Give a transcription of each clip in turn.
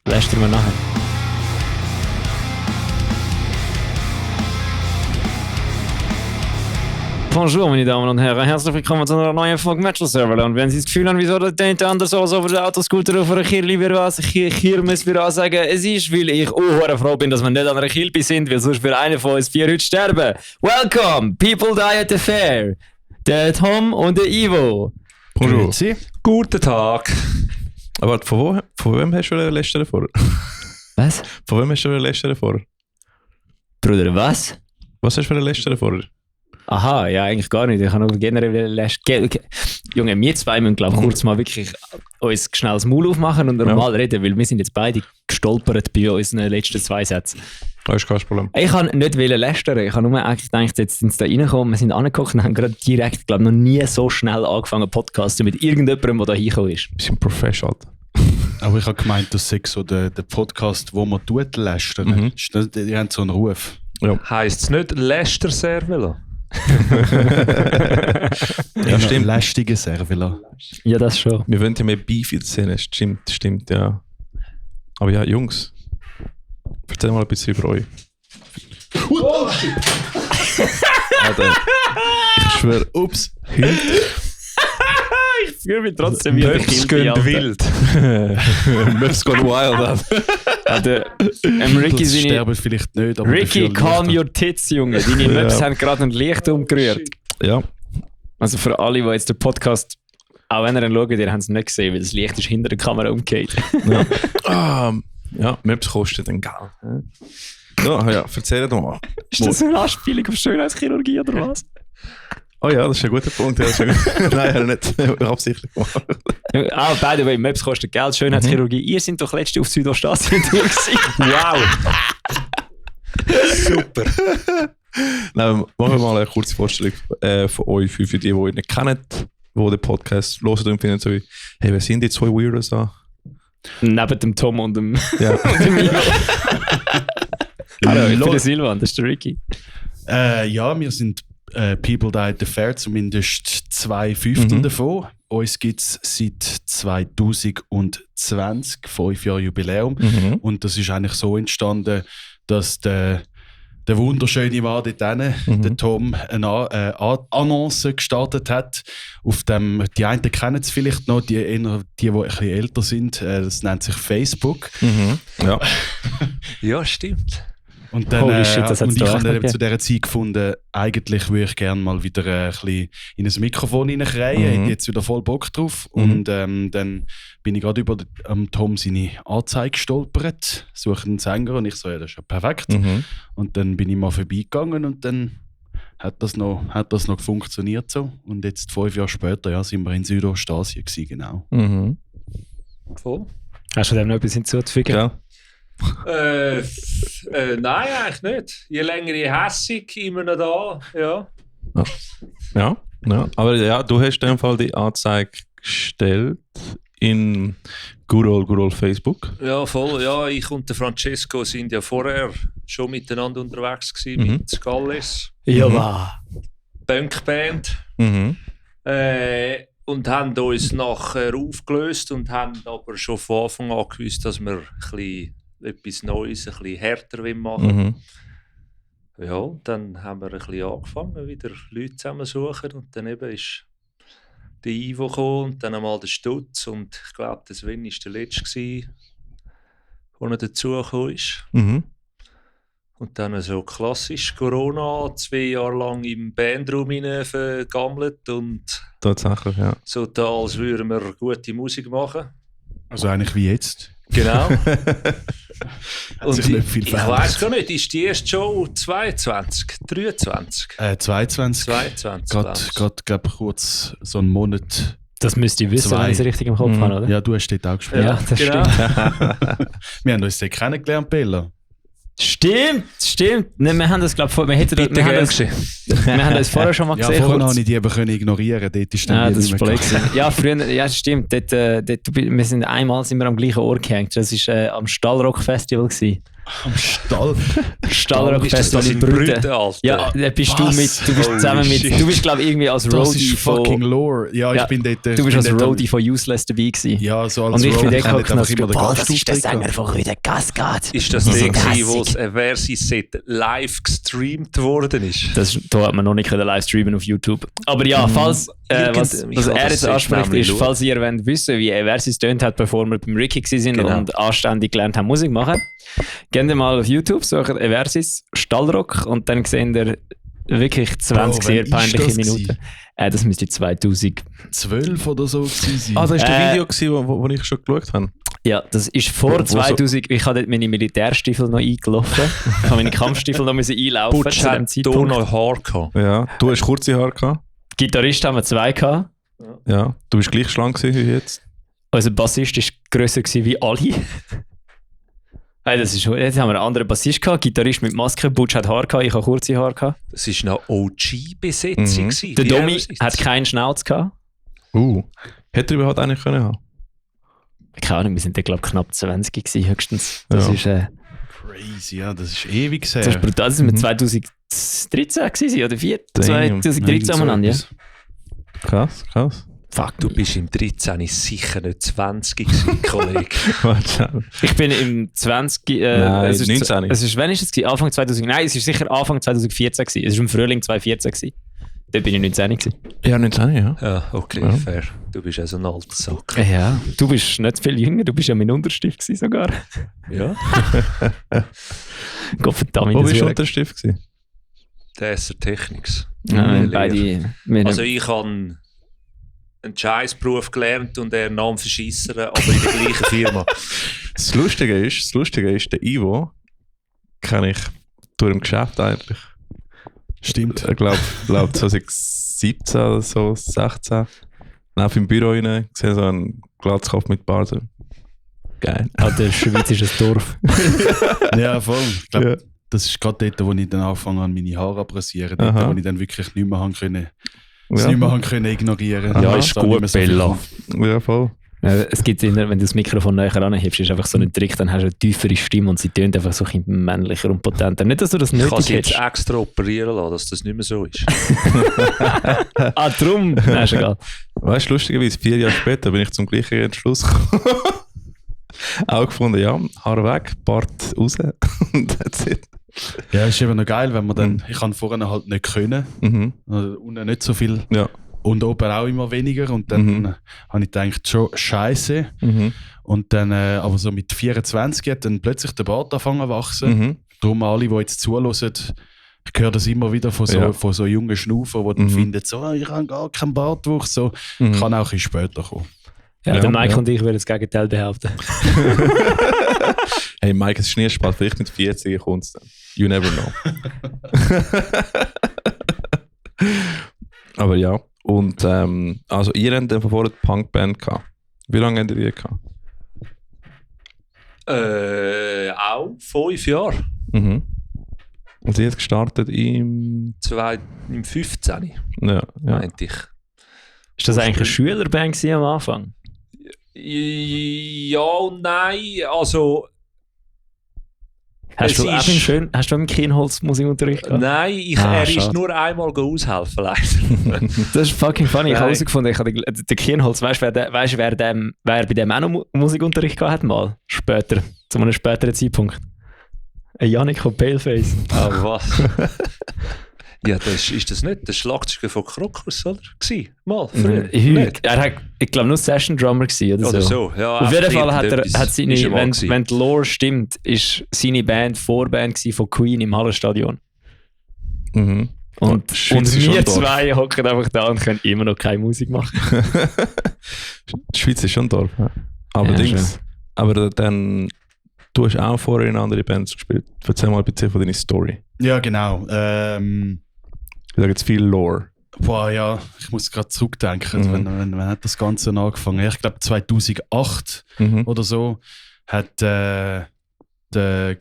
Lästern wir nachher. Bonjour, meine Damen und Herren. Herzlich willkommen zu einer neuen Folge Metal Server. Und wenn Sie das Gefühl haben, wieso das denkt anders als auf der Autoscooter auf einer Kirmes wir sagen, es ist, weil ich froh bin, dass wir nicht an einer Kilbe sind, weil sonst würde einer von uns 4 heute sterben. Welcome, people die at the fair. Der Tom und der Ivo. Bonjour. Guten Tag. Aber von wem hast du lästern vorher? Was? Von wem hast du lästern vorher? Bruder, was? Was hast du für lästern vorher? Aha, ja, eigentlich gar nicht. Ich kann nur generell lästern. Junge, wir zwei müssen, glaube ich, kurz mal wirklich uns schnell das Maul aufmachen und normal reden, weil wir sind jetzt beide gestolpert bei unseren letzten 2 Sätzen. Das ist kein Problem. Ich kann nicht lästern. Ich habe nur eigentlich gedacht, jetzt sind sie da reingekommen, wir sind angeguckt und haben gerade direkt, glaube ich, noch nie so schnell angefangen podcasten mit irgendjemandem, der da hingekommen ist. Wir sind professional. Aber ich habe gemeint, das sei so der Podcast, wo man lästern. Die haben so einen Ruf. Ja. Heisst es nicht Läster-Servelo? Ja, stimmt. Lästige Servela. Ja, das schon. Wir wollen ja mehr Beef in der Szene. Stimmt, ja. Aber ja, Jungs, erzähl mal ein bisschen über euch. Alter, ich schwöre, ups, Ich fühle mich trotzdem wie Möps gehen wild. Möps gone wild. Ricky Das seine... sterben vielleicht nicht, aber Ricky, dafür calm Lichter. your tits, Junge. Deine Möps haben gerade ein Licht umgerührt. Ja, Also für alle, die jetzt den Podcast, auch wenn ihr ihn schaut, ihr habt es nicht gesehen, weil das Licht ist hinter der Kamera umgekehrt. ja, Möps kostet ein Geld. Ja, erzähl doch mal. Ist das eine Anspielung auf Schönheitschirurgie oder was? Oh ja, das ist ein guter Punkt. Ja, nein, nicht absichtlich gemacht. By the way, Möps kostet Geld, Schönheitschirurgie. Ihr seid doch letzte auf Südostasien gewesen. Wow! Super. Nein, machen wir mal eine kurze Vorstellung von euch, für die euch nicht kennen, die den Podcast hören und finden so wie, hey, wer sind die 2 Weirdos da? Neben dem Tom und dem, Ja. und dem Milo. Hallo, ich bin der Silvan, das ist der Ricky. Ja, wir sind People Die at the Fair, zumindest 2/5 davon. Uns gibt es seit 2020, 5 Jahre Jubiläum. Und das ist eigentlich so entstanden, dass der wunderschöne Mann dort hinten, der Tom, eine Annonce gestartet hat. Auf dem, die einen kennen es vielleicht noch, die ein bisschen älter sind. Das nennt sich Facebook. Ja. Ja, stimmt. Und dann Holy shit, das hat's und ich da habe echt dann zu dieser Zeit gefunden, eigentlich würde ich gerne mal wieder ein bisschen in ein Mikrofon reinkreien. Ich hätte jetzt wieder voll Bock drauf. Und dann bin ich gerade über Tom seine Anzeige gestolpert, suche einen Sänger und ich so, ja, das ist ja perfekt. Und dann bin ich mal vorbeigegangen und dann hat das noch funktioniert so. Und jetzt 5 Jahre später, ja, sind wir in Südostasien gewesen, genau. Voll. Hast du dem noch etwas hinzuzufügen? Ja. Nein, eigentlich nicht. Je länger, je hässig, immer noch da. Ja. Ja. Aber ja, du hast in dem Fall die Anzeige gestellt in good old Facebook. Ja, voll. Ja, ich und der Francesco sind ja vorher schon miteinander unterwegs gewesen, mit Skallis. Ja, Punkband. Und haben uns nachher aufgelöst und haben aber schon von Anfang an gewusst, dass wir etwas Neues, ein bisschen härter machen. Ja, dann haben wir ein bisschen angefangen, wieder Leute zusammensuchen und dann eben ist der Ivo gekommen und dann einmal der Stutz und ich glaube, der Sven war der Letzte, der noch dazugekommen ist. Und dann so klassisch Corona, 2 Jahre lang im Bandraum vergammelt und Tatsächlich, ja. so da, als würden wir gute Musik machen. Also eigentlich wie jetzt. Genau. Hat sich nicht viel ich verändert. weiß gar nicht, ist die erste Show 22, 23? 22. 22, Gerade glaube kurz so einen Monat. das müsst ihr wissen, 2. wenn ich es richtig im Kopf habe, oder? Ja, du hast dort auch gespielt. Ja, das Genau. stimmt. Wir haben uns dort kennengelernt, Bella. Stimmt. Ne, wir haben das, glaube ich, wir haben das vorher schon mal Ja, gesehen. vorhin kurz. habe ich die eben können ignorieren. Dort ist dann Ja, die das ist nicht mehr blöd gewesen. Ja, früher, ja, stimmt. Dort, wir sind einmal am gleichen Ort gehängt. Das war am Stallrock Festival gewesen. Am Stall. Stallrock Ist das Festival in in Brüten. Brüten, Alter? Ja, da bist du Was? mit, du bist Holy zusammen mit, shit. du bist glaube ich irgendwie als Das Roadie ist fucking von, Lore. Ja, Ja, ich bin dort. du bist als Roadie von Useless dabei gewesen. Ja, so als Und ich finde Roadie auch kann ich immer den Gastauftritt haben. von Rüde Cascade. Ist das der, wo das Versus-Set live gestreamt worden ist? Da hat man noch nicht live streamen auf YouTube. Aber ja, falls, was Ich er kann das jetzt Set anspricht, nämlich ist, schauen. falls ihr wollt wissen, wie Versus tönt hat, bevor wir beim Ricky waren Genau. und anständig gelernt haben, Musik machen, geht ihr mal auf YouTube, sucht Versus Stallrock und dann seht ihr wirklich 20 Bro, sehr wann ist peinliche das Minuten. Das müsste 2000. 12 oder so gewesen sein. Ah, das war Äh, das Video, gewesen, wo ich schon geschaut habe. Ja, das ist vor Wo so- 2000. Ich habe dort meine Militärstiefel noch eingelaufen. Ich habe meine Kampfstiefel noch müssen einlaufen Butch zu dem hat hier Zeitpunkt. noch Haar gehabt. Ja, du hast kurze Haare gehabt. Gitarrist haben wir 2 gehabt. Ja, du bist gleich schlank gewesen wie jetzt. Unser Bassist war grösser gewesen wie alle. Hey, jetzt haben wir einen anderen Bassist gehabt, Gitarrist mit Maske, Butch hat Haar gehabt, ich habe kurze Haare gehabt. Das war eine OG-Besetzung. Mhm. Der Domi hat keinen Schnauz gehabt. Hätte er überhaupt einen können haben? Keine Ahnung, wir sind da glaube ich knapp 20 gewesen, höchstens. Das Ja. ist, Crazy, ja, das ist ewig das ist her. brutal. Das sind wir Mhm. 2013 gewesen, oder 4? Damn. 2013 umeinander, ja. Krass, krass. Fuck, Du bist im 13 sicher nicht 20 gewesen, Kollege. Warte. Ich bin im 20. Nein, es ist, 19. Es ist, wann ist es gewesen? Anfang 2000? Nein, es ist sicher Anfang 2014 gewesen. Es ist im Frühling 2014 gewesen. Da bin ich 19 gewesen. Ja, 19, ja. Ja, okay, Ja. fair. Du bist also ein alter Sack. Ja, du bist nicht viel jünger, du bist ja mein Unterstift gewesen sogar. Ja. Gottverdammt. Wo das bist du wäre- Unterstift gewesen? Der SR Technics. Nein, Lehre. beide. Wir Also ich habe einen Scheißberuf gelernt und er nahm verschissen, aber in der gleichen Firma. Das Lustige ist, der Ivo kenne ich durch im Geschäft eigentlich. Stimmt. Ich glaube 2017 oder so, 16. Lauf im Büro rein, sehe so einen Glatzkopf mit Bart. Geil. der Schweiz ist ein Dorf. Ja, voll. Ich glaube, Ja. das ist gerade dort, wo ich dann angefangen habe, meine Haare abrasieren. Dort, Aha. wo ich dann wirklich nicht mehr haben können, Ja. nicht mehr haben können ignorieren. Ja, Das ist dann nicht gut, mehr so viel Bella. kommt. Ja, voll. Es gibt, wenn du das Mikrofon näher anhebst, ist einfach so ein Trick, dann hast du eine tiefere Stimme und sie tönt einfach so ein bisschen männlicher und potenter. Nicht, dass du das Ich kann nötig sie jetzt hättest. extra operieren lassen, dass das nicht mehr so ist. Drum. Nein, ist egal. Weißt du, lustigerweise, 4 Jahre später bin ich zum gleichen Entschluss gekommen. Auch gefunden, ja, Haar weg, Bart raus. Und that's it. Ja, ist eben noch geil, wenn man dann, ich kann vorne halt nicht können, Mhm. also unten nicht so viel Ja. und oben auch immer weniger und dann Mhm. habe ich gedacht, schon scheiße. Mhm. Und dann, aber so mit 24 hat dann plötzlich der Bart angefangen zu wachsen. Mhm. Darum alle, die jetzt zuhören, ich höre das immer wieder von so, Ja. von so jungen Schnaufen, die dann Mhm. finden, so, ich habe gar keinen Bartwuchs. So, Mhm. kann auch ein bisschen später kommen. Ja, Ja, der Mike ja. und ich würden das Gegenteil behaupten. Hey Mike, es ist nie spät, vielleicht mit 40 kommt es dann. You never know. Aber ja, und also ihr habt dann von vorher die Punkband gehabt. Wie lange habt ihr die gehabt? Auch 5 Jahre. Mhm. Und sie hat gestartet im... Im 15. Ja, ja. meinte ich. Ist das eigentlich eine Schülerband gewesen am Anfang? Ja und nein. Also, Hast Es du auch ist- hast du im Kienholz Musikunterricht gehabt? nein, er ist schade. nur einmal aushelfen, leider. Das ist fucking funny. Ich habe Nein. herausgefunden, der Kienholz, weißt du, wer bei dem auch noch Musikunterricht gehabt hat? Mal? Später. Zu einem späteren Zeitpunkt. Ein Yannick von Paleface. Aber was? Ja, das ist das nicht der Schlagzeuger von Krokus, oder? Mal, früher. Nicht? Er hat, ich glaube, nur Session Drummer gewesen, oder, Oder so. so. Ja, Auf jeden einfach Fall hat irgendetwas seine, ist er mal wenn, gewesen. wenn die Lore stimmt, ist seine Band Vorband gewesen von Queen im Hallenstadion. Mhm. Und, Die Schweiz und ist schon wir Dorf. zwei hocken einfach da und können immer noch keine Musik machen. Die Schweiz ist schon ein Dorf. Ja. Aber, Ja, Dings, aber dann, du hast auch vorher in andere Bands gespielt. Erzähl mal bitte von deiner Story. Ja, genau. Ich sage jetzt viel Lore. Boah, ja, ich muss gerade zurückdenken. Mhm. Wann hat das Ganze angefangen? Ich glaube 2008 Mhm. oder so hat der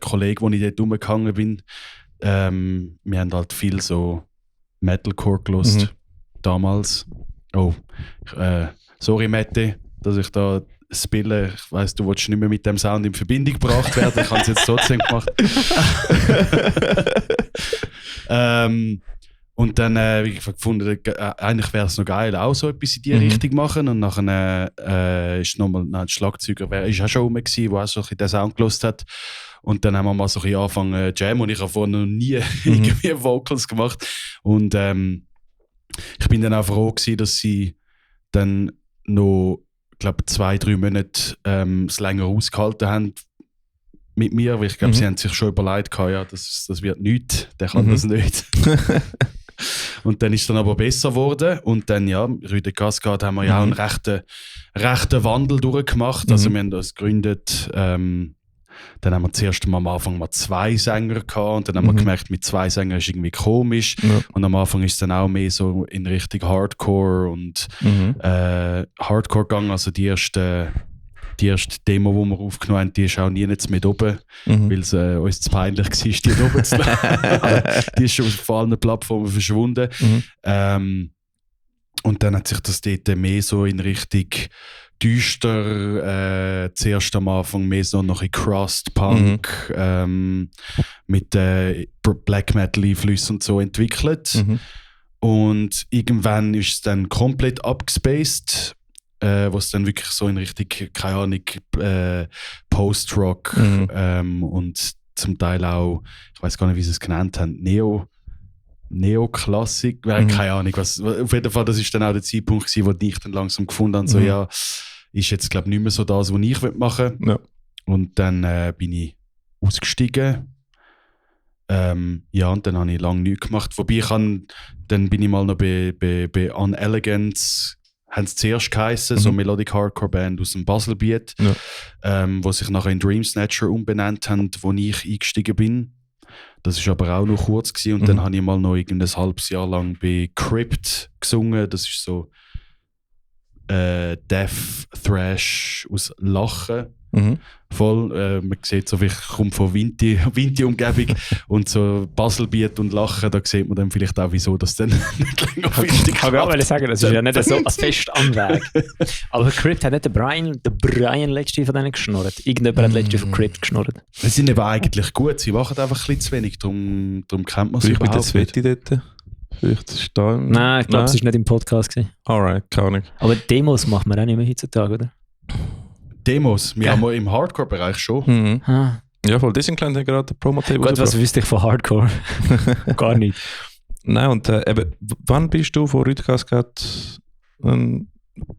Kollege, wo ich dort rumgehangen bin, wir haben halt viel so Metalcore gelost Mhm. damals. Oh, sorry Mette, dass ich da spillen. Ich weiss, du willst nicht mehr mit dem Sound in Verbindung gebracht werden. Ich habe es jetzt trotzdem gemacht. Und dann habe ich gefunden, eigentlich wäre es noch geil, auch so etwas in die Richtung machen. Und nachher ist nochmal ein Schlagzeuger, ist auch schon rum gewesen, der auch so ein bisschen den Sound gehört hat. Und dann haben wir mal so ein bisschen angefangen zu jammen und ich habe vorher noch nie irgendwie Vocals gemacht. Und ich bin dann auch froh gewesen, dass sie dann noch, ich glaube, 2-3 Monate es länger ausgehalten haben mit mir, weil ich glaube, sie haben sich schon überlegt, ja, das wird nichts, der kann das nicht. Und dann ist es dann aber besser geworden und dann, ja, Rue de Cascade haben wir ja auch einen rechten Wandel durchgemacht, also wir haben das gegründet, dann haben wir zuerst am Anfang mal 2 Sänger gehabt und dann haben wir gemerkt, mit 2 Sängern ist irgendwie komisch und am Anfang ist es dann auch mehr so in Richtung Hardcore und Hardcore gegangen, also die erste Demo, die wir aufgenommen haben, die ist auch nie jetzt mit oben, weil es uns zu peinlich war, die oben zu lassen. Die ist schon auf allen Plattformen verschwunden. Und dann hat sich das dort mehr so in Richtung düster, zuerst am Anfang mehr so noch in Crust, Punk, mit Black Metal Einflüssen und so entwickelt. Und irgendwann ist es dann komplett abgespaced, wo es dann wirklich so in Richtung, keine Ahnung, Post-Rock und zum Teil auch, ich weiß gar nicht, wie sie es genannt haben, Neoklassik, keine Ahnung, was. Auf jeden Fall, das ist dann auch der Zeitpunkt gewesen, wo ich dann langsam gefunden habe, so ja, ist jetzt glaube ich nicht mehr so das, was ich machen will. Ja. Und dann bin ich ausgestiegen. Ja, und dann habe ich lange nichts gemacht. Wobei dann bin ich mal noch bei Unelegance, haben sie zuerst geheissen, so Melodic Hardcore Band aus dem Baselbiet, wo sich nachher in Dream Snatcher umbenannt haben, wo ich eingestiegen bin. Das war aber auch noch kurz gewesen. Und dann habe ich mal noch ein halbes Jahr lang bei Crypt gesungen. Das ist so Death Thrash aus Lachen. Voll. Man sieht so, ich komme von Vinti-Umgebung und so Baselbiet und Lachen, da sieht man dann vielleicht auch, wieso das dann nicht länger Vinti kann. Ich wollte sagen, das ist ja nicht so fest am Weg. Aber Crypt hat nicht der Brian letzte von denen geschnurrt. Irgendjemand hat letzte von Crypt geschnurrt. Sie sind aber eigentlich gut, sie machen einfach ein bisschen zu wenig, darum kennt man sie überhaupt nicht. Vielleicht bei der Sveti dort? Vielleicht ist da... Nein, ich glaube, es war nicht im Podcast. Alright, keine Ahnung. Aber Demos macht man auch nicht mehr heutzutage, oder? Demos? Wir haben im Hardcore-Bereich schon. Ja, voll. Disneyland hat gerade ein Promo-Tape. Gott, was wüsste ich von Hardcore? Gar nicht. Nein, und eben, wann bist du von Rue de Cascade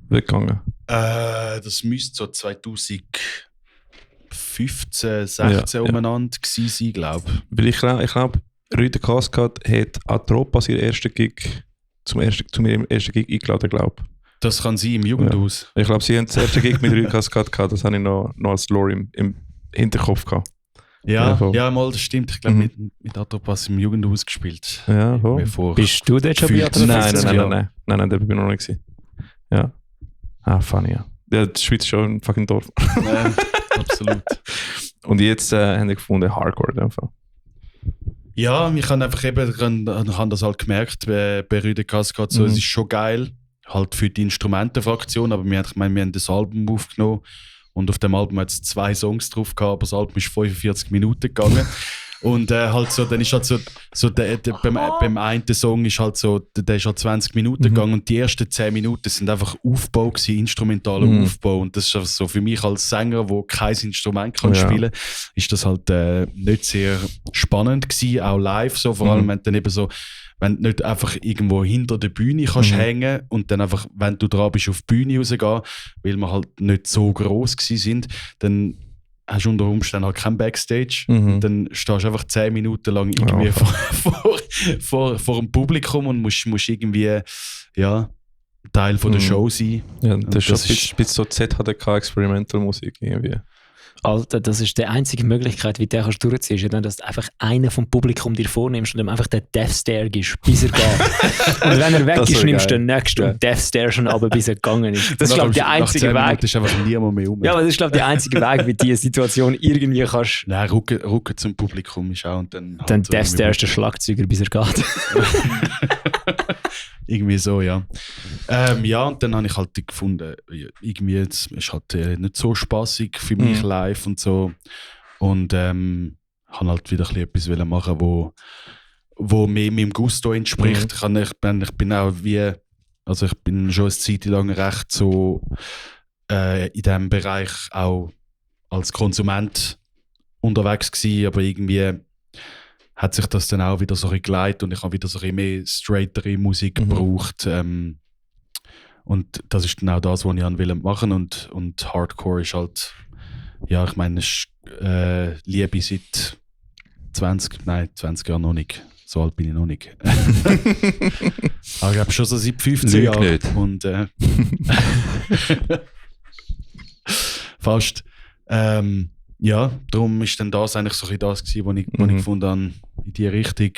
weggegangen? Das müsste so 2015, 16 umeinander gewesen sein, glaube ich. Weil ich glaube, Rue de Cascade hat Atropas ihren ersten Gig zum ihrem ersten Gig eingeladen, glaube ich. Das kann sein im Jugendhaus. Ja. Ich glaube, sie haben das erste Gig mit Rue de Cascade gehabt, das habe ich noch als Lore im Hinterkopf gehabt. Ja, mal, das stimmt. Ich glaube, mit Atropas im Jugendhaus gespielt. Ja, bist du dort schon bei Atropas? Nein, da bin ich noch nicht gewesen. Ja. Funny, ja. Ja, die Schweiz ist schon ein fucking Dorf. Ja, absolut. Und jetzt haben wir gefunden, Hardcore einfach. Ja, ich habe einfach das halt gemerkt bei Rue de Cascade, so, es ist schon geil. Halt für die Instrumentenfraktion, aber wir haben das Album aufgenommen und auf dem Album hat es 2 Songs drauf gehabt, aber das Album ist 45 Minuten gegangen. Und halt so, dann ist halt so beim einen Song ist halt so, der ist halt 20 Minuten gegangen und die ersten 10 Minuten sind einfach Aufbau gewesen, instrumentaler Aufbau. Und das ist also so für mich als Sänger, der kein Instrument kann spielen, ist das halt nicht sehr spannend gewesen, auch live so, vor allem wenn dann eben so, wenn du nicht einfach irgendwo hinter der Bühne kannst hängen und dann einfach, wenn du dran bist, auf die Bühne rausgehen, weil wir halt nicht so gross gewesen sind, dann hast du unter Umständen halt kein Backstage. Und dann stehst du einfach 10 Minuten lang irgendwie vor dem Publikum und musst irgendwie Teil von der Show sein. Ja, das ist ein bisschen so ZHDK-Experimental-Musik irgendwie. Alter, das ist die einzige Möglichkeit, wie du kannst durchziehen kannst, dass du einfach einen vom Publikum dir vornimmst und ihm einfach den Death Stare gibst, bis er geht. Und wenn er weg ist, nimmst du den nächsten und Death Stare schon runter, bis er gegangen ist. Das ist, glaube ich, der einzige Weg. Das ist einfach niemand mehr um. Ja, aber das ist, glaube ich, der einzige Weg, wie du diese Situation irgendwie kannst... Nein, Rücken zum Publikum ist auch und dann... Dann Death Stare ist der Schlagzeuger, bis er geht. Irgendwie so, ja. Ja, und dann habe ich halt gefunden, irgendwie es ist halt nicht so spaßig für mich live und so. Und habe halt wieder etwas machen, wo mehr meinem Gusto entspricht. Ich bin auch also ich bin schon eine Zeit lang recht so in diesem Bereich auch als Konsument unterwegs gewesen, aber irgendwie hat sich das dann auch wieder so geleitet und ich habe wieder so ein mehr straightere Musik gebraucht. Und das ist dann auch das, was ich machen wollte. Und Hardcore ist halt, ja, ich meine, es ist Liebe seit 20 Jahren noch nicht. So alt bin ich noch nicht. Aber ich glaube schon so seit 15 Jahren. Nicht. Und fast. Ja, darum ist dann das eigentlich so ein bisschen das gewesen, was ich gefunden habe, in die Richtung.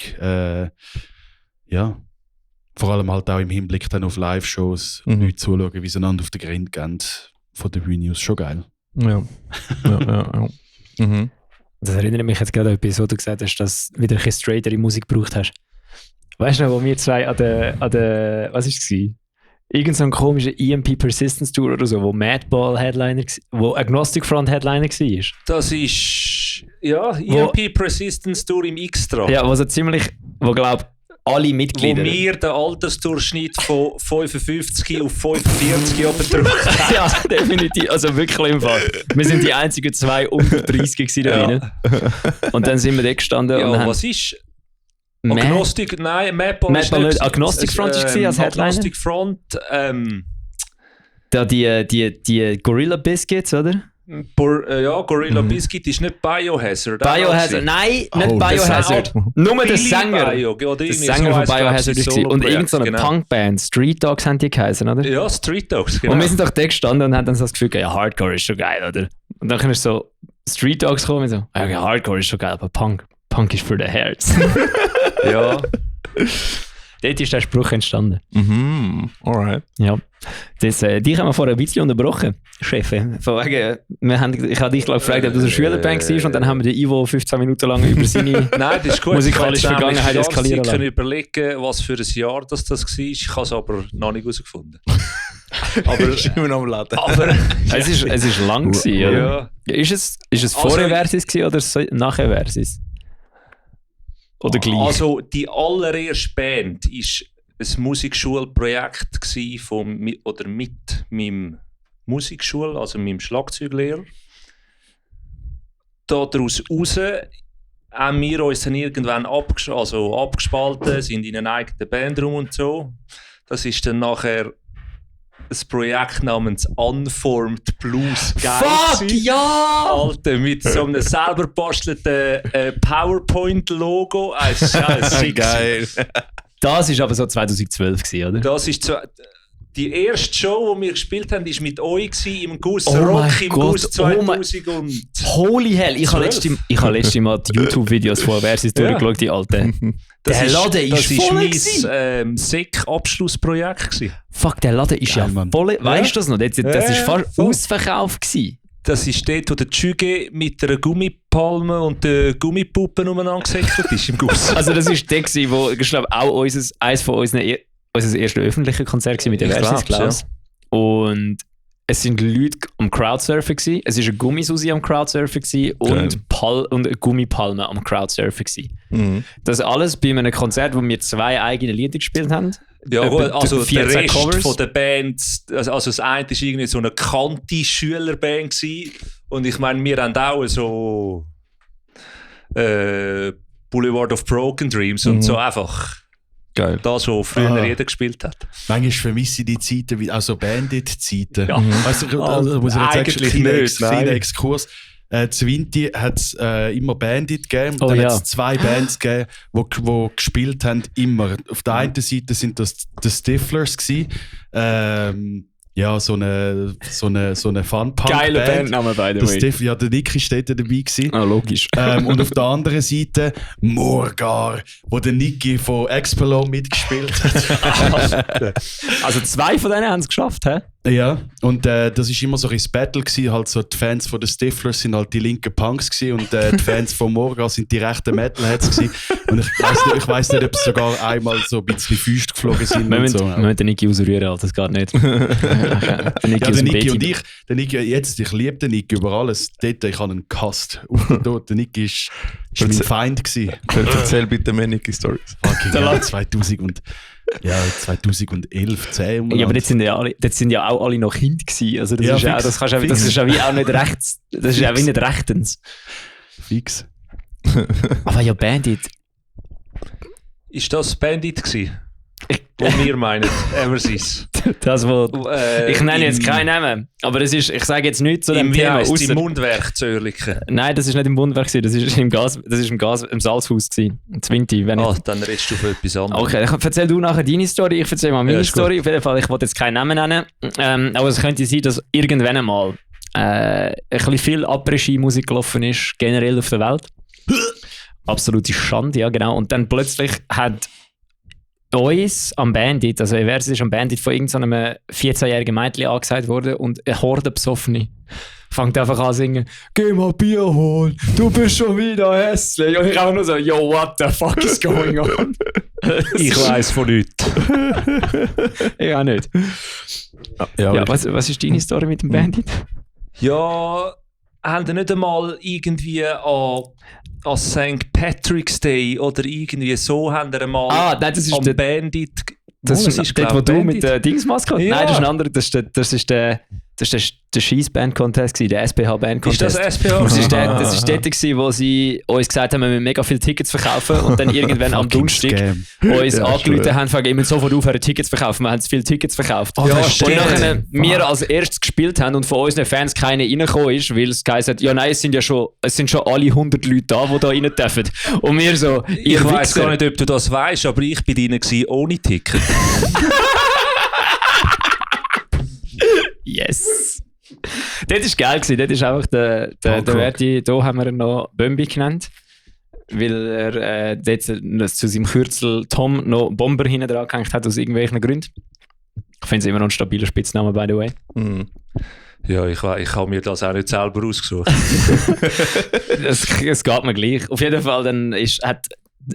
Ja, vor allem halt auch im Hinblick dann auf Live-Shows, Leute zuschauen, wie sie einander auf den Grind gehen, von der Bühne aus, schon geil. Ja. Das erinnert mich jetzt gerade an etwas, wo du gesagt hast, dass du wieder ein bisschen straightere Musik gebraucht hast. Weißt du noch, wo wir zwei an der was war es? Irgend so ein komischer EMP Persistence Tour oder so, wo Madball Headliner, wo Agnostic Front Headliner war. Das ist, ja, EMP Persistence Tour im Extra. Ja, wo so ziemlich, wo glaub alle Mitglieder... Wo wir den Altersdurchschnitt von 55 auf 45 abgedrückt haben. Ja, definitiv. Also wirklich im Fall. Wir sind die einzigen zwei unter 30 gewesen da rein. Und dann sind wir da gestanden Ja, und haben... was ist... Agnostic, nein, Madball ist nicht. Agnostic Front war als Headliner. Agnostic Front, Da die Gorilla Biscuits, oder? ja, Gorilla Biscuit ist nicht Biohazard. Biohazard, nein, nicht Oh, Biohazard. Nur der Sänger. Der Sänger von Biohazard war. Und irgend so eine Punkband, Street Dogs haben die geheißen, oder? Ja, Street Dogs, genau. Und wir sind doch da gestanden und haben dann so das Gefühl, ja, Hardcore ist schon geil, oder? Und dann ist so Street Dogs gekommen und so, ja, Hardcore ist schon geil, aber Punk ist für den Herz. Ja. Dort ist der Spruch entstanden. Alright. Ja. Das, dich haben wir vorher ein bisschen unterbrochen, Chef. Von wegen, ich habe dich gefragt, ob du eine Schülerband warst, und dann haben wir den Ivo 15 Minuten lang über seine Nein, das ist gut. musikalische Vergangenheit eskalieren Ich lassen. kann überlegen, was für ein Jahr das war. Ich habe es aber noch nicht herausgefunden. Aber Ist immer noch am Laden. Es ist lang gewesen, oder? ja. Ist es vorher Versus gewesen oder nachher Versus? Oder gleich? Also die allererste Band war ein Musikschulprojekt mit meinem Musikschul, also meinem Schlagzeuglehrer. Daraus raus haben wir uns dann irgendwann abgespalten, sind in einer eigenen Bandraum und so. Das ist dann nachher ein Projekt namens Unformed Blues. Fuck, ja! Alter, mit so einem selber bastelten PowerPoint-Logo. Geil. Das war aber so 2012 gewesen, oder? Das ist die erste Show, die wir gespielt haben, war mit euch gewesen, im Guss Oh mein Rock im Gott, Guss 2000. Holy hell, ich habe letztes Mal die YouTube-Videos von Versus durchgeschaut, die alten. Der Laden ist voll Das war mein SEC-Abschlussprojekt gewesen. Fuck, der Laden ist Geil, ja Mann. voll... Weißt du das noch? Das ist fast voll. ausverkauft gewesen. Das ist dort, wo der Tschüge mit einer Gummipalme und der Gummipuppen umeinander gesäckelt ist im Guss. Also das war der gewesen, wo, ich glaube, auch eines von unser erstes öffentliches Konzert gewesen mit der Ich Versus glaub's, Klaus. Und es sind Leute am Crowdsurfen gewesen. Es war ein Gummisusi am Crowdsurfen gewesen und eine Gummipalme am Crowdsurfen gewesen. Das alles bei einem Konzert, wo wir 2 eigene Lieder gespielt haben. Ja, gut, also der 14 Rest Covers. von der Band, also das eine war irgendwie so eine Kanti-Schülerband gewesen. Und ich meine, wir haben auch so Boulevard of Broken Dreams und so einfach Geil. das, was früher jeder gespielt hat. Manchmal vermisse ich die Zeiten, also Bandit-Zeiten. Ja. Weißt du, also muss ich jetzt Eigentlich sagen, nicht, kleiner nein. Exkurs. Zwinti hat es immer Bandit gegeben. Oh Dann ja. hat es 2 Bands gegeben, die gespielt haben, immer. Auf der einen Seite sind das die Stiflers gewesen. Ja, so eine Fun-Punk-Band. Geiler Bandname, by the way. Ja, der Nick ist dort dabei gewesen. Ah, logisch. Und auf der anderen Seite Morgar, wo der Niki von Expello mitgespielt hat. Also 2 von denen haben es geschafft, hä? Ja, und das ist immer so ein Battle gewesen, halt so die Fans von den Stiflers sind halt die linken Punks gewesen und die Fans von Morgan sind die rechten Metalheads gewesen. Und ich weiss nicht, ob es sogar einmal so ein bisschen Füße geflogen sind Wir und so. müssen den Niki ausrühren, Alter, das geht nicht. Ja, der Niki und ich liebe den Niki über alles. Dort, ich habe ihn gehasst. Der Niki ist mein Feind gewesen. Erzähl bitte mehr Niki-Stories. Fucking ja, 2011, 10 Ja, aber dort sind ja auch alle noch Kinder gewesen. Also das, Ja, ist ja, fix, das, kannst du, fix. das ist ja wie auch nicht rechts. Das ist ja wie nicht rechtens. Fix. Aber ja, Bandit. Ist das Bandit gewesen? Wo wir meinen, Eversys. Das, wo ich nenne jetzt keinen Namen, aber es ist, ich sage jetzt nichts zu dem Wie Thema. heisst es? ausser- Im Mundwerk zu Oerlikon. Nein, das ist nicht im Mundwerk, das ist im Salzhaus gewesen. Im Zwinti. Wenn ich... Dann redest du von etwas anderes. Okay, dann erzähl du nachher deine Story, ich erzähl mal meine Ja, ist gut. Story. Auf jeden Fall, ich wollte jetzt keinen Namen nennen, aber es könnte sein, dass irgendwann einmal ein bisschen viel Après-Ski-Musik gelaufen ist, generell auf der Welt. Absolute Schande, ja genau. Und dann plötzlich hat uns am Bandit, also Eversys ist am Bandit von irgendeinem 14-jährigen Mädchen angesagt worden und eine Horde Besoffene fängt einfach an zu singen, geh mal Bier holen, du bist schon wieder hässlich. Und ich auch nur so, yo, what the fuck is going on? Ich weiss von nichts. Ich auch nicht. Ja, was ist deine Story mit dem Bandit? Ja, haben die nicht einmal irgendwie an St. Patrick's Day oder irgendwie so haben die einmal Nein, das ist am der, Bandit... das ist dort, wo du mit der Dingsmaske Ja. Nein, das ist ein anderer, das ist der Scheiss-Band-Contest gewesen, der SPH-Band-Contest. Ist das SPH? Das ist dort gewesen, wo sie uns gesagt haben, wir müssen mega viele Tickets verkaufen und dann irgendwann am Donnerstag uns angerufen haben, fragen, ihr müsst sofort aufhören, Tickets zu verkaufen. Wir haben zu viele Tickets verkauft. Ja, und stimmt. nachher wir als erstes gespielt haben und von unseren Fans keiner reingekommen ist, weil es geheißen hat, ja nein, es sind schon alle 100 Leute da, die da rein dürfen. Und wir so, Ich weiss gar nicht, ob du das weißt, aber ich bin drin gewesen, ohne Ticket. Yes! Das war geil gewesen. Das ist einfach der Verti, da haben wir ihn noch Bömbi genannt. Weil er dort zu seinem Kürzel Tom noch Bomber hinten dran gehängt hat, aus irgendwelchen Gründen. Ich finde es immer noch ein stabiler Spitzname, by the way. Mhm. Ja, ich habe mir das auch nicht selber ausgesucht. Es geht mir gleich. Auf jeden Fall hat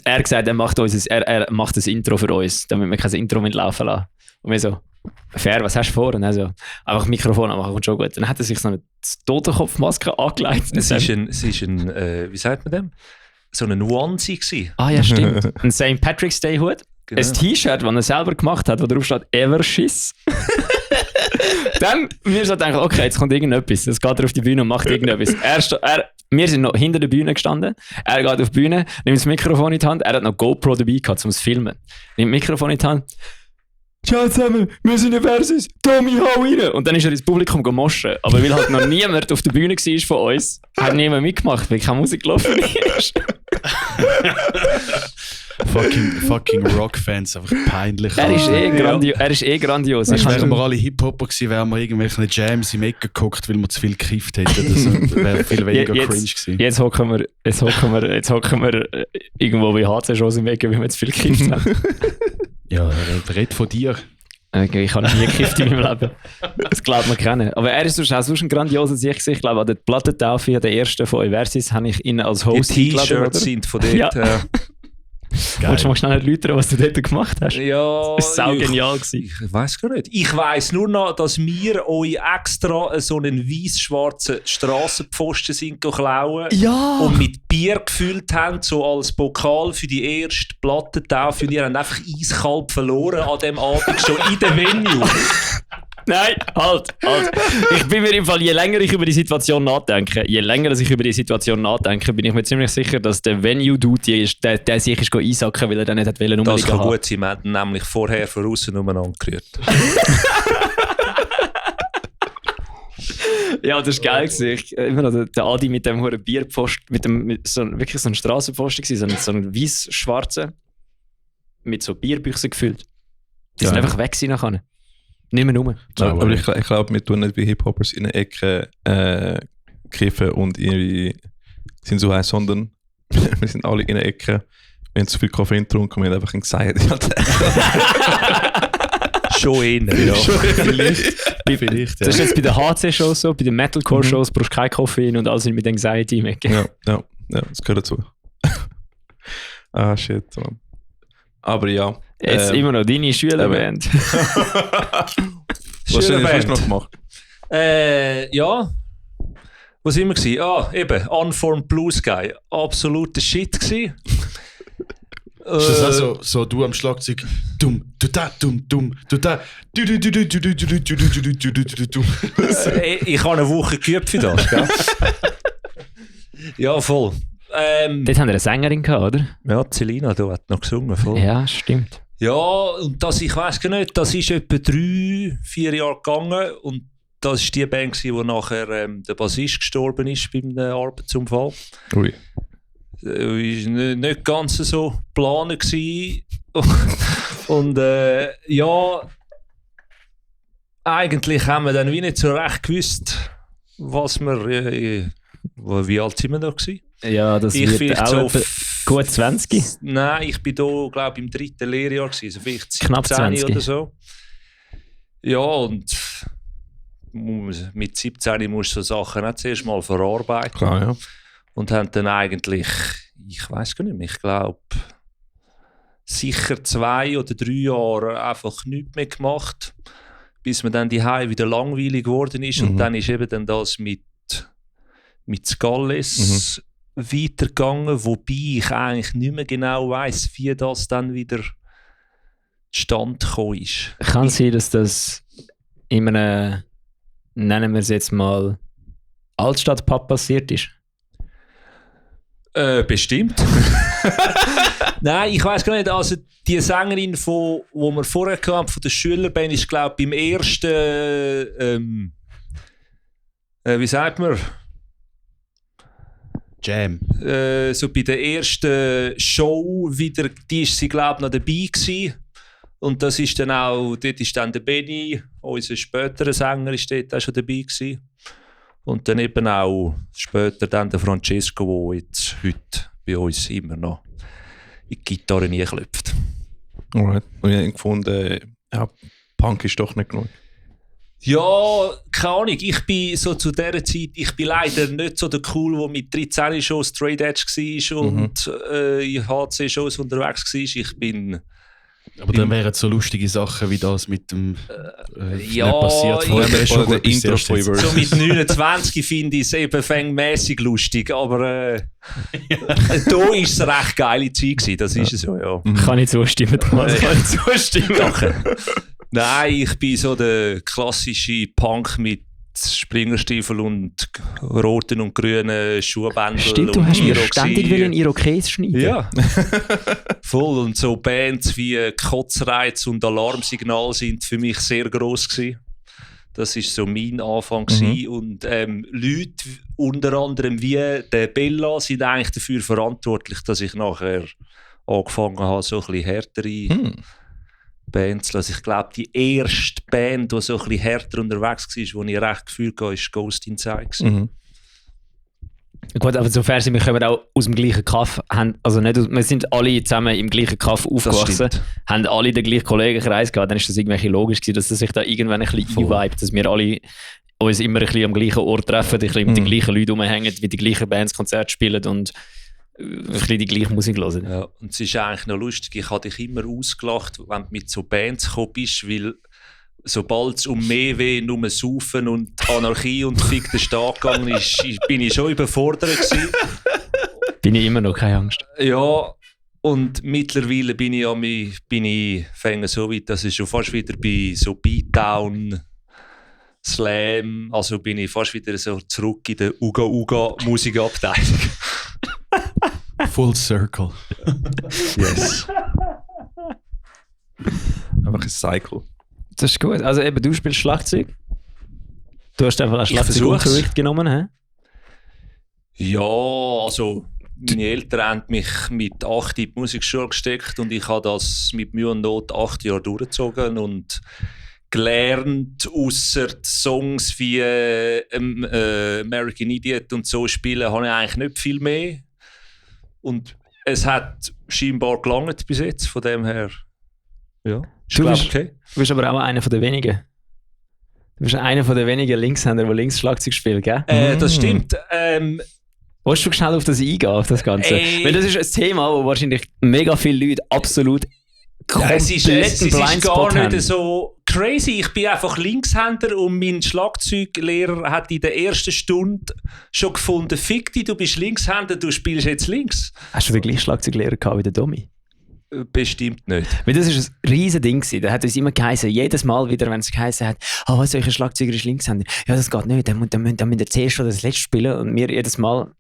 er gesagt, er macht ein Intro für uns, damit wir kein Intro laufen lassen. Und wir so, fair, was hast du vor? Und er so, einfach Mikrofon anmachen und schon gut. Dann hat er sich so eine Totenkopfmaske angelegt. Es ist ein wie sagt man dem? So ein Onesie gewesen. Ah ja, stimmt. Ein St. Patrick's Day Hut. Genau. Ein T-Shirt, das er selber gemacht hat, wo drauf steht Eversys. Dann wir so gedacht, okay, jetzt kommt irgendetwas. Jetzt geht er auf die Bühne und macht irgendetwas. Wir sind noch hinter der Bühne gestanden. Er geht auf die Bühne, nimmt das Mikrofon in die Hand. Er hat noch GoPro dabei gehabt, um zu filmen. Nimmt das Mikrofon in die Hand. Ciao zusammen, wir sind Eversys, Tommy, hau rein! Und dann ist er ins Publikum gemoschen. Aber weil halt noch niemand auf der Bühne war von uns, hat niemand mitgemacht, weil keine Musik gelaufen ist. Fucking Rock-Fans, einfach peinlich. Er ist grandios. Weißt, Ich wären wir habe- alle Hip-Hopper gewesen, wären wir irgendwelche Jams im Ecken geguckt, weil wir zu viel gekifft hätten. Das wäre viel weniger cringe gewesen. Jetzt hocken wir irgendwo bei HC-Shows im Weg, weil wir zu viel gekifft haben. Ja, red von dir. Okay, ich habe noch nie gekifft in meinem Leben. Das glaubt man kennen. Aber er ist auch sonst ein grandioser Sicht. Ich glaube, an der Plattentaufe, der ersten von Eversys, habe ich ihn als Die Host eingeladen, T-Shirts oder? sind von dort. Ja. Willst du mal schnell erläutern, was du dort gemacht hast? Ja, Das war saugenial gewesen. Ich weiss gar nicht. Ich weiss nur noch, dass wir euch extra so einen weiß-schwarzen Strassenpfosten sind klauen Ja! und mit Bier gefüllt haben, so als Pokal für die erste Plattentaufe. Und ihr habt einfach eiskalt verloren an dem Abend schon in der Venue. Nein, halt. Ich bin mir im Fall, je länger ich über die Situation nachdenke, bin ich mir ziemlich sicher, dass der Venue-Dude, der sich ist einsacken, weil er dann nicht hat Das rumliegen kann haben. gut sein. Wir haben nämlich vorher von außen umeinander gerührt. Ja, das war geil gewesen. Immer noch der Adi mit dem hohen Bierpfosten, wirklich so einem Strassenpfosten gewesen, so einen weiß-schwarzen, mit so Bierbüchsen gefüllt. Die sind Ja. einfach weg gewesen nachher. Nicht mehr rum. Aber ich glaube, wir tun nicht wie Hip-Hoppers in der Ecke kiffen und irgendwie sind so heiß, sondern wir sind alle in der Ecke. Wir haben zu viel Koffein getrunken und wir haben einfach gesagt, Schon innen, ja. Vielleicht, Das ist jetzt bei den HC-Shows so, bei den Metalcore-Shows brauchst du kein Koffein und alles mit Anxiety im Ecken. Ja, das gehört dazu. Shit, man. Aber ja. Jetzt immer noch deine Schülerband. Was hast du Schülerband. noch gemacht? Ja. Was sind wir gewesen? Eben, Unformed Blue Sky. Absoluter Shit gewesen. Ist das also so du am Schlagzeug dumm, du da, dumm, du da, du. Ich habe eine Woche geübt für das, gell? Ja, voll. Dort haben wir eine Sängerin gehabt, oder? Ja, Celina, du hast noch gesungen, voll. Ja, stimmt. Ja, und das, ich weiss gar nicht, das ist etwa 3-4 Jahre gegangen und das war die Band, wo nachher der Bassist gestorben ist beim Arbeitsunfall. Ui. War nicht ganz so geplant gewesen. Und ja, eigentlich haben wir dann wie nicht so recht gewusst, was wir, wie alt sind wir da gewesen? Ja, das Ich wird vielleicht auch so etwa gut 20. Nein, ich bin da, glaube ich, im 3. Lehrjahr gewesen, also vielleicht 17 Knapp 20. oder so. Ja, und mit 17 musst du so Sachen auch zuerst mal verarbeiten. Klar, ja. Und haben dann eigentlich, ich weiß gar nicht mehr, ich glaube, sicher 2 oder 3 Jahre einfach nichts mehr gemacht, bis mir dann die Hause wieder langweilig geworden ist. Und dann ist eben dann das mit Skalles weitergegangen, wobei ich eigentlich nicht mehr genau weiss, wie das dann wieder zustande gekommen ist. Kann sein, dass das in einem, nennen wir es jetzt mal, Altstadtpub passiert ist? Bestimmt. Nein, ich weiß gar nicht. Also die Sängerin, die wir vorher hatten, von der Schülerband, ist glaube ich beim ersten, wie sagt man? Jam. So bei der ersten Show wieder, die ist sie glaube ich noch dabei gewesen. Und das ist dann auch, dort ist dann der Benny, unser späterer Sänger, ist dort auch schon dabei gewesen. Und dann eben auch später dann der Francesco, der jetzt heute bei uns immer noch in die Gitarre nie klopft. Alright. Und ich habe gefunden, ja, Punk ist doch nicht genug. Ja, keine Ahnung. Ich bin so zu dieser Zeit, ich bin leider nicht so der Cool, der mit 13 schon Straight Edge war und in HC-Shows unterwegs war. Ich bin... Aber dann wären so lustige Sachen wie das mit dem ja, nicht passiert. Vor allem, ja, ist schon oder gut der bis Intro erst von jetzt. Verse. so mit 29 finde ich es eben fängmässig lustig, aber da ist es eine recht geile Zeit gewesen, das ist es so, ja. Kann ich zustimmen, Thomas. Kann ich zustimmen. Danke. Nein, ich bin so der klassische Punk mit Springerstiefel und roten und grünen Schuhbändeln. Stimmt, du und hast mir Irokes. ständig einen Irokes schneiden. Ja, voll. Und so Bands wie Kotzreiz und Alarmsignal sind für mich sehr gross gewesen. Das war so mein Anfang gewesen. Und Leute, unter anderem wie der Bella, sind eigentlich dafür verantwortlich, dass ich nachher angefangen habe, so ein bisschen härtere Bands. Also ich glaube, die erste Band, die so ein bisschen härter unterwegs war, wo ich recht gefühlt habe, war Ghost Inside. Gut, aber sofern wir kommen auch aus dem gleichen Kaff, also nicht wir sind alle zusammen im gleichen Kaff aufgewachsen, haben alle den gleichen Kollegenkreis gehabt, dann ist das irgendwie logisch gewesen, dass das sich da irgendwann ein bisschen einweibt, dass wir alle uns immer ein bisschen am gleichen Ort treffen, ein bisschen mit den gleichen Leuten rumhängen, wie die gleichen Bands Konzerte spielen und ein bisschen die gleiche Musik hören. Ja, und es ist eigentlich noch lustig, ich habe dich immer ausgelacht, wenn du mit so Bands gekommen bist, weil sobald es um mehr wie nur Saufen und Anarchie und Fick den Staat gegangen ist, bin ich schon überfordert gewesen. Bin ich immer noch, keine Angst. Ja, und mittlerweile bin ich fänge so weit, dass ich schon fast wieder bei so Beatdown, Slam, also bin ich fast wieder so zurück in der Uga-Uga-Musikabteilung. Full Circle. Yes. Einfach ein Cycle. Das ist gut. Also eben, du spielst Schlagzeug. Du hast einfach ein Ich versuch's. Schlagzeugunterricht genommen, hä? Ja, also meine Eltern haben mich mit 8 in die Musikschule gesteckt und ich habe das mit Mühe und Not 8 Jahre durchgezogen und gelernt, ausser Songs wie American Idiot und so spielen, habe ich eigentlich nicht viel mehr. Und es hat scheinbar gelangt bis jetzt, von dem her. Ja. Du glaub, bist, okay. du bist aber auch einer von den wenigen. Du bist einer von den wenigen Linkshänder, der links Schlagzeug spielt, gell? Das stimmt. Willst du schnell auf das eingehen, auf das Ganze? Weil das ist ein Thema, wo wahrscheinlich mega viele Leute absolut es ist Blindspot gar haben. nicht so crazy. Ich bin einfach Linkshänder und mein Schlagzeuglehrer hat in der ersten Stunde schon gefunden, fick dich, du bist Linkshänder, du spielst jetzt links. Hast du den gleichen Schlagzeuglehrer gehabt wie der Domi? Bestimmt nicht. Weil das ist ein riesen Ding gewesen. Der hat uns immer geheißen, jedes Mal wieder, wenn es geheißen hat, was, solcher Schlagzeuger ist Linkshänder? Ja, das geht nicht, dann müsst ihr zuerst oder das letzte spielen. Und wir jedes Mal,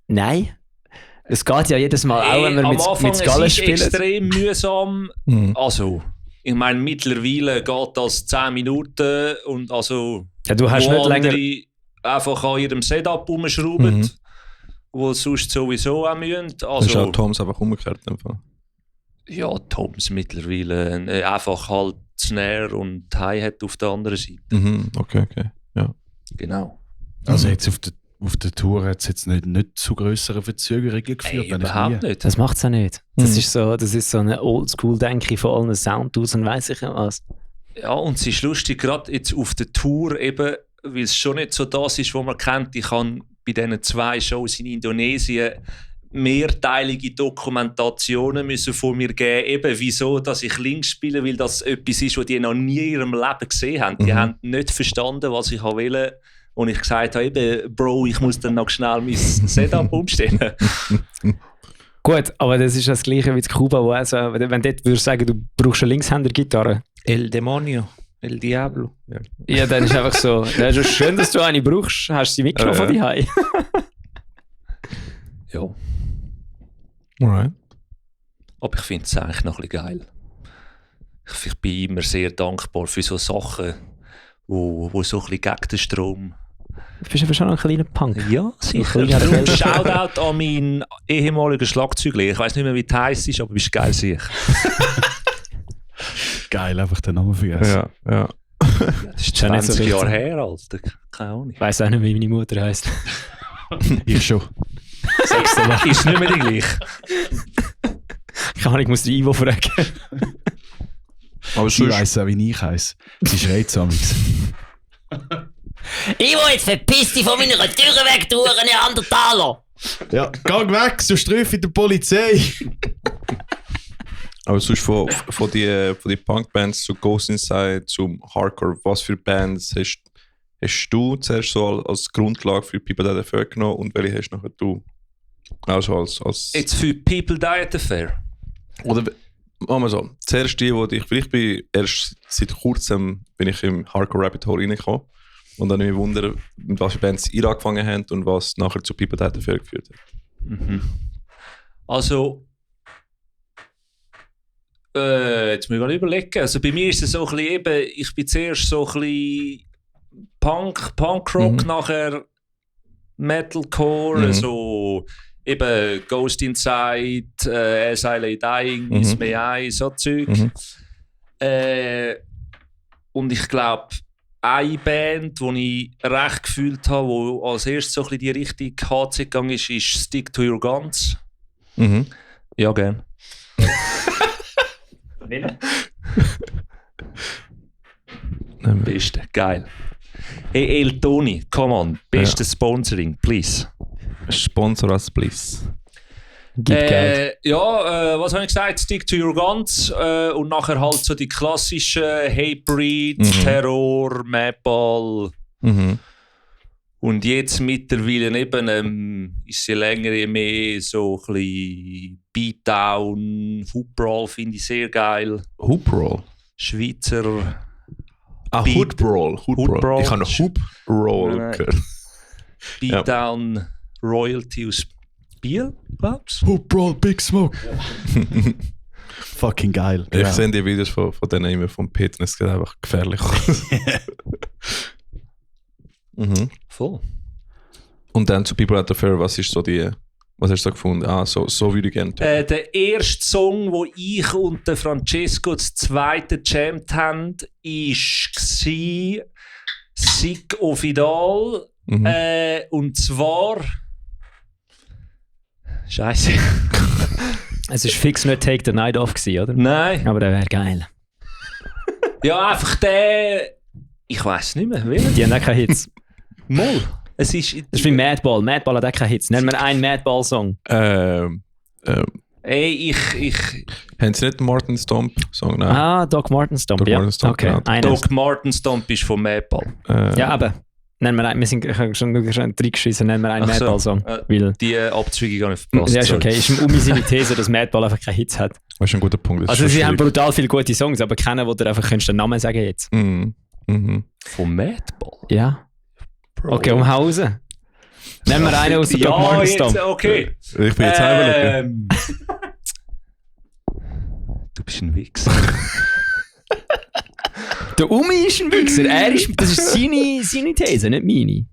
nein. Es geht ja jedes Mal auch, wenn wir mit Skallen spielen. Es ist extrem mühsam. Also, ich meine, mittlerweile geht das 10 Minuten und also Ja, du hast nicht länger... einfach an ihrem Setup rumschrauben, wo sonst sowieso auch müssen. Das ist auch Also, Toms einfach umgekehrt. In dem Fall. ja, Toms mittlerweile einfach halt Snare und Hi-Hat auf der anderen Seite. Okay. Ja. Genau. Also jetzt auf der Tour hat es jetzt nicht zu grösseren Verzögerungen geführt. Ey, überhaupt nicht. Das macht es auch nicht. Das ist so eine Oldschool-Denke von allen Soundtools und weiss ich nicht was. Ja, und es ist lustig, gerade jetzt auf der Tour eben, weil es schon nicht so das ist, was man kennt. Ich habe bei diesen 2 Shows in Indonesien mehrteilige Dokumentationen müssen von mir geben, eben wieso, dass ich links spiele, weil das etwas ist, was die noch nie in ihrem Leben gesehen haben. Die haben nicht verstanden, was ich wollte. Und ich gesagt habe, eben, Bro, ich muss dann noch schnell mein Setup umstellen. Gut, aber das ist das Gleiche wie in Kuba, wo also, wenn dort würdest sagen, du brauchst eine Linkshänder-Gitarre. El Demonio, El Diablo. Ja, dann ist einfach so, das ist schön, dass du eine brauchst, hast du sie mitgenommen von dir heim. Ja, Alright. aber ich finde es eigentlich noch ein bisschen geil. Ich bin immer sehr dankbar für so Sachen, wo so ein bisschen gegen den Strom. Du bist aber schon ein kleiner Punk. Ja, sicher. Darum Shoutout an meinen ehemaligen Schlagzeuglehrer. Ich weiß nicht mehr, wie der heisst, aber bist geil sicher. Geil, einfach den Namen vergessen. Ja. Das ist ja nicht so 20 Jahre wichtig. her, Alter. Keine Ahnung. Ich weiss auch nicht, wie meine Mutter heisst. Ich schon. Ist nicht mehr die gleiche. Keine Ahnung, ich muss den Ivo fragen. Aber Sie weiss auch, wie ich heiße. Sie schreit zusammen's. Ivo, jetzt verpiss dich von meiner Tür weg, du Neandertaler! Ja, geh weg, sonst rufe ich die Polizei. Aber sonst von die Punkbands zu Ghost Inside, zum Hardcore, was für Bands hast du zuerst so als Grundlage für People That Affair genommen und welche hast nachher du? Also als Jetzt für People Diet Affair. oder machen wir so, zuerst die ich bin erst seit kurzem bin ich im Hardcore Rabbit Hole reingekommen und dann mich wundern, mit was für Bands ihr angefangen habt und was nachher zu People That Affair geführt hat. Also, jetzt muss ich mal überlegen. Also bei mir ist es so ein bisschen eben, ich bin zuerst so ein bisschen Punkrock, nachher Metalcore, so eben Ghost Inside, As I Lay Dying, Miss May I, so Zeug. Und ich glaube, eine Band, die ich recht gefühlt habe, die als erstes so ein bisschen die Richtung HC gegangen ist Stick to Your Guns. Ja, gern. Beste, geil. Hey, El Toni, come on, beste Sponsoring, please. Sponsor us, please. Gib Geld. Was habe ich gesagt? Stick to your guns und nachher halt so die klassischen Hatebreed, Terror, Mapball. Und jetzt mittlerweile eben ist sie länger mehr so ein bisschen Beatdown, Hoopbrawl finde ich sehr geil. Hooproll. Schweizer Ah, Hoodbrawl. Hoodbrawl. Ich habe noch Hooproll Nein. gehört. Beatdown Royalty aus Biel, glaubst du? Who brought Big Smoke? Fucking geil. Ich sehe die Videos von denen immer vom Peter und es geht einfach gefährlich aus. Voll. Und dann zu People at the Fair, was hast du so gefunden? Ah, so würde ich gerne. Der erste Song, wo ich und der Francesco das zweite gejammt haben, war Sick of It All. Und zwar. Scheiße. Es war fix nicht Take the Night Off gewesen, oder? Nein. Aber der wäre geil. Ja, einfach der... Ich weiss nicht mehr, wie? Die haben auch keine Hits. Moll. Es ist... Das ist wie Madball. Madball hat auch keine Hits. Nennen wir einen Madball-Song. Ey, Haben Sie nicht den Martin Stomp-Song? Nein. Ah, Doc Martin Stomp. Doc Ja. Martin Stomp, Okay, genau. einer. Doc Martin Stomp ist von Madball. Ja, aber. Nennen wir einen, wir sind ich habe schon reingeschissen, nennen wir einen Ach so. Madball-Song. Weil, Die Abzweigung gar nicht verpasst. ja, ist okay. Ist um seine These, dass Madball einfach keine Hits hat. Das ist ein guter Punkt. Das Also ist sie schon haben schwierig. brutal viele gute Songs, aber keinen, wo du einfach den Namen sagen jetzt. Mhm. Mhm. Von Madball? Ja. Bro. Okay, um Haus. Nennen wir einen aus der Doc Ja, Martin jetzt, Stomp. okay. Ich bin jetzt heimelig. Du bist ein Wichser. Der Umi ist ein Wichser. Das ist seine These, nicht meine.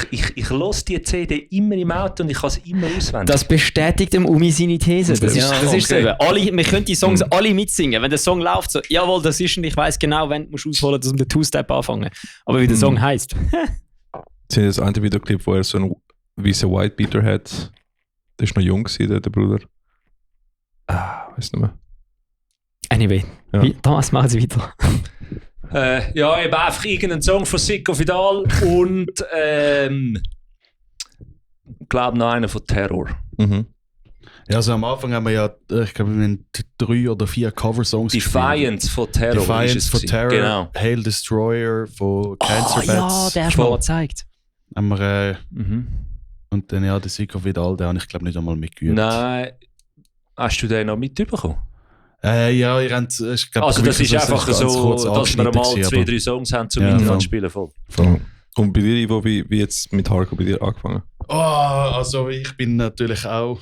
Ich höre die CD immer im Auto und ich kann es immer auswendig. Das bestätigt dem Umi seine These. Das ist so. okay. Wir können die Songs alle mitsingen. Wenn der Song läuft, so, jawohl, das ist und ich weiss genau, wenn du ausholen musst, um den Two-Step anfangen. Aber wie der Song heisst. Sie haben das eine Videoclip, wo er so einen weißen Whitebeater hat. Der ist noch jung gewesen, der Bruder. Weiß nicht mehr. Anyway, Ja. Thomas, machen Sie weiter. Ja, eben einfach irgendeinen Song von Sicko Vidal und ich glaube noch einen von Terror. Mhm. Ja, also am Anfang haben wir ja, ich glaube, wir haben 3 oder 4 Cover-Songs Defiance von Terror. Defiance ist es von gewesen. Terror, Genau. Hail Destroyer von Cancer Ja, Bats. der hast du mir mal gezeigt. Haben wir, Mhm. und dann ja, der Sicko Vidal, den habe ich glaube nicht einmal mitgeübt. Nein, hast du den noch mitbekommen? Ja, ihr habt, ich glaube, Also das ist einfach ganz so, kurz dass wir angeschnitten mal gewesen, 2, aber- 3 Songs haben zum Ja, Miteinander voll. spielen. Voll. Und bei dir, Ivo, wie jetzt mit Hardcore bei dir angefangen? Oh, also ich bin natürlich auch.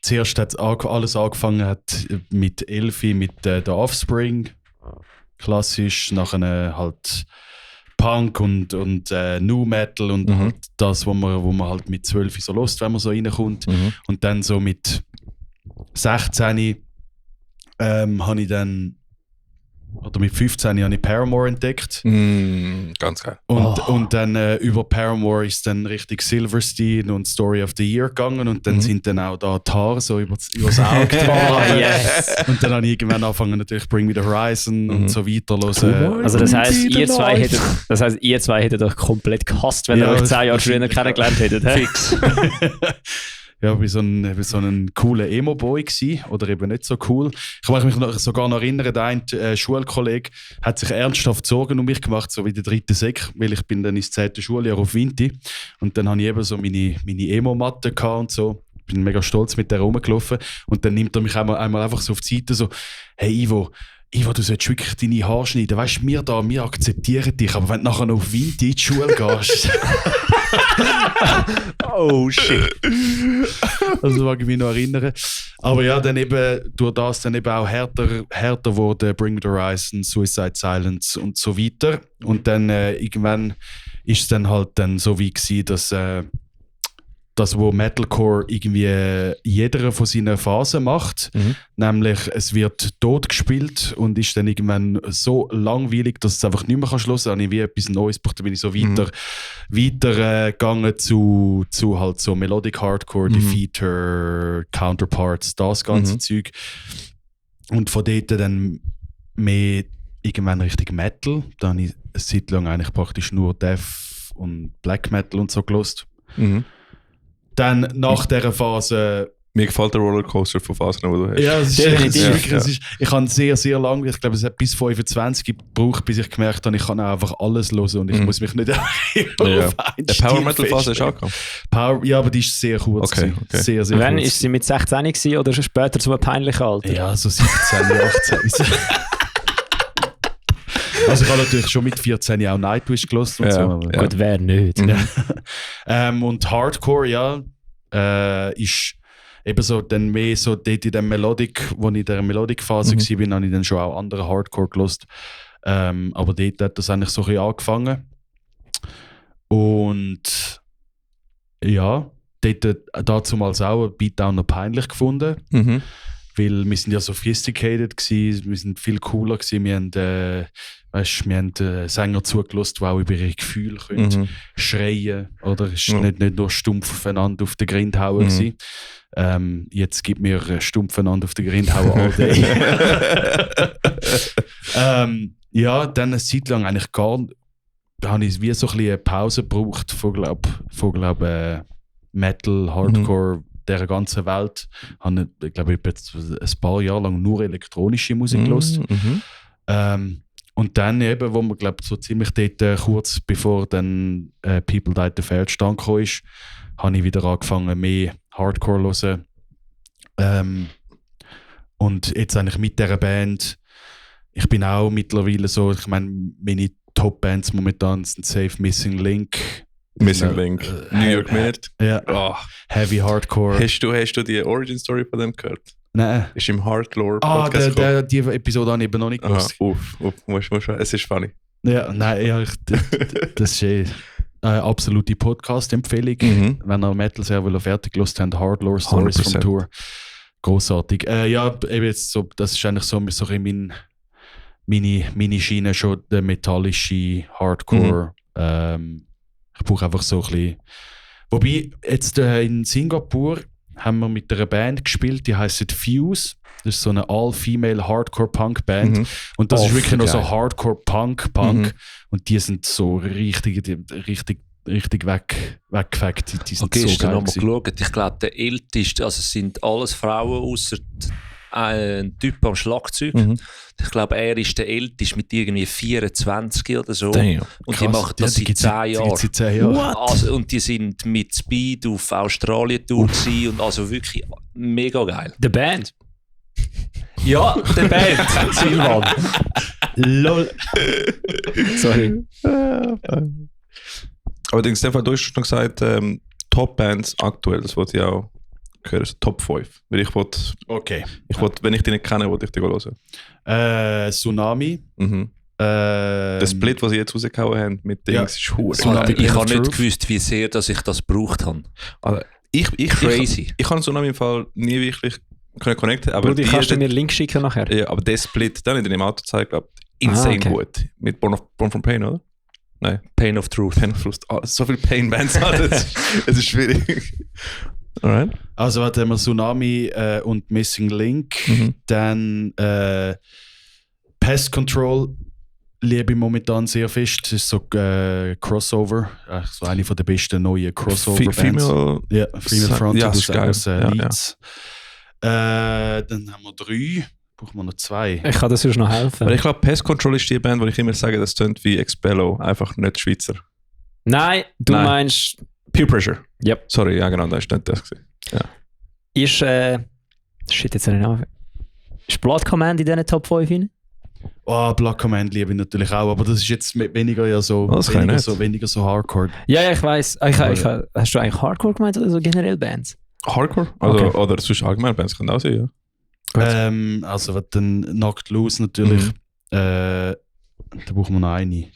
Zuerst hat alles angefangen hat mit Elfi, mit The Offspring. Klassisch, nachher halt Punk und Nu Metal und Mhm. halt das, wo man halt mit 12 so lust, wenn man so reinkommt. Und dann so mit 16 habe ich dann, oder mit 15 habe ich Paramore entdeckt. Ganz geil. Und dann über Paramore ist dann richtig Silverstein und Story of the Year gegangen und dann sind dann auch da die Haare so übers Auge getragen. Yes. Und dann habe ich irgendwann angefangen natürlich Bring Me the Horizon und so weiter hören. Also das heisst, ihr zwei hättet euch komplett gehasst, wenn ihr Ja, euch 10 Jahre das- früher kennengelernt hättet. hä? Fix. Ja, ich war so ein cooler Emo-Boy gewesen, oder eben nicht so cool. Ich kann mich sogar noch erinnern, ein Schulkollege hat sich ernsthaft Sorgen um mich gemacht, so wie der 3. Sek, weil ich bin dann ins 10. Schuljahr auf Vinti und dann hatte ich eben so meine Emo-Matte gehabt und so. Bin mega stolz mit der rumgelaufen und dann nimmt er mich einmal einfach so auf die Seite so, hey Ivo, du solltest wirklich deine Haare schneiden. Weißt du, wir akzeptieren dich, aber wenn du nachher noch auf Vinti in die Schule gehst. Oh shit. Also mag ich mich noch erinnern. Aber ja, dann eben durch das dann eben auch härter wurde, Bring Me the Horizon, Suicide Silence und so weiter. Und dann irgendwann ist es dann halt dann so wie gewesen, dass das, wo Metalcore irgendwie jeder von seinen Phasen macht, nämlich es wird tot gespielt und ist dann irgendwann so langweilig, dass es einfach nicht mehr hören kann. Dann habe ich wie etwas Neues gebraucht, dann bin ich so weiter gegangen zu halt so Melodic Hardcore, Defeater, Counterparts, das ganze Zeug. Und von dort dann mehr irgendwann Richtung Metal. Da habe ich eine Zeit lang eigentlich praktisch nur Death und Black Metal und so gelost. Dann nach dieser Phase. Mir gefällt der Rollercoaster von Phasen, die du hast. Ja, es ist Definitiv. wirklich, ich habe sehr, sehr lange, ich glaube, es hat bis 25 gebraucht, bis ich gemerkt habe, ich kann auch einfach alles hören und ich muss mich nicht auf Ja. einen Der Stil Power Metal Phase ist festlegen. angekommen. Ja, aber die ist sehr kurz. Okay, gewesen. okay. Sehr, sehr Wann kurz. ist sie mit 16 gewesen oder schon später zu einem peinlichen Alter? Ja, so 17, 18. Also ich habe natürlich schon mit 14 auch Nightwish gehört und Ja, so. Aber ja. Gut, wer nicht? Und Hardcore, ja, ist eben so dann mehr so dort in der Melodic, wo ich in der Melodic-Phase war, habe ich dann schon auch andere Hardcore gehört. Aber dort hat das eigentlich so ein bisschen angefangen. Und ja, dort damals auch ein Beatdown noch peinlich gefunden. Weil wir sind ja sophisticated gewesen, wir sind viel cooler gewesen, wir haben Sänger zugelassen, die auch über ihre Gefühle können schreien, oder? Es war nicht nur stumpf aufeinander auf den Grind hauen gewesen. Jetzt gibt mir stumpfen Hand auf den Grindhauer all day. Ja, dann eine Zeit lang eigentlich habe ich wie so ein bisschen eine Pause gebraucht von Metal, Hardcore, dieser ganzen Welt. Ich glaube, ich habe jetzt ein paar Jahre lang nur elektronische Musik gehört. Und dann eben, wo man glaube so ziemlich dort, kurz bevor dann People Died the Fair zustande gekommen ist, habe ich wieder angefangen, mehr Hardcore zu hören. Und jetzt eigentlich mit dieser Band, ich bin auch mittlerweile so, ich meine, meine Top-Bands momentan sind Safe Missing Link. Missing Link. New York Minute. Ja. Oh. Heavy Hardcore. Hast du die Origin Story von dem gehört? Nein. Ist im Hardlore Podcast die Episode habe ich eben noch nicht gewusst. Es ist funny. Ja, nein, ja, das ist eine absolute Podcast-Empfehlung. Wenn ihr Metal sehr fertig gehört habt, Hardlore Stories 100%. vom Tour. Großartig. Ja, eben jetzt so, das ist eigentlich so meine Schiene, schon der metallische Hardcore. Ich brauche einfach so ein bisschen. Wobei, jetzt in Singapur haben wir mit einer Band gespielt, die heisst Fuse. Das ist so eine All-Female Hardcore-Punk-Band. Und das ist wirklich noch so Hardcore-Punk. Und die sind so richtig weggefackt. Die sind Okay, so hast du geil nochmal gewesen. geschaut? Ich glaube, der älteste, also es sind alles Frauen, außer ein Typ am Schlagzeug. Ich glaube, er ist der älteste mit irgendwie 24 oder so. Damn. Und die machen das seit 10 Jahren. Seit 10 Jahren. Also, und die sind mit Speed auf Australien-Tour gewesen und also wirklich mega geil. The Band. Ja, der Band, Silvan. Lol. Sorry. Aber in dem Fall, du hast noch gesagt, Top-Bands aktuell, das wollte ich auch hören, so Top 5. Weil ich wollte, Okay. wenn ich die nicht kenne, wollte ich die hören. Tsunami. Der Split, den sie jetzt rausgehauen haben mit Dings, Ja. ist hure. Tsunami. Ich habe nicht Truth. gewusst, wie sehr dass ich das gebraucht habe. Also, ich Crazy. Ich kann Tsunami im Fall nie wirklich connecten, aber Brudi, kannst du mir einen Link schicken nachher? ja, aber der Split, den ich im Auto gezeigt, glaube ich, insane okay. gut. Mit Born from Pain, oder? Nein, Pain of Truth. Pain of Truth. So viele Pain-Bands haben, es ist schwierig. Alright. Also warte, haben wir Tsunami und Missing Link. Dann Pest Control liebe ich momentan sehr fest. Das ist so Crossover. So eine von der besten neuen Crossover-Bands. Female. Ja, Female Front ja, aus ist geil. Ja, Leeds. Dann haben wir 3. Brauchen wir noch 2. Ich kann das sonst noch helfen. Aber ich glaube, Pest Control ist die Band, wo ich immer sage, das tönt wie Expello, einfach nicht Schweizer. Nein, du Nein. meinst, Peer Pressure. Yep. Sorry, ja genau, das ist nicht das gewesen. Ja. ist, shit, jetzt habe ich noch. Ist Blood Command in diesen Top 5 rein? Oh, Black Command liebe ich natürlich auch, aber das ist jetzt weniger ja so, Das kann ich weniger so Hardcore. Ja, ich weiss. Hast du eigentlich Hardcore gemeint oder so generell Bands? Hardcore? Also, Okay. oder sonst allgemein Bands können auch sein, ja. Also was dann Knocked Loose natürlich. Da brauchen wir noch eine.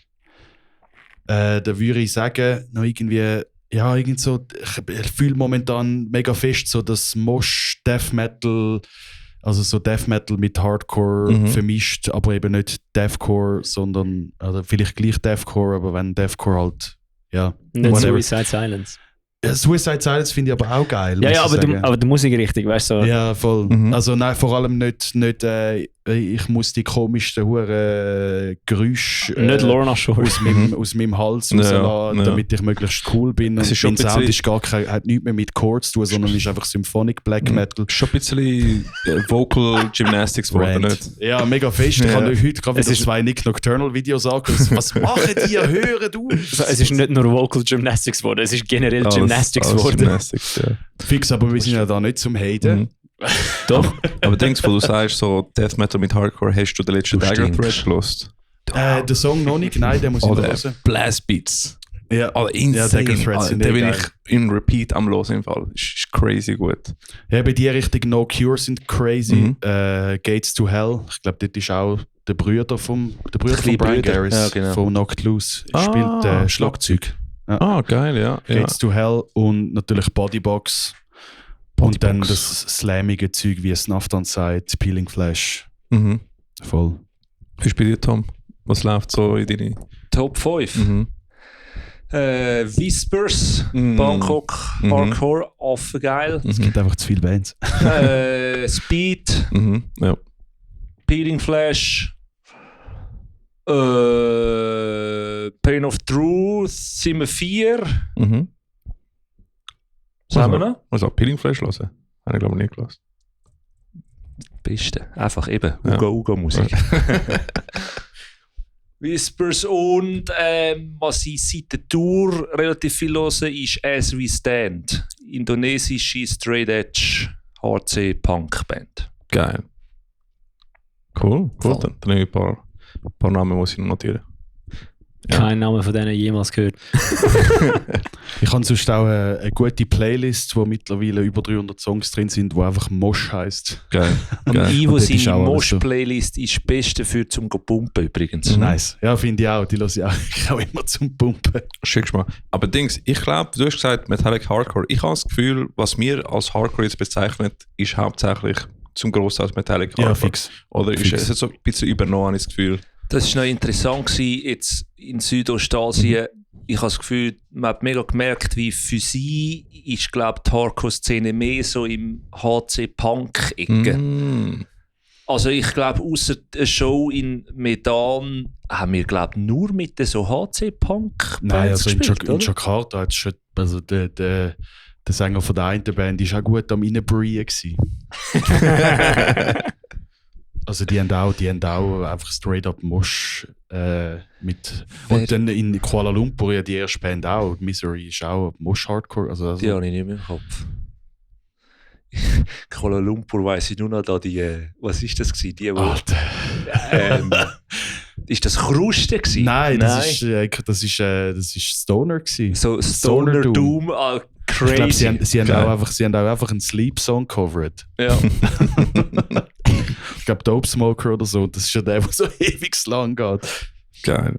Da würde ich sagen, noch irgendwie, ja, irgend so, ich fühle momentan mega fest so das Mosh Death Metal, also so Death Metal mit Hardcore vermischt, aber eben nicht Deathcore, sondern also vielleicht gleich Deathcore, aber wenn Deathcore halt, ja, Nicht whatever. Suicide Silence. Ja, Suicide Silence finde ich aber auch geil. Ja, muss ja, ich sagen. aber die Musik richtig, weißt du? So. Ja, voll. Mhm. Also nein, vor allem nicht ich muss die komischsten Huren Geräusche Nicht Lorna Shore. aus meinem Hals Ja, rauslassen, ja. damit ich möglichst cool bin. Es Und ist schon mein Sound ein bisschen- ist hat nichts mehr mit Chords zu tun, sondern ist einfach Symphonic Black Metal. Schon ein bisschen Vocal Gymnastics geworden, Rant. nicht? Ja, mega fest. Ich Ja. habe heute gerade Es wieder ist- 2 Nick Nocturnal Videos angeschaut. Was machen die? Hören du? So, es ist nicht nur Vocal Gymnastics geworden, es ist generell Alles- Gymnastics alles geworden. Gymnastics, ja. Fix, aber wir sind ja da nicht zum Haten. Mhm. Doch. Aber denkst du, wo du sagst, so Death Metal mit Hardcore, hast du den letzten Du Dagger stinkst. Thread gelost? Den Song noch nicht, nein, den muss ich noch Oder hören. Blast Beats. Ja, Alter, insane. Dagger Threads sind Den bin geil. ich in Repeat am Los im Fall. Ist crazy gut. Ja, bei die Richtung No Cure sind crazy. Mhm. Gates to Hell. Ich glaube, dort ist auch der Bruder von kleine Brian Bruder. Garris Ja, genau. von Knocked Loose. Ah, Spielt Schlagzeug. Ah, geil, ja. ja. Gates to Hell und natürlich Bodybox. Und dann das slammige Zeug wie Snuff on Sight, Peeling Flash. Mhm. Voll. Wie ist bei dir, Tom? Was läuft so in deine... Top 5. Mhm. Whispers, Mhm. Bangkok, Hardcore, affengeil. Es gibt einfach zu viele Bands. Speed, Ja. Peeling Flash, Pain of Truth, sind wir 4. Mhm. Was haben wir noch? Also Peeling Flash hören? Habe ich glaube ich nie gehört. Beste. Einfach eben Ja. Uga-Uga-Musik. Whispers und was ich seit der Tour relativ viel höre, ist As We Stand. Indonesische Straight Edge HC Punk Band. Geil. Cool. Voll. Dann nehme ich ein paar Namen, muss ich noch notieren. Ja. Kein Name von denen jemals gehört. Ich habe sonst auch eine gute Playlist, wo mittlerweile über 300 Songs drin sind, die einfach Mosh heisst. Geil. Und Geil. Ivo Und dort ist seine auch alles so. Mosh-Playlist ist das Beste für zum Pumpen übrigens. Nice. Ja, finde ich auch. Die höre ich auch immer zum Pumpen. Schickst mal. Aber Dings, ich glaube, du hast gesagt Metallic Hardcore. Ich habe das Gefühl, was wir als Hardcore jetzt bezeichnen, ist hauptsächlich zum Großteil Metallic Hardcore. Ja, fix. Oder ist Fix. es so ein bisschen übernommen, habe ich das Gefühl. Das war noch interessant gewesen, jetzt in Südostasien. Ich habe das Gefühl, man hat mega gemerkt, wie für sie ist, glaube ich, die Hardcore-Szene mehr so im HC-Punk-Ecke. Mm. Also ich glaube, außer der Show in Medan haben wir, glaube ich, nur mit den so HC-Punk Nein, also in oder? Jakarta hat schon, also der Sänger von der einen Band war auch gut am Reinbrühen gewesen. Also die haben auch einfach straight up Mosh mit. Und dann in Kuala Lumpur ja die erste Band auch. Misery ist auch Mosh Hardcore. Also Die habe ich nicht mehr im Kopf. Kuala Lumpur weiss ich nur noch da die, was ist das gewesen? Die, wo, Alter. ist das Kruste gewesen? Nein, das ist Stoner gewesen. So Stoner Doom, crazy. Ich glaube, sie haben auch einfach einen Sleep Song covered. Ja. Ich glaube Dope Smoker oder so. Das ist ja der, der so ewig lang geht. Geil.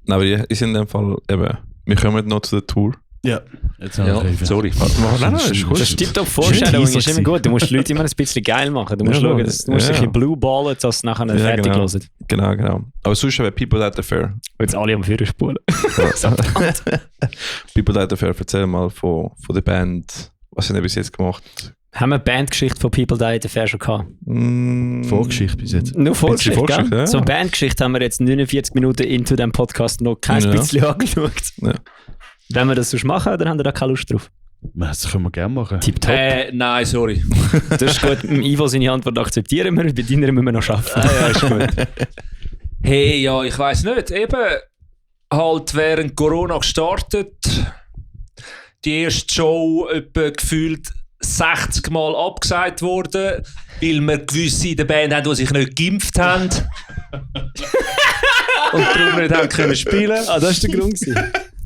Nein, aber ist in dem Fall eben, wir kommen noch zu der Tour. Ja, jetzt Ja, sorry. Nein, ist gut. Das stimmt doch, Vorstellung Schön ist immer gut. Du musst die Leute immer ein bisschen geil machen. Du musst Ja, schauen, dass du musst ja. ein bisschen blue ballen, dass sie nachher fertig genau. hören. Genau. Aber sonst haben People That Affair. Und jetzt alle am Führer spulen. People That Affair, erzähl mal von der Band. Was haben wir bis jetzt gemacht? Haben wir eine Bandgeschichte von People Die the Fair schon gehabt? Vorgeschichte bis jetzt. Nur Vorgeschichte, Vorgeschichte, gell? ja. So eine Bandgeschichte haben wir jetzt 49 Minuten into dem Podcast noch kein Ja. bisschen angeschaut. Ja. Wenn wir das sonst machen, dann haben wir da keine Lust drauf. Das können wir gerne machen. Tipptopp. Nein, sorry. Das ist gut. Im Ivo seine Antwort akzeptieren wir, bei deiner müssen wir noch arbeiten. Ja, ist gut. Hey, ja, ich weiss nicht. Eben, halt während Corona gestartet. Die erste Show etwa gefühlt 60 Mal abgesagt worden, weil wir gewisse in der Band haben, die sich nicht geimpft haben. Und darum nicht haben können spielen. Ah, das war der Grund.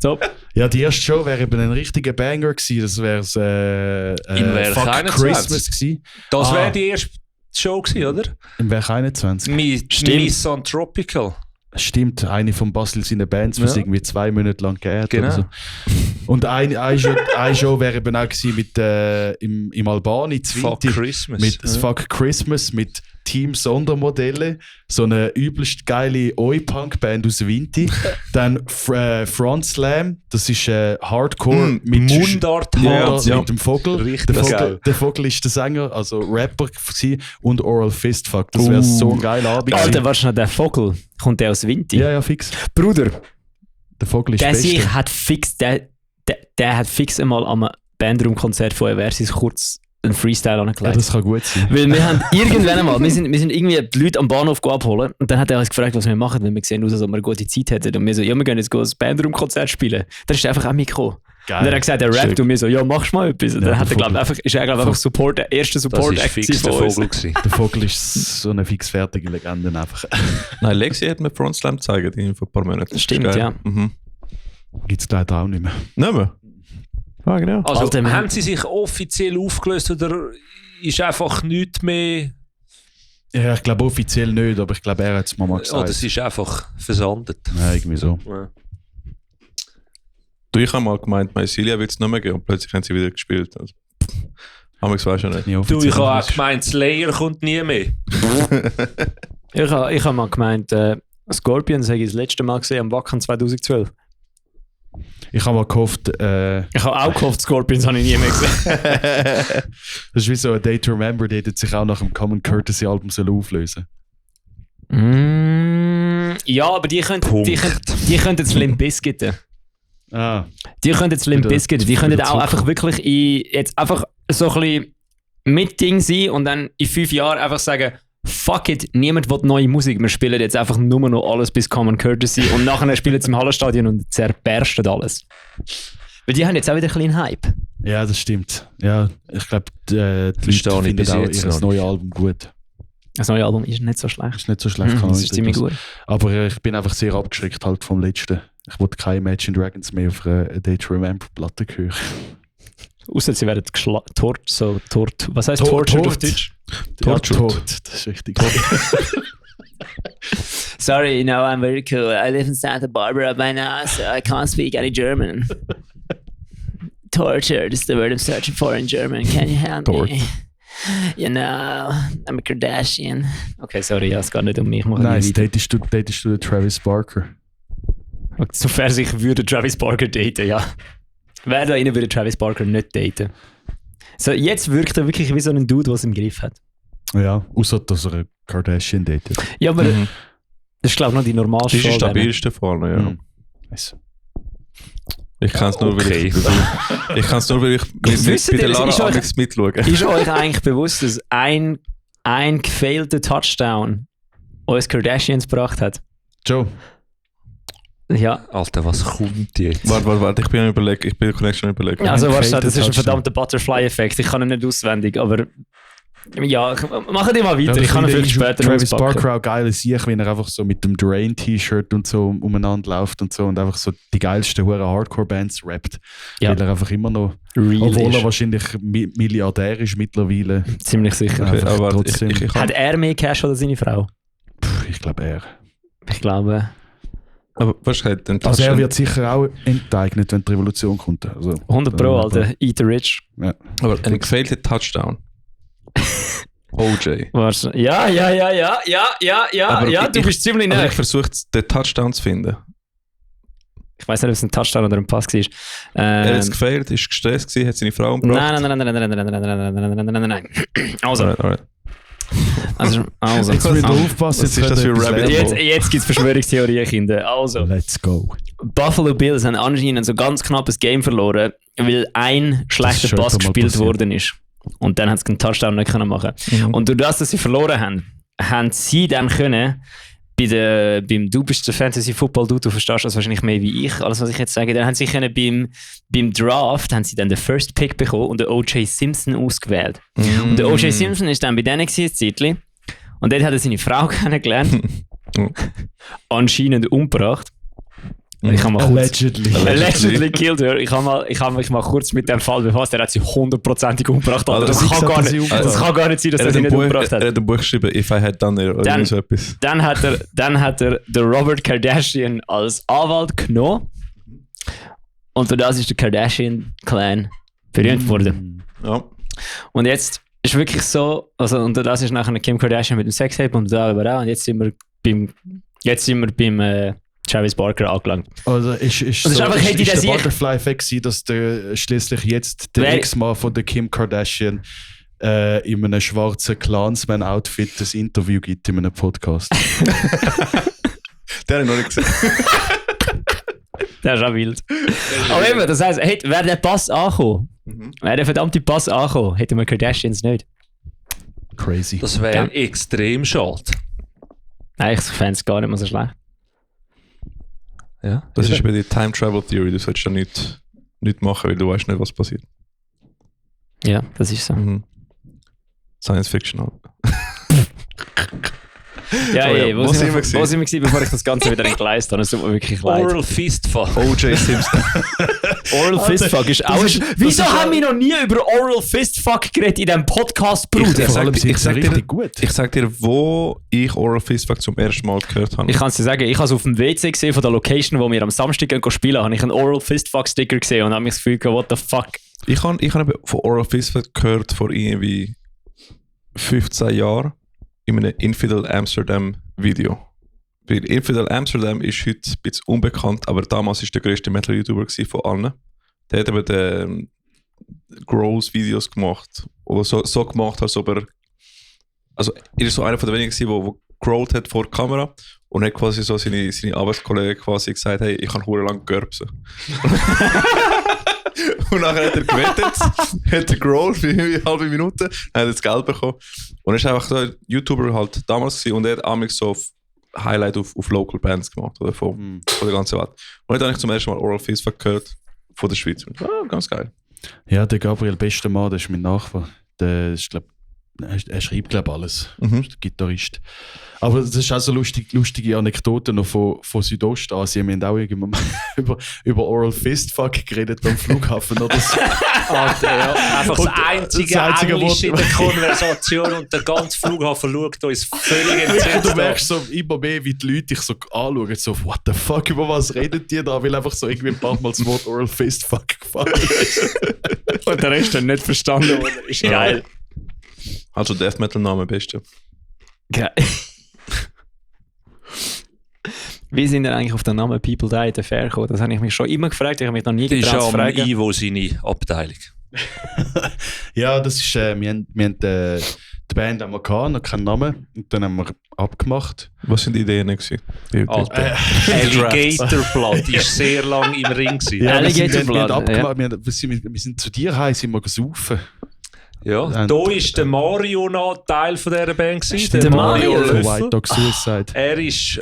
Top. Ja, die erste Show wäre eben ein richtiger Banger gewesen. Das wäre Im Werk Fuck 21. Christmas gewesen. Das Ah. wäre die erste Show gewesen, oder? Im Werk 21. Stimmt. Misanthropical. Stimmt, eine von Basel seine Bands, die Ja. es irgendwie 2 Monate lang gegeben hat. Genau. Oder so. Und eine Show wäre eben auch gewesen mit, im Albani, Fuck Christmas. mit Fuck Christmas, mit Team Sondermodelle, so eine übelst geile Oi-Punk-Band aus Vinti. Dann Front Slam, das ist Hardcore mit Mundart Mundart Ja. mit dem Vogel. Richtig Der Vogel, geil. der Vogel ist der Sänger, also Rapper gewesen, und Oral Fistfuck. Das wäre so ein geiler Abend Alter, gewesen. was ist noch der Vogel? Kommt der aus Winti? Ja, fix. Bruder, Der Vogel ist der das sich Beste. hat fix, der hat fix einmal am Bandraumkonzert von Eversis kurz einen Freestyle Ja, angelegt. das kann gut sein. Weil wir haben irgendwann einmal, wir sind irgendwie die Leute am Bahnhof abholen und dann hat er uns gefragt, was wir machen, wenn wir sehen, aus, als ob wir eine gute Zeit hätten. Und wir so, ja, wir gehen jetzt ein Bandraumkonzert spielen. Dann ist er einfach auch Mikro. Und dann hat er gesagt, er rappt Schick. und wir so, ja, machst mal etwas. Und Ja, dann hat der er, glaub, Vogel. ist er, glaub, einfach Support, der erste Das Support ist fix der von uns. Vogel gewesen. Der Vogel ist so eine fixfertige Legende einfach. Nein, Lexi hat mir Front Slam gezeigt vor ein paar Monaten. Das ist Stimmt, geil. ja. Mhm. Gibt es leider auch nicht mehr. Nicht mehr? Ah, genau. Also, Alter, wir- haben sie sich offiziell aufgelöst oder ist einfach nichts mehr... Ja, ich glaube offiziell nicht, aber ich glaube, er hat es mal Oder gesagt. es ist einfach versandet. Ja, irgendwie so. Ja. Du, ich habe mal gemeint, Mycelia wird es nicht mehr geben und plötzlich haben sie wieder gespielt. Also, aber ich weiß schon nicht. Nie Du, offiziell ich habe auch ist. gemeint, Slayer kommt nie mehr. Ich hab mal gemeint, Scorpions habe ich das letzte Mal gesehen am Wacken 2012. Ich habe mal gehofft, Ich habe auch gehofft, Scorpions habe ich nie mehr gesehen. das ist wie so ein Day to Remember, die hätte sich auch nach dem Common Courtesy Album auflösen. Ja, aber die könnten jetzt Limp Bizkit. Ah, Die könnten jetzt Limp Wieder- Bizkit. Die wieder könnten auch zurückkommen. einfach wirklich jetzt einfach so ein bisschen mit Ding sein und dann in 5 Jahren einfach sagen, fuck it, niemand will neue Musik. Wir spielen jetzt einfach nur noch alles bis Common Courtesy und nachher spielen sie im Hallenstadion und zerbersten alles. Weil die haben jetzt auch wieder ein bisschen Hype. ja, das stimmt. Ja, ich glaube, die Verstehe Leute ich bis finden auch jetzt ihr noch neues Album gut. Das neue Album ist nicht so schlecht. Ist nicht so schlecht. kann Das ich ist ziemlich das- gut. Aber ich bin einfach sehr abgeschreckt halt vom letzten. Ich wollte keine Imagine Dragons mehr auf einer A Day to Remember Platte hören. Ausser sie werden tort. Was heißt Tort. tortured auf Deutsch? Tortured. Ja, tot. Das ist richtig. Sorry, you know, I'm very cool. I live in Santa Barbara by now, so I can't speak any German. Tortured is the word I'm searching for in German. Can you help me? You know, I'm a Kardashian. Okay, sorry, ja, es geht nicht um mich. Nice, datest du den Travis Barker? Sofern ich würde Travis Barker daten, ja. Wer da innen würde Travis Barker nicht daten? So, jetzt wirkt er wirklich wie so ein Dude, der es im Griff hat. Ja, außer dass er eine Kardashian datet. Ja, aber Mhm. das ist, glaube ich, noch die normalste Das ist die Wahl, stabilste Fall, ja. Mhm. Nice. Ich kann es nur, weil ich mit Wisst bei ihr, der Lara ist euch- Amix mitschauen. Ist euch eigentlich bewusst, dass ein gefehlter Touchdown uns Kardashians gebracht hat? Joe, Ja. Alter, was kommt jetzt? Warte, ich bin am Überlegen. Ich bin schon am Überlegen. Also, Ein weißt du, gefehlter das ist ein Touchdown. verdammter Butterfly-Effekt. Ich kann ihn nicht auswendig, aber ja, machen die mal weiter. Ich kann ihn vielleicht später Travis auspacken. Barker auch geil sehe, wenn er einfach so mit dem Drain-T-Shirt und so umeinander läuft und so und einfach so die geilsten hure Hardcore-Bands rappt. Ja. Weil er einfach immer noch, Real obwohl er ist. wahrscheinlich Milliardär ist mittlerweile, Ziemlich sicher. Okay, einfach aber trotzdem. ich Hat er mehr Cash oder seine Frau? ich glaube er. Ich glaube aber was hat denn Also er wird sicher auch enteignet, wenn die Revolution kommt. Also, 100 Pro, Alter. Eat the rich. Ja. Aber ein gefehlter Touchdown. OJ. Was? Ja. Aber Du bist ziemlich Also nah. ich versuche den Touchdown zu finden. Ich weiß nicht, ob es ein Touchdown oder ein Pass war. Er hat es gefehlt, ist gestresst gewesen, hat seine Frau umgebracht. Nein. Also, Alright. also. Jetzt müsst ihr aufpassen. Was ist das für ein Rabbit Jetzt, Hole? jetzt gibt es Verschwörungstheorien, Kinder. Also, Let's go. Buffalo Bills haben anscheinend so ganz knappes Game verloren, weil ein schlechter schon Pass öfter mal gespielt passiert. worden ist. Und dann haben sie keinen Touchdown nicht können machen. Und durch das, dass sie verloren haben, haben sie dann können, du bist der Fantasy-Football-Dude, du verstehst das wahrscheinlich mehr wie ich, alles was ich jetzt sage, dann haben sie können beim Draft, haben sie dann den First Pick bekommen und den O.J. Simpson ausgewählt. Und der O.J. Simpson ist dann bei denen gewesen, ein Zeitchen. Und dort hat er seine Frau kennengelernt, anscheinend umgebracht. Ich habe mal kurz... Allegedly killed her. Ich habe mich mal kurz mit dem Fall befasst. Er hat sie 100%ig umgebracht. Alter. Das, Also, kann gar sie nicht, umgebracht. das kann gar nicht sein, dass er sie nicht umgebracht Er hat. hat ein Buch geschrieben, If I Had Done It, oder Dann- so etwas. Dann hat er den Robert Kardashian als Anwalt genommen. Und durch das ist der Kardashian-Clan berühmt worden. Ja. Und jetzt ist wirklich so, also und durch das ist nachher Kim Kardashian mit dem Sextape und da aber auch. Und jetzt sind wir beim Travis Barker angelangt. Also ist Und es ist einfach, hätte ich der das Butterfly-Effekt gewesen, dass der schließlich jetzt der Wer- Ex-Mann von der Kim Kardashian in einem schwarzen Clansman-Outfit ein Interview gibt in einem Podcast. Der habe ich noch nicht gesehen. Das ist auch wild. Aber eben, das heisst, wäre der Pass angekommen, wäre der verdammte Pass angekommen, hätten wir Kardashians nicht. Crazy. Das wäre extrem schade. Nein, ich fände es gar nicht mehr so schlecht. Ja. Das ist bei der Time Travel Theory, du solltest da nicht machen, weil du weißt nicht, was passiert. Ja, das ist so. Science Fiction halt. Ja, Oh ja, ey, wo sind wir gewesen? wo sind wir gewesen, bevor ich das Ganze wieder entgleist habe? Es tut mir wirklich leid. Oral Fistfuck. O.J. Simpson. Oral Fistfuck ist auch... Wieso haben wir noch nie über Oral Fistfuck geredet in diesem Podcast, Bruder? Vor allem ich sind sie sag dir- richtig gut. Ich sag dir, wo ich Oral Fistfuck zum ersten Mal gehört habe. Ich kann es dir sagen, ich habe es auf dem WC gesehen von der Location, wo wir am Samstag gehen spielen, habe ich einen Oral Fistfuck Sticker gesehen und habe mich das Gefühl gehabt, what the fuck. Ich habe von Oral Fistfuck gehört vor irgendwie 15 Jahren in einem Infidel Amsterdam Video. Weil Infidel Amsterdam ist heute ein bisschen unbekannt, aber damals war der grösste Metal-YouTuber von allen. Der hat eben den Growls-Videos gemacht. Oder so gemacht, als ob er... Also er ist so einer von den wenigen, der growlt hat vor der Kamera und hat quasi so seine Arbeitskollegen quasi gesagt, hey, ich kann hure lang gerbsen. Und nachher hat er gewettet, hat er growlt für eine halbe Minute, hat das Geld bekommen. Und er ist einfach so ein YouTuber halt damals gewesen und er hat amigs so Highlight auf Local Bands gemacht, oder von der ganzen Welt. Und er hat eigentlich zum ersten Mal Oral Fistfuck gehört von der Schweiz. Ganz geil. Ja, der Gabriel Bestemann, das ist mein Nachbar. Der ist, er schreibt, glaube ich, alles. Der Gitarrist. Aber das ist auch so lustige Anekdoten noch von Südostasien. Wir haben auch irgendwann über Oral Fistfuck geredet am Flughafen oder so. Einfach das einzige Englisch Wort in der Konversation und der ganze Flughafen schaut uns völlig entsetzt Du an. merkst so immer mehr, wie die Leute dich so anschauen, so, what the fuck, über was redet ihr da? Weil einfach so irgendwie ein paar Mal das Wort Oral Fistfuck gefallen ist. Und der Rest hat nicht verstanden, oder? Ist geil. Also Death Metal Name beste. Geil. Wie sind denn eigentlich auf den Namen People Die at the Fair gekommen? Das habe ich mich schon immer gefragt. Ich habe mich noch nie Das ist getraut zu am fragen. Ivo seine Abteilung. Ja, das ist, wir haben die Band haben wir gehabt, noch keinen Namen. Und dann haben wir abgemacht. Was sind die Ideen gewesen? Alligator Blood ist sehr lang im Ring gewesen. Ja, Alligator wir haben Blood, abgemacht. Wir sind zu dir heim, sind wir gesaufen. Ja, da ist der Mario noch Teil von dieser Band gewesen. der Mario Von Löffel. White Dog Suicide. Er ist,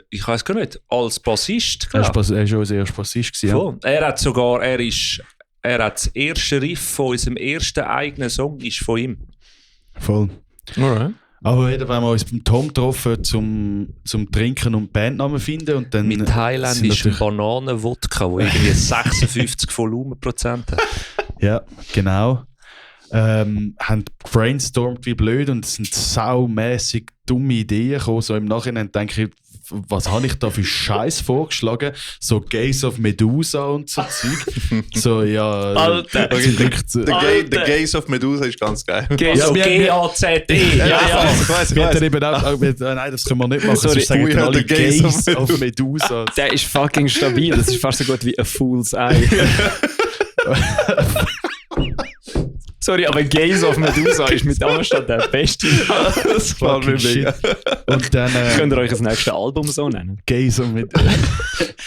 ich weiß gar nicht, als Bassist, Er glaub. war schon sehr Bassist gewesen, ja. Voll. Er hat das erste Riff von unserem ersten eigenen Song ist von ihm. Voll. Alright. Aber wenn wir uns beim Tom getroffen zum Trinken und Bandnamen finden und dann Mit thailändischem sind Bananenwodka, wo irgendwie 56 Volumenprozent hat. ja, genau. Haben brainstormt wie blöd und es sind saumässig dumme Ideen gekommen. So im Nachhinein denke ich, was habe ich da für Scheiß vorgeschlagen? So Gaze of Medusa und so Zeug. So, ja. Alter. Der Gaze of Medusa ist ganz geil. Also wir- G-A-Z-E. Ja, ich weiss. Wir haben eben auch, nein, das können wir nicht machen. Sorry, Sonst sagen we dann are alle the Gaze of Gaze of Medusa. Der ist fucking stabil. Das ist fast so gut wie a Fool's Eye. Sorry, aber Gaze of Medusa ist mit Amstadt der beste. Das gefällt mir Fucking mega. shit. Und dann Könnt ihr euch das nächste Album so nennen? Gaze of Medusa.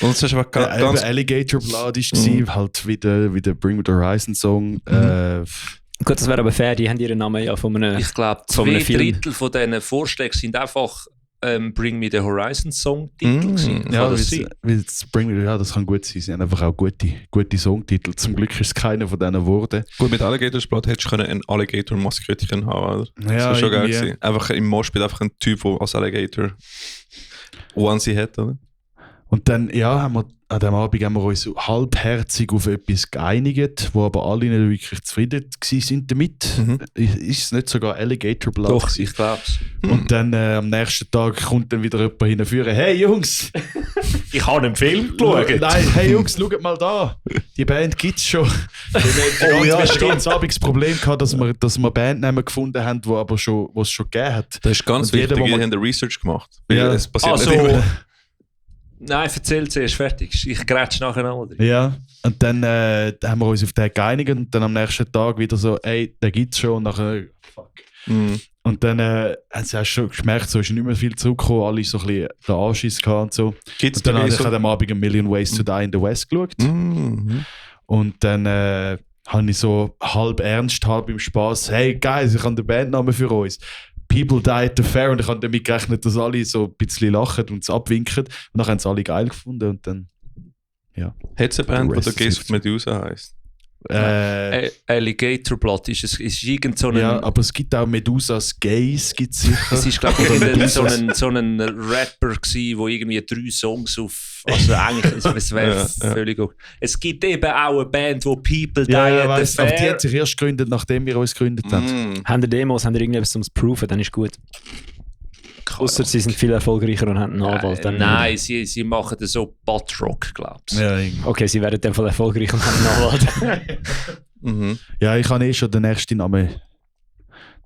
Und es ist einfach ganz... Alligator Blood war halt wie der Bring Me the Horizon Song. Gut, das wäre aber fair. Die haben ihren Namen ja von einem... Ich glaube, Von einem 2 Film. Drittel von diesen Vorschlägen sind einfach Bring Me the Horizon Song-Titel gewesen. Ja, Kann das sein? das kann gut sein. Sie haben einfach auch gute Songtitel. Zum Glück ist es keiner von denen geworden. Gut, mit Alligator Blood hättest du ein Alligator-Maskottchen haben, oder? Ja, das ist schon geil irgendwie. gewesen. Einfach im Moshpit einfach ein Typ, der als Alligator Onesie hat, oder? Und dann, ja, an dem Abend haben wir uns so halbherzig auf etwas geeinigt, wo aber alle nicht wirklich zufrieden waren damit. Ist es nicht sogar Alligator Blood? Doch, gewesen? ich glaube es. Und dann am nächsten Tag kommt dann wieder jemand hinführen. Hey Jungs! Ich habe einen Film geschaut. Nein, hey Jungs, schaut mal da! Die Band gibt's schon. Wir haben ganz Abend das Problem gehabt, dass wir Bandnamen gefunden haben, die es schon gegeben hat. Das ist ganz Und jeder, wichtig, wo wir man- haben Research gemacht. Weil Ja. es passiert Also, nicht immer. nein, erzähl zuerst fertig. Ich grätsch nachher nochmal drin. Ja, und dann haben wir uns auf den geeinigt und dann am nächsten Tag wieder so, ey, den gibt's schon. Und nachher, fuck. Und dann hast du schon gemerkt, so ist nicht mehr viel zurückgekommen, alle so ein bisschen den Anschiss gehabt und so. Gibt's Und dann habe ich so? an dem Abend «A Million Ways to Die in the West» geschaut. Und dann habe ich so halb ernst, halb im Spaß, hey Guys, ich habe den Bandnamen für uns. People Die at the Fair. Und ich habe damit gerechnet, dass alle so ein bisschen lachen und es abwinken. Und dann haben es alle geil gefunden und dann, ja. Hat es eine Band, die Rest der is Gaze of history. Medusa heisst? Alligator Blood ist irgend so ein... Ja, aber es gibt auch Medusas Gays, gibt es sicher. Es ist, glaube ich, so ein Rapper gewesen, der irgendwie 3 Songs auf... Also eigentlich, es wäre völlig okay. Es gibt eben auch eine Band, die People Die Ja, at the weiss, aber die Fair... hat sich erst gegründet, nachdem wir uns gegründet haben. Haben ihr Demos, haben ihr irgendetwas zum Proven, dann ist gut. Ausser sie sind viel erfolgreicher und haben einen Anwalt. Dann Nein, sie machen das so Buttrock, glaubst du. Ja, irgendwie. Okay, sie werden in dem Fall erfolgreich und haben einen Anwalt. Ja, ich habe schon den nächsten Namen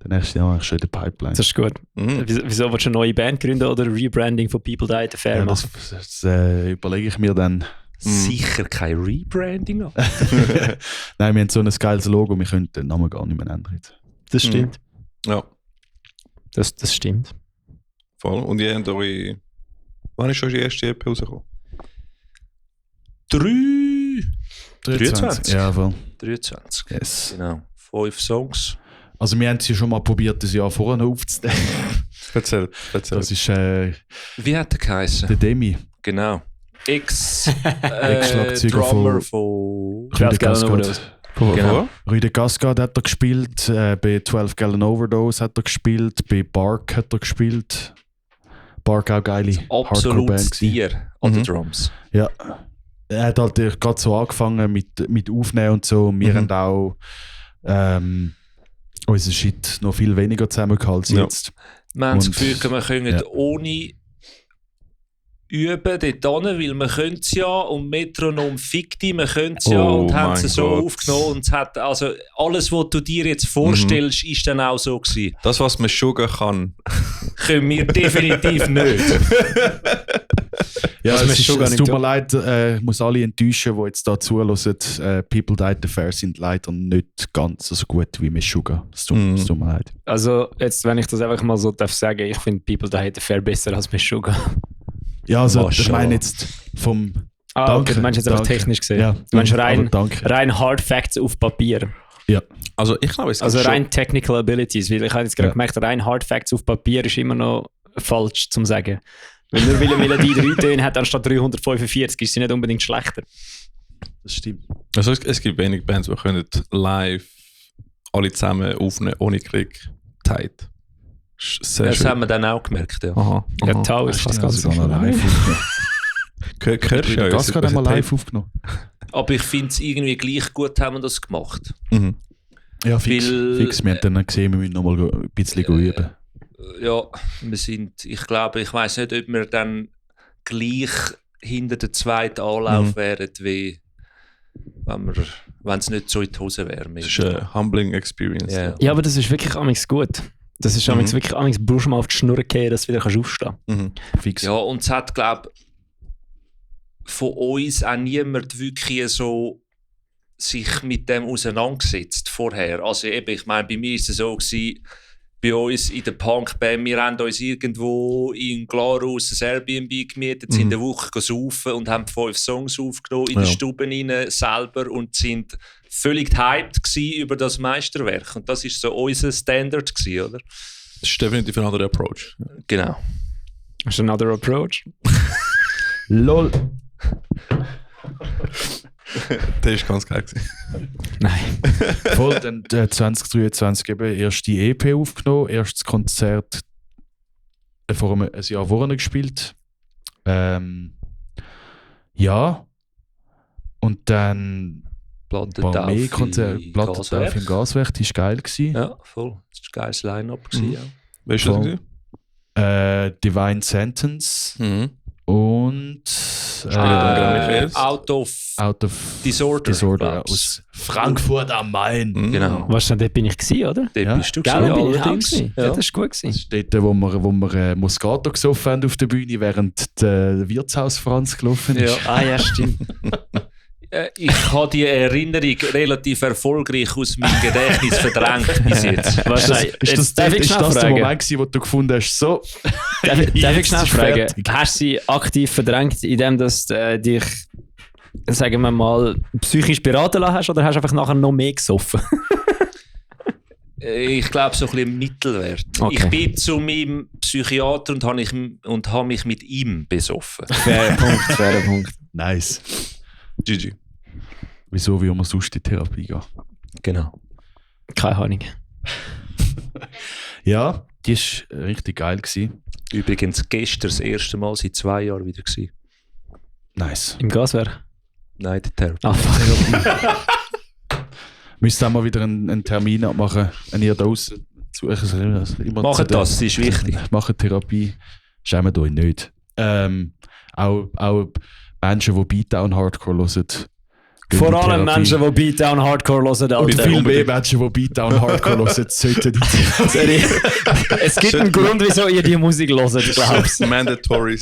Der nächste Jahr schon in der Pipeline. Das ist gut. Wieso willst du eine neue Band gründen oder Rebranding von People Die the Fair Ja, machen? das überlege ich mir dann. Sicher kein Rebranding. Nein, wir haben so ein geiles Logo, wir können den Namen gar nicht mehr ändern. Das stimmt. Ja, Das stimmt. voll. Und ihr habt eure... Wann ist schon die erste EP rausgekommen? 23. Ja, voll. 23. Yes. Genau. 5 Songs. Also wir haben es ja schon mal probiert, das Jahr vorher noch aufzunehmen. Erzähl. Das ist Wie hat der geheißen? der Demi. Genau. Ex-Schlagzeuger Drummer von... Rüde Cascade. Genau. Rüde Cascade hat er gespielt, bei 12 Gallon Overdose hat er gespielt, bei Bark hat er gespielt. Bark auch geile Absolutes Hardcore-Band gewesen. Tier an den Drums. Ja. Er hat halt gerade so angefangen mit Aufnehmen und so. Und wir haben auch unseren Shit noch viel weniger zusammengehalten als jetzt. Wir haben das Und- Gefühl, wir können ohne üben dort hin, weil wir können es ja und Metronom fickt die, wir können es ja Oh und haben mein es so Gott. aufgenommen und es hat, also alles, was du dir jetzt vorstellst, ist dann auch so gewesen. Das, was man Sugar kann. Können wir definitiv nicht. Ja, Was es, wir ist, schon gar es nicht tut mir tun. leid, ich muss alle enttäuschen, die jetzt da zuhören. People Die the Fair sind leider nicht ganz so gut wie Meshuggah. Es tut mir leid. Also, jetzt, wenn ich das einfach mal so darf sagen, ich finde People Die the Fair besser als Meshuggah. Ja, also ich Maschallah. meine jetzt vom... Ah, okay, du meinst jetzt einfach danke. technisch gesehen. Ja, Du meinst aber rein, danke. rein Hard Facts auf Papier. Ja. Also ich glaube, es gibt Also schon... rein Technical Abilities. Weil ich habe jetzt gerade Ja. gemerkt, rein Hard Facts auf Papier ist immer noch falsch zum sagen. Weil nur weil eine Melodie 3 Töne hat anstatt 345, ist sie nicht unbedingt schlechter. Das stimmt. Also es gibt wenig Bands, die können live alle zusammen aufnehmen, ohne Krieg. Tight. Sehr Das schön. haben wir dann auch gemerkt, ja. Aha. Ja, Tau ist fast ganz sogar noch live aufgenommen. Hörst du ja Das gerade einmal live aufgenommen. Aber ich finde es irgendwie gleich gut, haben wir das gemacht. Mhm. Ja, fix. Weil- Fix. Wir haben dann gesehen, wir müssen noch mal ein bisschen üben. Ja, wir sind, ich glaube, ich weiß nicht, ob wir dann gleich hinter der zweiten Anlauf wären, wie wenn es nicht so in die Hose wäre. Das ist eine humbling Experience. Ja. Ja, aber das ist wirklich amigs gut. Das ist amigs wirklich amigs, brauchst du mal auf die Schnur gehen, dass du wieder kannst aufstehen. Mhm. Fix. Ja, und es hat, glaube ich, von uns auch niemand wirklich so sich mit dem auseinandergesetzt vorher. Also eben, ich meine, bei mir war es so gewesen, bei uns in der Punkband, wir haben uns irgendwo in Glarus ein Airbnb gemietet, sind eine Woche saufen und haben 5 Songs aufgenommen in den Stuben rein, selber und sind völlig hyped gewesen über das Meisterwerk. Und das war so unser Standard gewesen, oder? Das ist definitiv ein anderer Approach. Genau. Das ist another approach. LOL. Der ist ganz geil gewesen. Nein. Voll, dann 2023 eben erste EP aufgenommen, erstes Konzert vor einem Jahr vorher gespielt. Ja. Und dann ein paar mehr Konzerte. Plattentaufe im Gaswerk, die war geil gewesen. Ja, voll. Das war ein geiles Line-Up. Ja. Wer ist das Voll. gewesen? Divine Sentence Mhm. und Out of Out of Disorder, glaub's. aus Frankfurt am Main. Mhm. Genau. Was dort bin ich gewesen, oder? Dort Ja. bist du Gell, bin ich auch allerdings. gewesen. Ja, das ist gut Das gewesen. ist dort, wo wir Moscato gesoffen haben auf der Bühne, während der Wirtshaus Franz gelaufen ist. Ja. Ah ja, stimmt. Ich habe die Erinnerung relativ erfolgreich aus meinem Gedächtnis verdrängt bis jetzt. Was, Darf ich der Moment gewesen, wo du gefunden hast, so, Darf ich jetzt schnell ist fragen? fertig. Hast du sie aktiv verdrängt, indem du dich, sagen wir mal, psychisch beraten lassen hast, oder hast du einfach nachher noch mehr gesoffen? Ich glaube, so ein bisschen im Mittelwert. Okay. Ich bin zu meinem Psychiater und habe mich mit ihm besoffen. Fairer Punkt, fairer Punkt. nice. GG. Wieso will man sonst in die Therapie gehen? Genau. Keine Ahnung. Ja, die war richtig geil gewesen. Übrigens gestern das erste Mal seit 2 Jahren wieder gewesen. Nice. Im Gaswerk? Nein, der Therapie. Ah, fuck. Müsst auch mal wieder einen Termin abmachen, wenn ihr da draussen sucht. Macht das, das ist wichtig. Macht Therapie, schämt euch nicht. Auch Menschen, die Beatdown Hardcore hören, Vor in allem Therapie. Menschen, die Beatdown Hardcore hören, Und Alter. viel mehr Menschen, die Beatdown Hardcore hören, sollten die Sorry. Es gibt einen Grund, wieso ihr die Musik hört, ich glaub's. Mandatory.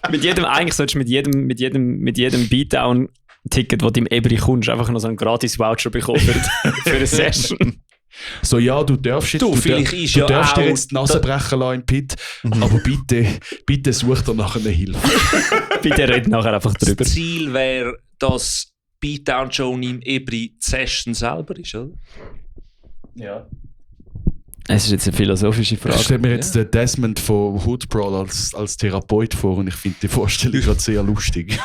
Eigentlich solltest du mit jedem Beatdown-Ticket, das du im Ebri kommst, einfach noch so einen Gratis-Voucher bekommen für eine Session. So, ja, du darfst jetzt, Du, vielleicht ist du ja darfst dir auch- jetzt die Nase brechen lassen im Pit, aber bitte such dir nachher eine Hilfe. Bitte red nachher einfach drüber. Das Ziel wäre, dass Beatdown schon im Ebri die Session selber ist, oder? Ja. Es ist jetzt eine philosophische Ich Frage. stelle mir jetzt den Desmond von Hoodbrawl als Therapeut vor und ich finde die Vorstellung gerade sehr lustig.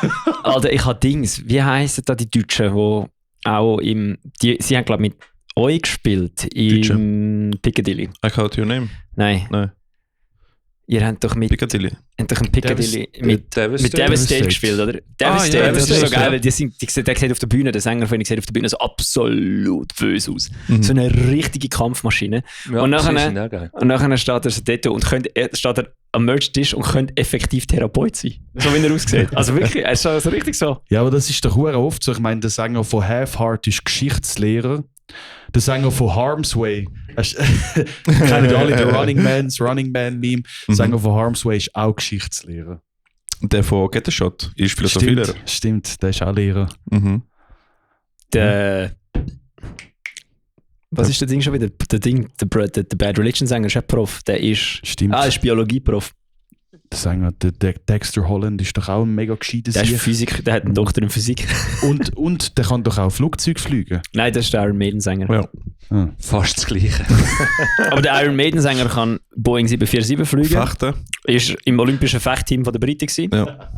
Alter, ich habe Dings. Wie heissen da die Deutschen, die auch sie haben, glaube ich, mit euch gespielt im Piccadilly. I called your name. Nein. Nein. Ihr habt doch mit Piccadilly. im Piccadilly mit Devastator. Devastator gespielt, oder? Devastator, ja, das ist so Devastator, geil, ja. weil der sieht auf der Bühne, der Sänger von ihnen sieht auf der Bühne so absolut böse aus. Mhm. So eine richtige Kampfmaschine. Ja, Und sie nachher- sind auch geil. Und nachher steht er so dort und steht er am Merch-Tisch und könnte effektiv Therapeut sein. So wie er aussieht. Also wirklich, er ist so richtig so. Ja, aber das ist doch hure oft so. Ich meine, der Sänger von Half Heart ist Geschichtslehrer. Der Sänger von Harm's Way, kennen alle den Running Man-Meme. Der Sänger von Harm's Way ist auch Geschichtslehrer. Der von Get a Shot ist Philosophielehrer. Stimmt, der ist auch Lehrer. Mhm. Der. Was ist der Ding schon wieder? Der Bad Religion Sänger ist auch Prof. Der ist. Stimmt. Ist Biologieprof. Der Sänger, der Dexter Holland, ist doch auch ein mega gescheiter Der ist Sieg. Physik, der hat einen Doktor in Physik. Und der kann doch auch Flugzeug fliegen. Nein, das ist der Iron Maiden Sänger. Ja. Ah. Fast das Gleiche. Aber der Iron Maiden Sänger kann Boeing 747 fliegen. Fechten. Ist im olympischen Fechtteam von der Briten gewesen. Ja.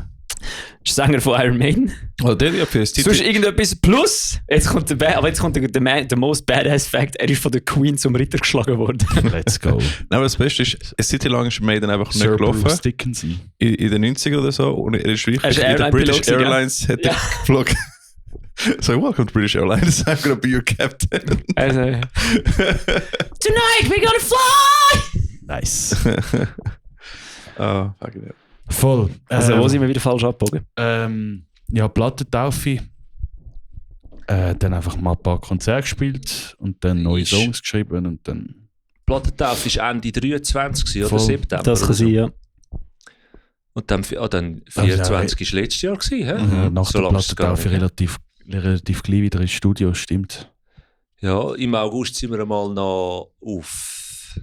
Ist Sänger von Iron Maiden. Oder der ja für das Sonst irgendetwas plus. Jetzt kommt der most badass Fact. Er ist von der Queen zum Ritter geschlagen worden. Let's go. Nein, aber das Beste ist, eine Zeit lang ist Maiden einfach nicht Sir gelaufen. Bruce Dickinson. In den 90ern oder so. Und er ist wirklich Er ist in der Airline-Pilot British gewesen, ja. Airlines hätte geflogen. So, welcome to British Airlines. I'm gonna be your captain. Also, Tonight we're gonna fly! Nice. Ah, fucking hell. Voll. wo sind wir wieder falsch abgebogen? Ja, Plattentaufe. Dann einfach mal ein paar Konzerte gespielt und dann neue Ist- Songs geschrieben und dann. Plattentaufe war Ende 23 gewesen, oder Voll. September. Das kann oder so. sein, ja. Und dann 24 war letztes Jahr gewesen, hä? Nach So der lange ist es gar Plattentaufe nicht. relativ gleich wieder ins Studio, stimmt. Ja, im August sind wir einmal noch auf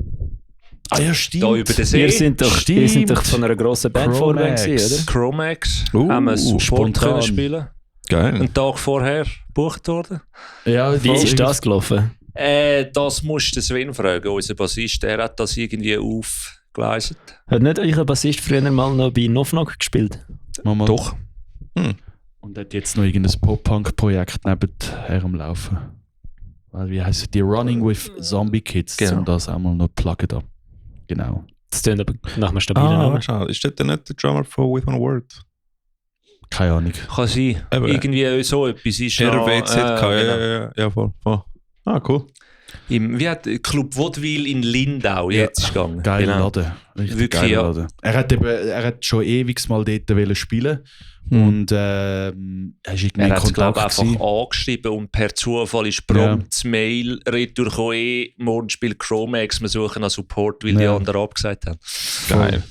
Ah ja, stimmt. da über den See. Ihr sind Stimmt. doch von einer grossen Band vorweg Chromax. gewesen, oder? Chromax Oh, haben wir Support spontan. können spielen. Geil. Einen Tag vorher gebucht worden. Ja, Wie ist das gelaufen? Das musst du Sven fragen, unser Bassist. Der hat das irgendwie aufgeleistet. Hat nicht euer Bassist früher mal noch bei Nofnok gespielt? Mama. Doch. Und hat jetzt noch irgendein Pop-Punk-Projekt nebenher am Laufen. Wie heisst es? Die Running with Zombie Kids, Genau. um das einmal noch zu pluggen da. Genau. Das klingt aber nach einem stabilen Ah, Namen. schau. Ist das denn nicht der Drummer von With One Word? Keine Ahnung. Kann sein. Eben. Irgendwie so etwas ist noch, RWZ, genau. ja, voll. Ah, cool. Wie hat Club Vaudeville in Lindau jetzt ist gegangen. Geiler Genau. Laden. Richtig Wirklich, geiler ja. Laden. Er hat schon ewig mal dort wollen spielen. Und er ist irgendwie Er in hat es, glaube ich, Kontakt einfach gewesen. angeschrieben und per Zufall ist prompt das Mail retour gekommen, morgen spielt Chromax, wir suchen nach Support, weil die Ja. anderen abgesagt haben. Geil.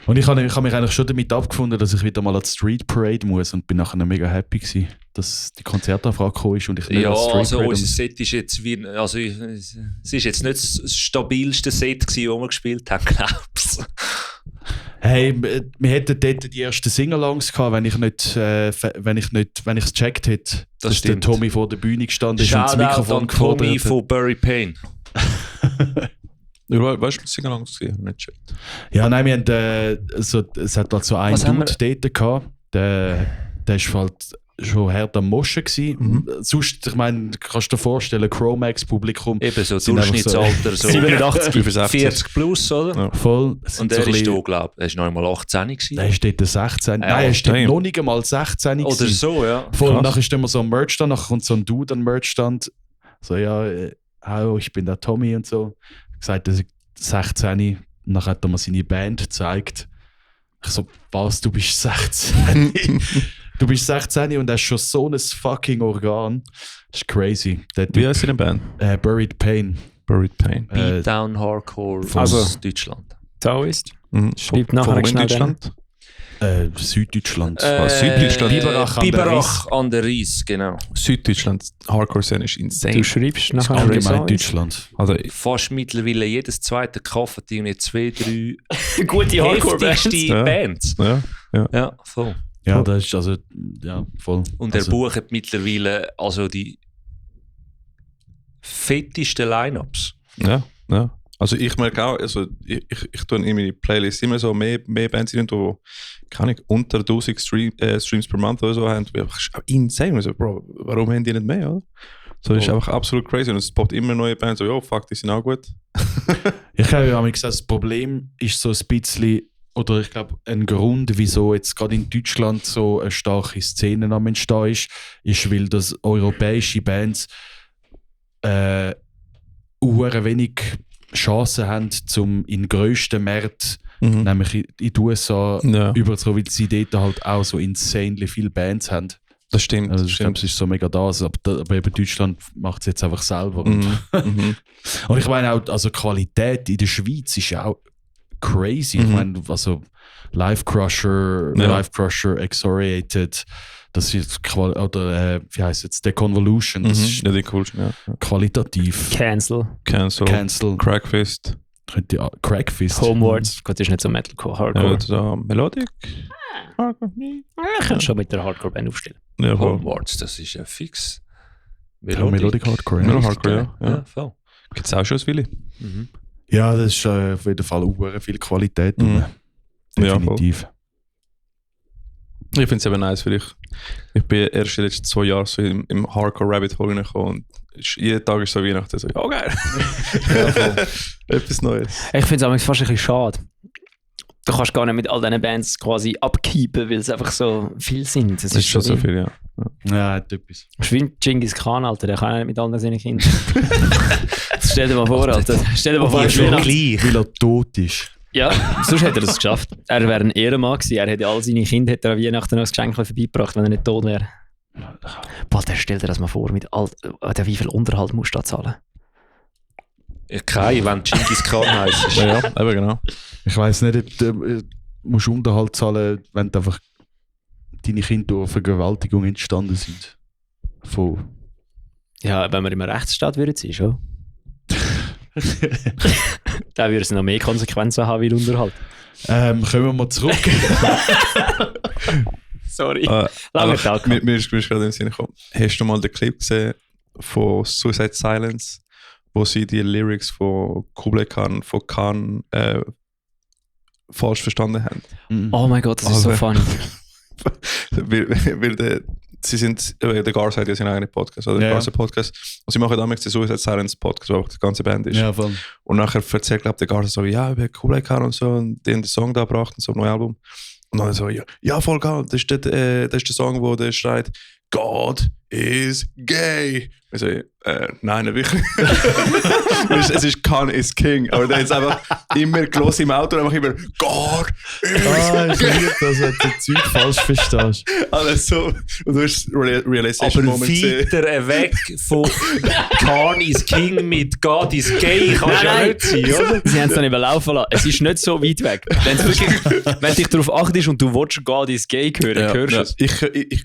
Und ich habe mich eigentlich schon damit abgefunden, dass ich wieder mal an die Street Parade muss und bin nachher mega happy gewesen, dass die Konzertanfrage gekommen ist und ich nicht Ja, an die Street also Parade unser Set ist jetzt wie, also es ist jetzt nicht das stabilste Set gewesen, das wir gespielt haben, glaubst du? Hey, wir hätten dort die ersten Singalongs gehabt, wenn ich es gecheckt hätte, dass der stimmt. Tommy vor der Bühne gestanden ist und das Shoutout Mikrofon an Tommy gefordert hat. von Bury Pain. Du weißt, was Singalongs gesehen? Nicht schön. Ja, nein, wir haben, es hat halt so einen Was haben Dude dort gehabt, der ist halt schon hart am Moschen gewesen. Sonst, ich meine, kannst du dir vorstellen, Chromax-Publikum Eben so sind einfach Durchschnittsalter, so 87. 65. 40 plus, oder? Ja. voll. sind Und so er ein ist bisschen- da, glaube ich, er ist noch einmal 18 gewesen. Der ist dort 16. Nein, er ist dort damn. noch nicht einmal 16 Oder gewesen. so, ja. Voll, und Krass. nachher ist immer so ein Merchstand, nachher kommt so ein Dude an den Merchstand. So, ja, hallo, ich bin der Tommy und so. Gesagt, er ist 16. Und dann hat er mir seine Band gezeigt. Ich so, was, du bist 16? Du bist 16 und hast schon so ein fucking Organ. Das ist crazy. Wie heißt deine Band? Buried Pain. Buried Pain. Beatdown Hardcore Also- aus Deutschland. Taoist. Mhm. Schreibt nachher Von wo in schnell Deutschland? Süddeutschland. Süddeutschland. Biberach an der Ries. Biberach an der Ries, genau. Süddeutschland, Hardcore-Szene ist Du insane. schreibst nachher Allgemein Resonance. Deutschland. Also, Fast mittlerweile jedes zweite Kaffee irgendwie 2, 3 Gute Hardcore-Bands. heftigste Ja. Bands. ja. Ja, voll. Ja, das ist also, ja, voll. Und er also, bucht mittlerweile also die fettesten Line-Ups. Ja, ja. Also ich merke auch, also ich tue in meine Playlist immer so mehr Bands rein, die keine Ahnung, unter 1000 Streams per Month oder so haben. Das ist auch insane. Also, Bro, warum haben die nicht mehr, oder? So, das ist einfach absolut crazy. Und es poppt immer neue Bands, so, jo, fuck, die sind auch gut. Ich habe ja gesagt, das Problem ist so ein bisschen, oder ich glaube, ein Grund, wieso jetzt gerade in Deutschland so eine starke Szene am Entstehen ist, weil das europäische Bands wenig Chancen haben, um in den grössten Märkten, nämlich in die USA, Ja, überzukommen, weil sie dort halt auch so insanely viele Bands haben. das stimmt. Also Das ich glaube, stimmt. es ist so mega das, aber eben Deutschland macht es jetzt einfach selber. Mhm. Mhm. Und ich meine auch, also die Qualität in der Schweiz ist ja auch crazy. Ich meine, also Live Crusher, Excoriated, das ist oder wie heißt jetzt, Deconvolution, das ist Ja, die coolsten, ja. qualitativ. Cancel. Cancel, Crackfist, Könnte Crackfist. Homewards. Gut, das ist nicht so Metalcore, Hardcore. ja, Melodic. Ich kann schon mit der Hardcore-Band aufstellen. Ja, voll. Homewards, das ist ja fix. Melodic Hardcore. Ja, Ja, Hardcore, ja. Ja, voll. Gibt es auch schon viele? Mhm. ja das ist auf jeden Fall auch viel Qualität. Mhm. Ja, Definitiv. Ich finde es eben nice, weil ich bin erst in den letzten 2 Jahren so im Hardcore-Rabbit-Hole reingekommen und jeden Tag ist so Weihnachten so, ja geil. Etwas Neues. Ich finde es fast ein bisschen schade. Du kannst gar nicht mit all diesen Bands quasi abkeepen, weil es einfach so viel sind. Das ist schon so viel, ja. Ja, hat etwas. Das ist wie Genghis Khan, Alter. Der kann ja nicht mit all seinen Kindern. Stell dir mal vor, Alter. Stell dir mal vor, Weil er tot ist. ja, sonst hätte er das geschafft. Er wäre ein Ehrenmann gewesen. Er hätte all seine Kinder hätte er an Weihnachten noch ein Geschenk vorbeigebracht, wenn er nicht tot wäre. Boah, stell dir das mal vor, mit wie viel Unterhalt musst du da zahlen? Kein, wenn Genghis Khan heisst. Ja, eben genau. Ich weiss nicht, ob du musst Unterhalt zahlen, wenn du einfach deine Kinder durch Vergewaltigung entstanden sind. Von Ja, wenn wir im Rechtsstaat würden sein, schon. Dann würde es noch mehr Konsequenzen haben wie Unterhalt. kommen wir mal zurück. Sorry. Lange Lange Tag. Mir ist gerade in den Sinn gekommen. Hast du mal den Clip gesehen von Suicide Silence, wo sie die Lyrics von Kublai Khan, von Khan falsch verstanden haben? Oh mein Gott, das ist so Also- funny. weil sie sind, der Gars hat ja seinen eigenen Podcast, oder? Ja. Der Gars-Podcast. Und sie machen damals den Suicide Silence Podcast, wo auch die ganze Band ist. Ja, voll. Und nachher erzählt, glaube ich, der Gars so, ja, über Kublai Khan und so, und die haben den Song da gebracht und so, ein neues Album. Und dann so, ja, voll geil, das ist der Song, wo der schreit, God is gay. Ich so, nein, nicht wirklich. Es ist Khan is King, aber der hat einfach immer gelassen im Auto und einfach immer, God is Ich liebe das, wenn du das Zeug falsch verstehst. alles so. Und du hast Realization Aber Moment gesehen. weiter weg von Khan is King mit God is Gay kann es ja Nein, nicht sein, oder? Sie haben es dann eben laufen lassen. Es ist nicht so weit weg. Wenn du dich darauf achtest und du willst God is gay hören, hörst du es. Ich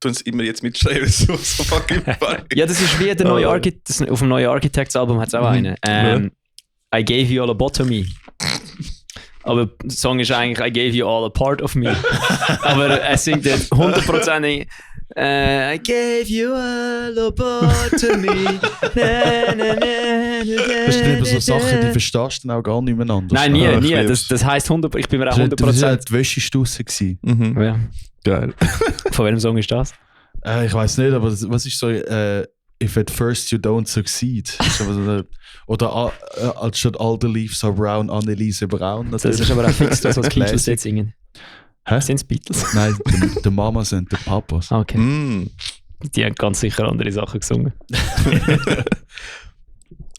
tue es immer jetzt mitschreiben, so fucking funny. Ja, das ist wie der neue auf dem neuen Architects-Album hat es auch einen. I gave you all a bottom-me. Aber der Song ist eigentlich I gave you all a part of me. Aber er singt dort 100%ig I gave you all a bottom-me. Das sind eben so Sachen, die verstehst du dann auch gar nicht mehr anders. Nein, nie, ich nie. lieb's. Das heisst 100%, ich bin mir auch Das war 100%. die Wäschestusse gewesen. Mhm. Ja. Geil. Von welchem Song ist das? Ich weiß nicht, aber was ist so, if at first you don't succeed? Oder anstatt all the leaves are brown, Anneliese Braun. Das ist aber auch fix das, was Beatles jetzt singen. Hä? Sind es Beatles? Nein, die Mamas und die Papas. Okay. Mm. Die haben ganz sicher andere Sachen gesungen.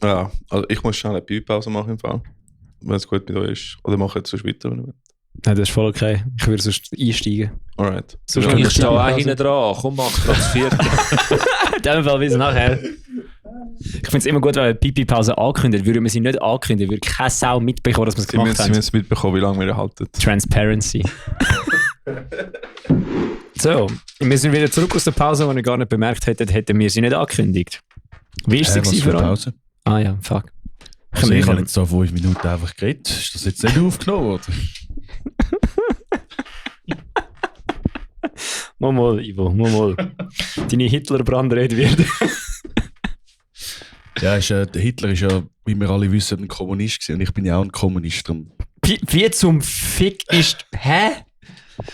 Ja, also ich muss schnell eine Pipi-Pause machen im Fall. Wenn es gut mit euch ist. Oder mache jetzt sonst weiter, wenn ihr wollt. Nein, das ist voll okay. Ich würde sonst einsteigen. Alright. Sonst Ich stehe auch hinten dran. Komm, mach das vierte. In dem Fall bis nachher. Ich finde es immer gut, wenn wir Pipi-Pause ankündigen. Würden wir sie nicht ankündigen, würde keine Sau mitbekommen, dass wir es Sie gemacht haben. müssen mitbekommen, wie lange wir halten. Transparency. So, wir sind wieder zurück aus der Pause, die ihr gar nicht bemerkt hättet, hätten wir sie nicht angekündigt. Wie ist sie was gewesen für für euch? Pause? Ah ja, fuck. Also ich habe jetzt so 5 Minuten einfach geredet. Ist das jetzt nicht aufgenommen worden? Mal, Ivo, mal. Deine Hitler-Brandrede wird. Ja, der Hitler ist ja, wie wir alle wissen, ein Kommunist gewesen. Und ich bin ja auch ein Kommunist. Drum. Wie zum Fick ist... Hä?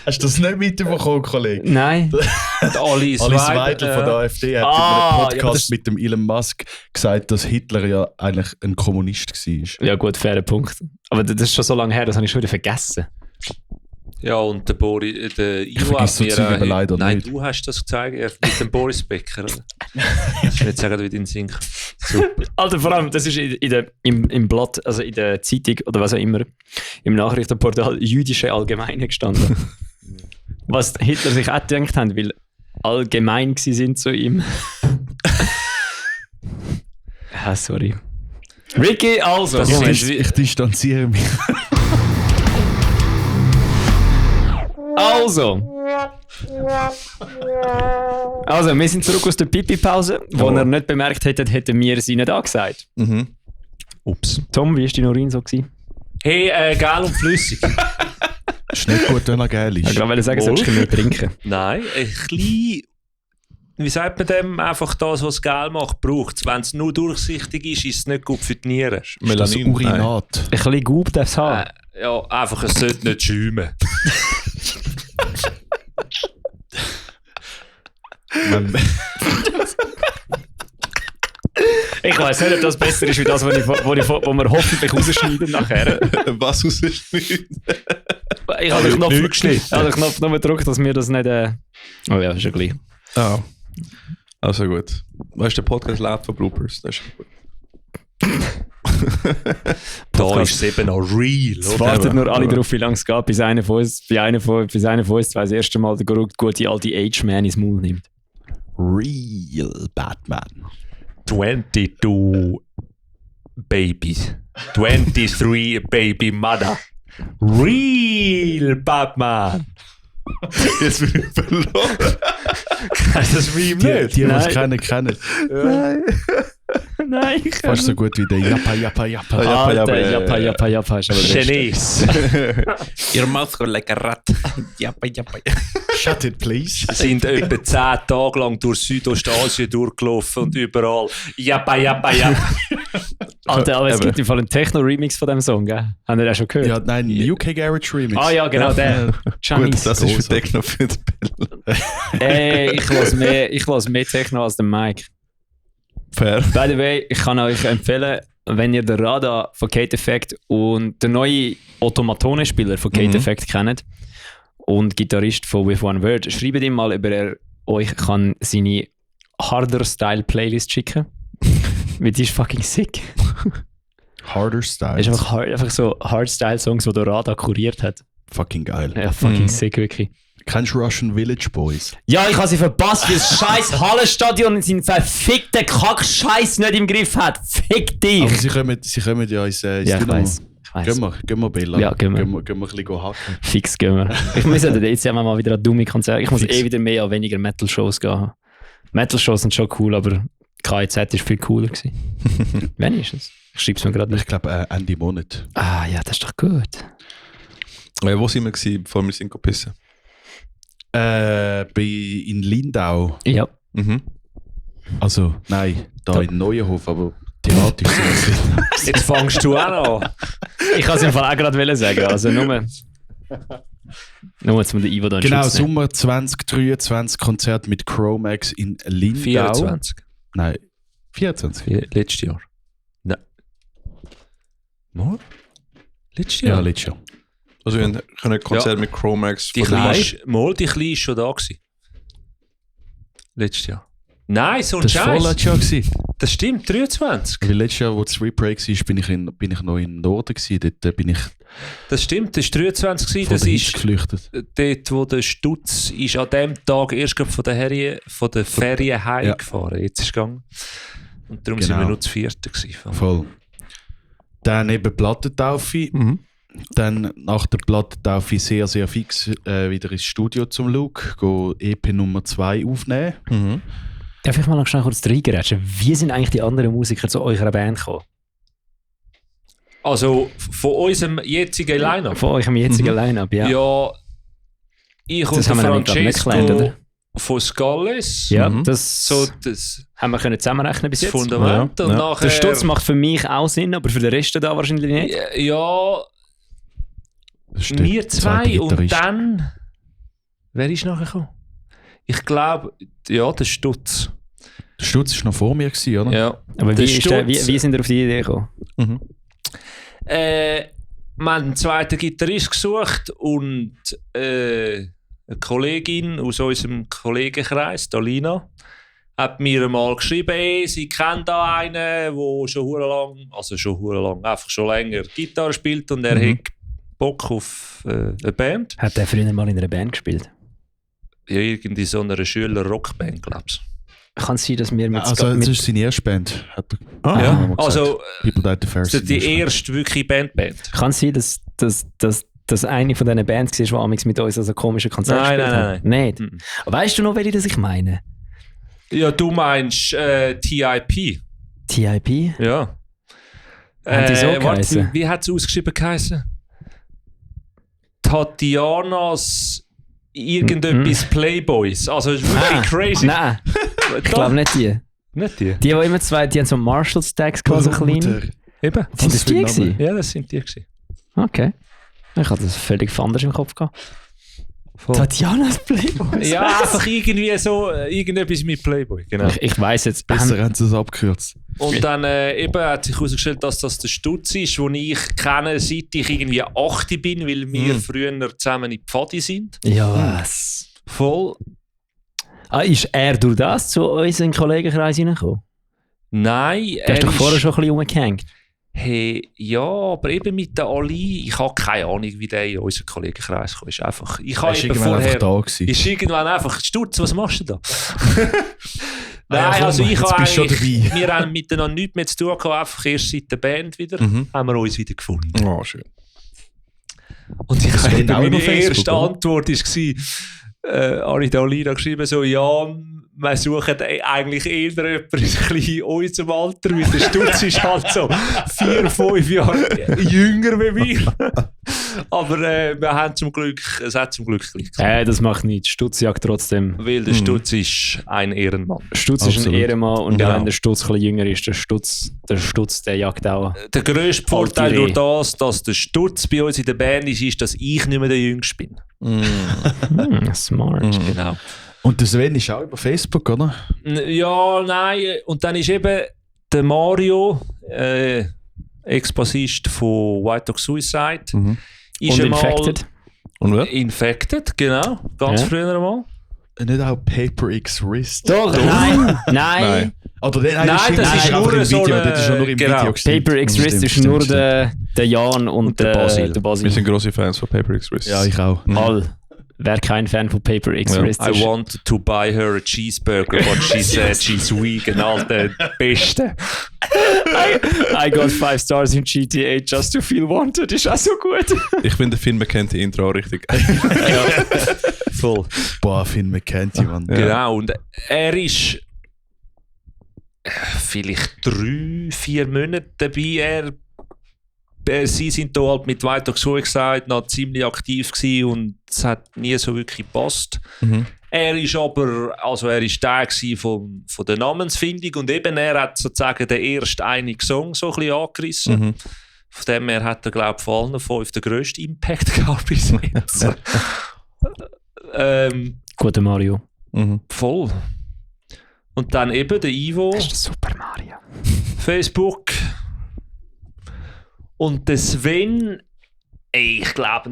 Hast du das nicht mitbekommen, Kollege? Nein. Alice Weidel von der AfD hat in einem Podcast mit dem Elon Musk gesagt, dass Hitler ja eigentlich ein Kommunist war. Ja gut, fairer Punkt. Aber das ist schon so lange her, das habe ich schon wieder vergessen. Ja, und der Ivo vergisst so Zeug aber leider Nein, nicht. du hast das gezeigt, mit dem Boris Becker. Ich will nicht sagen, wie dein Sinn. Super. Alter, vor allem, das ist im Blatt, also in der Zeitung oder was auch immer, im Nachrichtenportal Jüdische Allgemeine gestanden. Was Hitler sich auch gedacht hat, weil allgemein gsi sind zu ihm. Ah, sorry. Ricky, also. Das Moment. ist Ich distanziere mich. Also, wir sind zurück aus der Pipi-Pause. Wo ihr nicht bemerkt hättet, hätten wir sie nicht angesagt. Mhm. Ups. Tom, wie war dein Urin so gewesen? Hey, gel und flüssig. Ist nicht gut, wenn er geil ist. Ich wollte sagen, solltest du mehr trinken. Nein, ein bisschen, wie sagt man dem, einfach das, was Gel macht, braucht es. Wenn es nur durchsichtig ist, ist es nicht gut für die Nieren. Ist das Melanin? Urinat? Ein bisschen Gub darf es haben. Ja, einfach, es sollte nicht schäumen. Ich weiss nicht, ob das besser ist, wie das, wo wir hoffentlich rausschneiden nachher. Was rausschneiden? Ich habe den Knopf nur gedrückt, dass wir das nicht... Oh ja, ist ja gleich. Ah. Also gut. Weißt du, der Podcast läuft von Bloopers. Das ist gut. Da ist es eben noch real. Es warten nur alle drauf, wie lange es geht, bis einer von uns das erste Mal den gute alte Age-Man ins Maul nimmt. Real Batman. 22 Babies. 23 Baby Mother. Real Batman. Jetzt bin ich verloren. Das Meme nicht. Die es kennen. Nein, ich kann Fast so gut wie der Jappa. Alter, Jappa ist aber der Chinese. Your mouth goes like a rat. Jappa. Shut it, please. Sind etwa 10 Tage lang durch Südostasien durchgelaufen und überall Jappa. Alter, aber es gibt im Fall einen Techno-Remix von dem Song, gell? Habt ihr den schon gehört? Ja, nein, UK Garage Remix. Ah ja, genau, der. Gut, Chinese. das ist für Techno für den Bill. Ich lasse mehr Techno als der Mike. Fair. By the way, ich kann euch empfehlen, wenn ihr den Rada von Kate Effect und den neuen Automatone-Spieler von Kate Effect kennt und Gitarrist von With One Word, schreibt ihm mal, ob er euch kann seine Harder-Style-Playlist schicken. Weil die ist fucking sick. Harder Style. Es ist einfach so Hardstyle-Songs, die der Rada kuriert hat. fucking geil. Ja, fucking sick, wirklich. Kennst du Russian Village Boys? Ja, ich habe sie verpasst, weil das scheiß Hallenstadion seinen verfickten Kack-Scheiß nicht im Griff hat. Fick dich! Aber sie kommen ja ins Ja, ich weiss. Gehen wir, Bella. Ja, gehen wir. Gehen wir ein bisschen hacken. Fix gehen wir. Ich muss ja jetzt mal wieder an dumme Konzerte. Ich muss wieder mehr an weniger Metal-Shows gehen. Metal-Shows sind schon cool, aber KIZ war viel cooler gewesen. Wann ist es? Ich schreibe es mir gerade Ich nicht. glaube, Ende Monat. Ah ja, das ist doch gut. Wo sind wir gewesen, bevor wir sind gepissen? In Lindau. Ja. Mhm. Also, nein, da in Neuenhof, aber thematisch sind wir in Lindau. Jetzt fängst du auch an. Ich kann es im Fall auch gerade sagen. Also nur zum den Ivo dann Genau, schützen. Sommer 2023 Konzert mit Chromax in Lindau. 24. Nein, 24. Letztes Jahr. Nein. Mal? Letztes Ja, Jahr? letztes Jahr. Also wir können ein Konzert mit Chromax Die von der Kleine, Masch- mal, die Kleine ist schon da gewesen. Letztes Jahr. Nein, so ein Das war Scheiß. vorletztes Jahr gewesen. Das stimmt, 23. Weil letztes Jahr, wo das Replay war, bin ich noch im Norden gewesen. Dort bin ich Das stimmt, das war 23 gewesen. von Das der Hitze ist geflüchtet. dort, wo der Stutz ist an dem Tag erst gerade von der Ferien heimgefahren. Jetzt ist es gegangen. Und darum sind wir Genau. nur zu vierten gewesen. Voll. Dann eben Plattentaufe. Dann nach der Plattentaufe sehr, sehr fix wieder ins Studio zum Luke, go EP Nummer 2 aufnehmen. Darf ich mal noch schnell kurz reingerätschen? Wie sind eigentlich die anderen Musiker zu eurer Band gekommen? Also von unserem jetzigen Line-Up? Von eurem jetzigen Line-Up, ja. Ja, ich und Das der haben wir nämlich gerade nicht gelernt, Francesco oder? von Skalles. Ja, das So das haben wir können zusammenrechnen bis jetzt. Fundament. Ja, Und ja. nachher, Der Stutz macht für mich auch Sinn, aber für den Rest da wahrscheinlich nicht. Ja, Das ist der wir zwei zweite und Gitarrist. dann... Wer ist nachher gekommen? Ich glaube, ja, der Stutz. Der Stutz war noch vor mir, gewesen, oder? Ja. Aber Der wie sind ihr auf die Idee gekommen? Wir haben einen zweiten Gitarrist gesucht und eine Kollegin aus unserem Kollegenkreis, Dalina, hat mir einmal geschrieben, hey, sie kennt da einen, der einfach schon länger Gitarre spielt und er hat Bock auf eine Band. Hat der früher mal in einer Band gespielt? Ja, irgendwie so einer Schüler-Rockband, glaube ich. Kann es sein, dass wir mit Also, das ist seine erste Band. Hat er Ja, mal gesagt. also People Died the First. das ist die erste wirklich Band. Kann es sein, dass eine von diesen Bands war, die amigs mit uns also komische Konzerte Nein, gespielt nein, haben? Nicht? Mhm. Weißt du noch, welche das ich meine? Ja, du meinst TIP. TIP? Ja. Haben die so geheißen? Wie hat es ausgeschrieben geheißen? Tatianas irgendetwas Playboys. Also es ist wirklich crazy. Nein, ich glaube nicht die. Nicht die? Die immer zwei, die haben so Marshall-Stacks gehabt, so klein. Eben. Sind das die Was für ein gewesen? Ja, das sind die gewesen. Okay. Ich hatte das völlig anders im Kopf gehabt. Tatjanas Playboys? Ja, einfach irgendwie so, irgendetwas mit Playboy, genau. Ich weiss jetzt. Besser haben sie es abgekürzt. Und dann eben hat sich herausgestellt, dass das der Stutz ist, den ich kenne, seit ich irgendwie 8 bin, weil wir früher zusammen in Pfadi sind. Ja, was? Voll. Ist er durch das zu uns in den Kollegenkreis reingekommen? Nein, Der ist doch vorher schon ein bisschen rumgehängt. Hey, ja, aber eben mit der Ali, ich habe keine Ahnung, wie der in unseren Kollegenkreis kam. Ist einfach, ich Er habe ist eben irgendwann einfach vorher... da gewesen. Ist irgendwann einfach, Stutz, was machst du da? Ah ja, Nein, komm, also ich jetzt habe bist du schon eigentlich, dabei. wir haben miteinander nichts mehr zu tun gehabt, einfach erst seit der Band wieder, haben wir uns wieder gefunden. Oh, schön. Und ich Das habe geht auch meine über Facebook, erste oder? Antwort war, habe ich da Lina geschrieben, so, ja, wir suchen eigentlich eher jemanden in unserem Alter, weil der Stutz ist halt so 4-5 Jahre jünger wie wir. Aber wir haben es hat zum Glück gleich geklappt. Das macht nichts. Stutz jagt trotzdem. Weil der Stutz ist ein Ehrenmann. Stutz ist ein Absolut. Ehrenmann und Genau. wenn der Stutz ein bisschen jünger ist, der Stutz, der jagt auch. Der grösste Vorteil Alte durch Reh. das, dass der Stutz bei uns in der Band ist, dass ich nicht mehr der Jüngste bin. Smart. Genau. Und der Sven ist auch über Facebook, oder? Ja, nein. Und dann ist eben der Mario, Ex-Bassist von White Dog Suicide, ist Und einmal Infected. Und wer? Infected, genau. Ganz Ja. früher einmal. Nicht auch Paper X Wrist? Doch, nein. Oder Nein, stimmt, das ist einfach nur im so Video. eine- Das ist ja nur im genau. Video gestimmt. Paper X Wrist ist nur der Jan und der Basil. der Basil. Wir sind grosse Fans von Paper X Wrist. Ja, ich auch. All. Wer kein Fan von Paper X Ja. Wrist I ist. wanted to buy her a cheeseburger, but she said she's vegan. Alter, Beste. I got 5 stars in GTA just to feel wanted. Ist auch so gut. Ich finde, der Film kennt die Intro auch richtig. Voll. Boah, Finn McKenty, Mann. Ja. Genau, und er ist vielleicht 3-4 Monate dabei. Sie sind da halt mit White Dog Suicide noch ziemlich aktiv gewesen und es hat nie so wirklich gepasst. Er ist aber, also er ist der gewesen von der Namensfindung und eben er hat sozusagen den ersten einigen Song so ein bisschen angerissen. Von dem her hat er, glaube ich, von allen 5 den grössten Impact gehabt bis jetzt. Guter Mario. Voll. Und dann eben der Ivo, Das ist der Super Mario. Facebook. Und der Sven, ich glaube,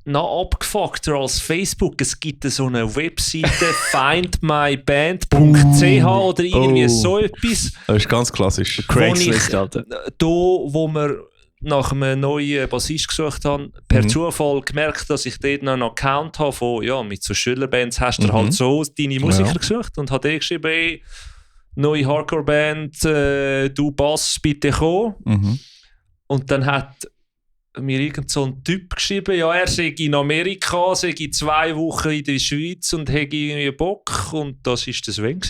noch abgefuckter als Facebook. Es gibt so eine Webseite findmyband.ch oder irgendwie so etwas. Das ist ganz klassisch. Craigslist, Alter. Wo wir nach einem neuen Bassist gesucht haben, per Zufall gemerkt, dass ich dort noch einen Account habe von, ja, mit so Schülerbands hast du halt so deine Musiker gesucht und habe geschrieben, ey, neue Hardcore-Band, du Bass, bitte komm. Und dann hat mir irgend so ein Typ geschrieben, ja, er sei in Amerika, sei 2 Wochen in der Schweiz und hätte irgendwie Bock und das war der Sven.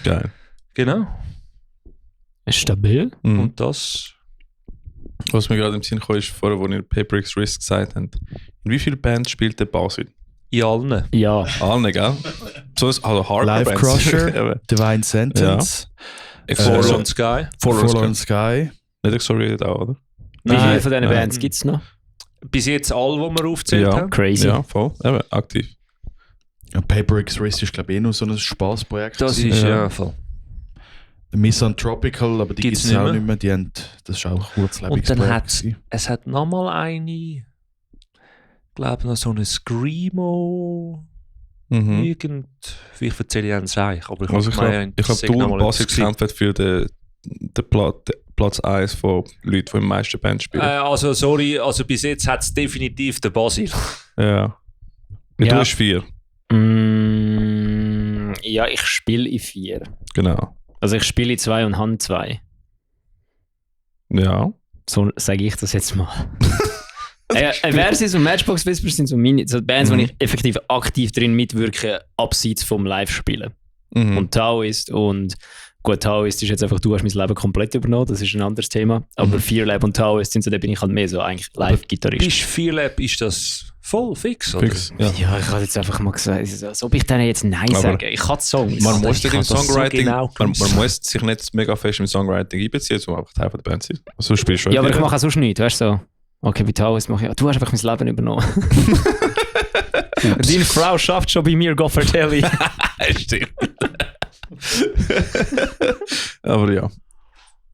Geil. Genau. Stabil. Und das... Was mir gerade im Sinn kam, ist vorher, wo ihr Paper X Risk gesagt habt. In wie vielen Bands spielt der Basil? In allen. Ja. Alle, gell? So ist also Live Hardcore-Bands. Crusher, Divine Sentence, Forlorn Sky. Forlorn Sky. Nicht Exoriated auch, oder? Wie Nein. viele von diesen Bands gibt es noch? Bis jetzt alle, die wir aufgezählt Ja. haben. Crazy. Ja, voll. Eben, aktiv. Ja, Paper X Risk ist, glaube ich, nur so ein Spaßprojekt. Das gewesen. ist Ja. ja voll. Misanthropical, aber die gibt Gibt's es nicht auch mehr. nicht mehr. Die haben, das ist auch ein Und kurzlebiges dann Projekt hat gewesen. es hat nochmal eine, ich glaube noch so eine Screamo. Ich erzähle einen Seich, aber Also ich meine, glaube, sag du noch und mal Basil etwas gewesen. gekämpft für den Platz 1 von Leuten, die in den meisten Bands spielen. Also sorry, also bis jetzt hat es definitiv der Basil. Ja. Ja. Du hast 4. Ja, ich spiele in 4. Genau. Also ich spiele in 2 und habe 2. Ja. So sage ich das jetzt mal. Versus und Matchbox Whispers sind so meine so Bands, wo ich effektiv aktiv drin mitwirke, abseits vom Live-Spielen. Und Taoist und gut, Taoist ist jetzt einfach, du hast mein Leben komplett übernommen, das ist ein anderes Thema. Aber Fear Lab und Taoist sind so, da bin ich halt mehr so eigentlich Live-Gitarrist. Bist Fear Lab, ist das voll fix, oder? Fix. Ja. Ja, ich habe jetzt einfach mal gesagt, als ob ich denen jetzt Nein Aber sage. Ich habe Songs. Man Alter, muss ich nicht im kann das so Songwriting, genau man gewusst. muss sich nicht mega fest im Songwriting einbeziehen, um einfach Teil von der Band zu sein. Also, du spielst schon. Ja, aber ich mache auch sonst nichts, weißt du so. Okay, bei Taoist mache ich, du hast einfach mein Leben übernommen. Deine Frau schafft schon bei mir, Goffertelli. Stimmt. Aber ja.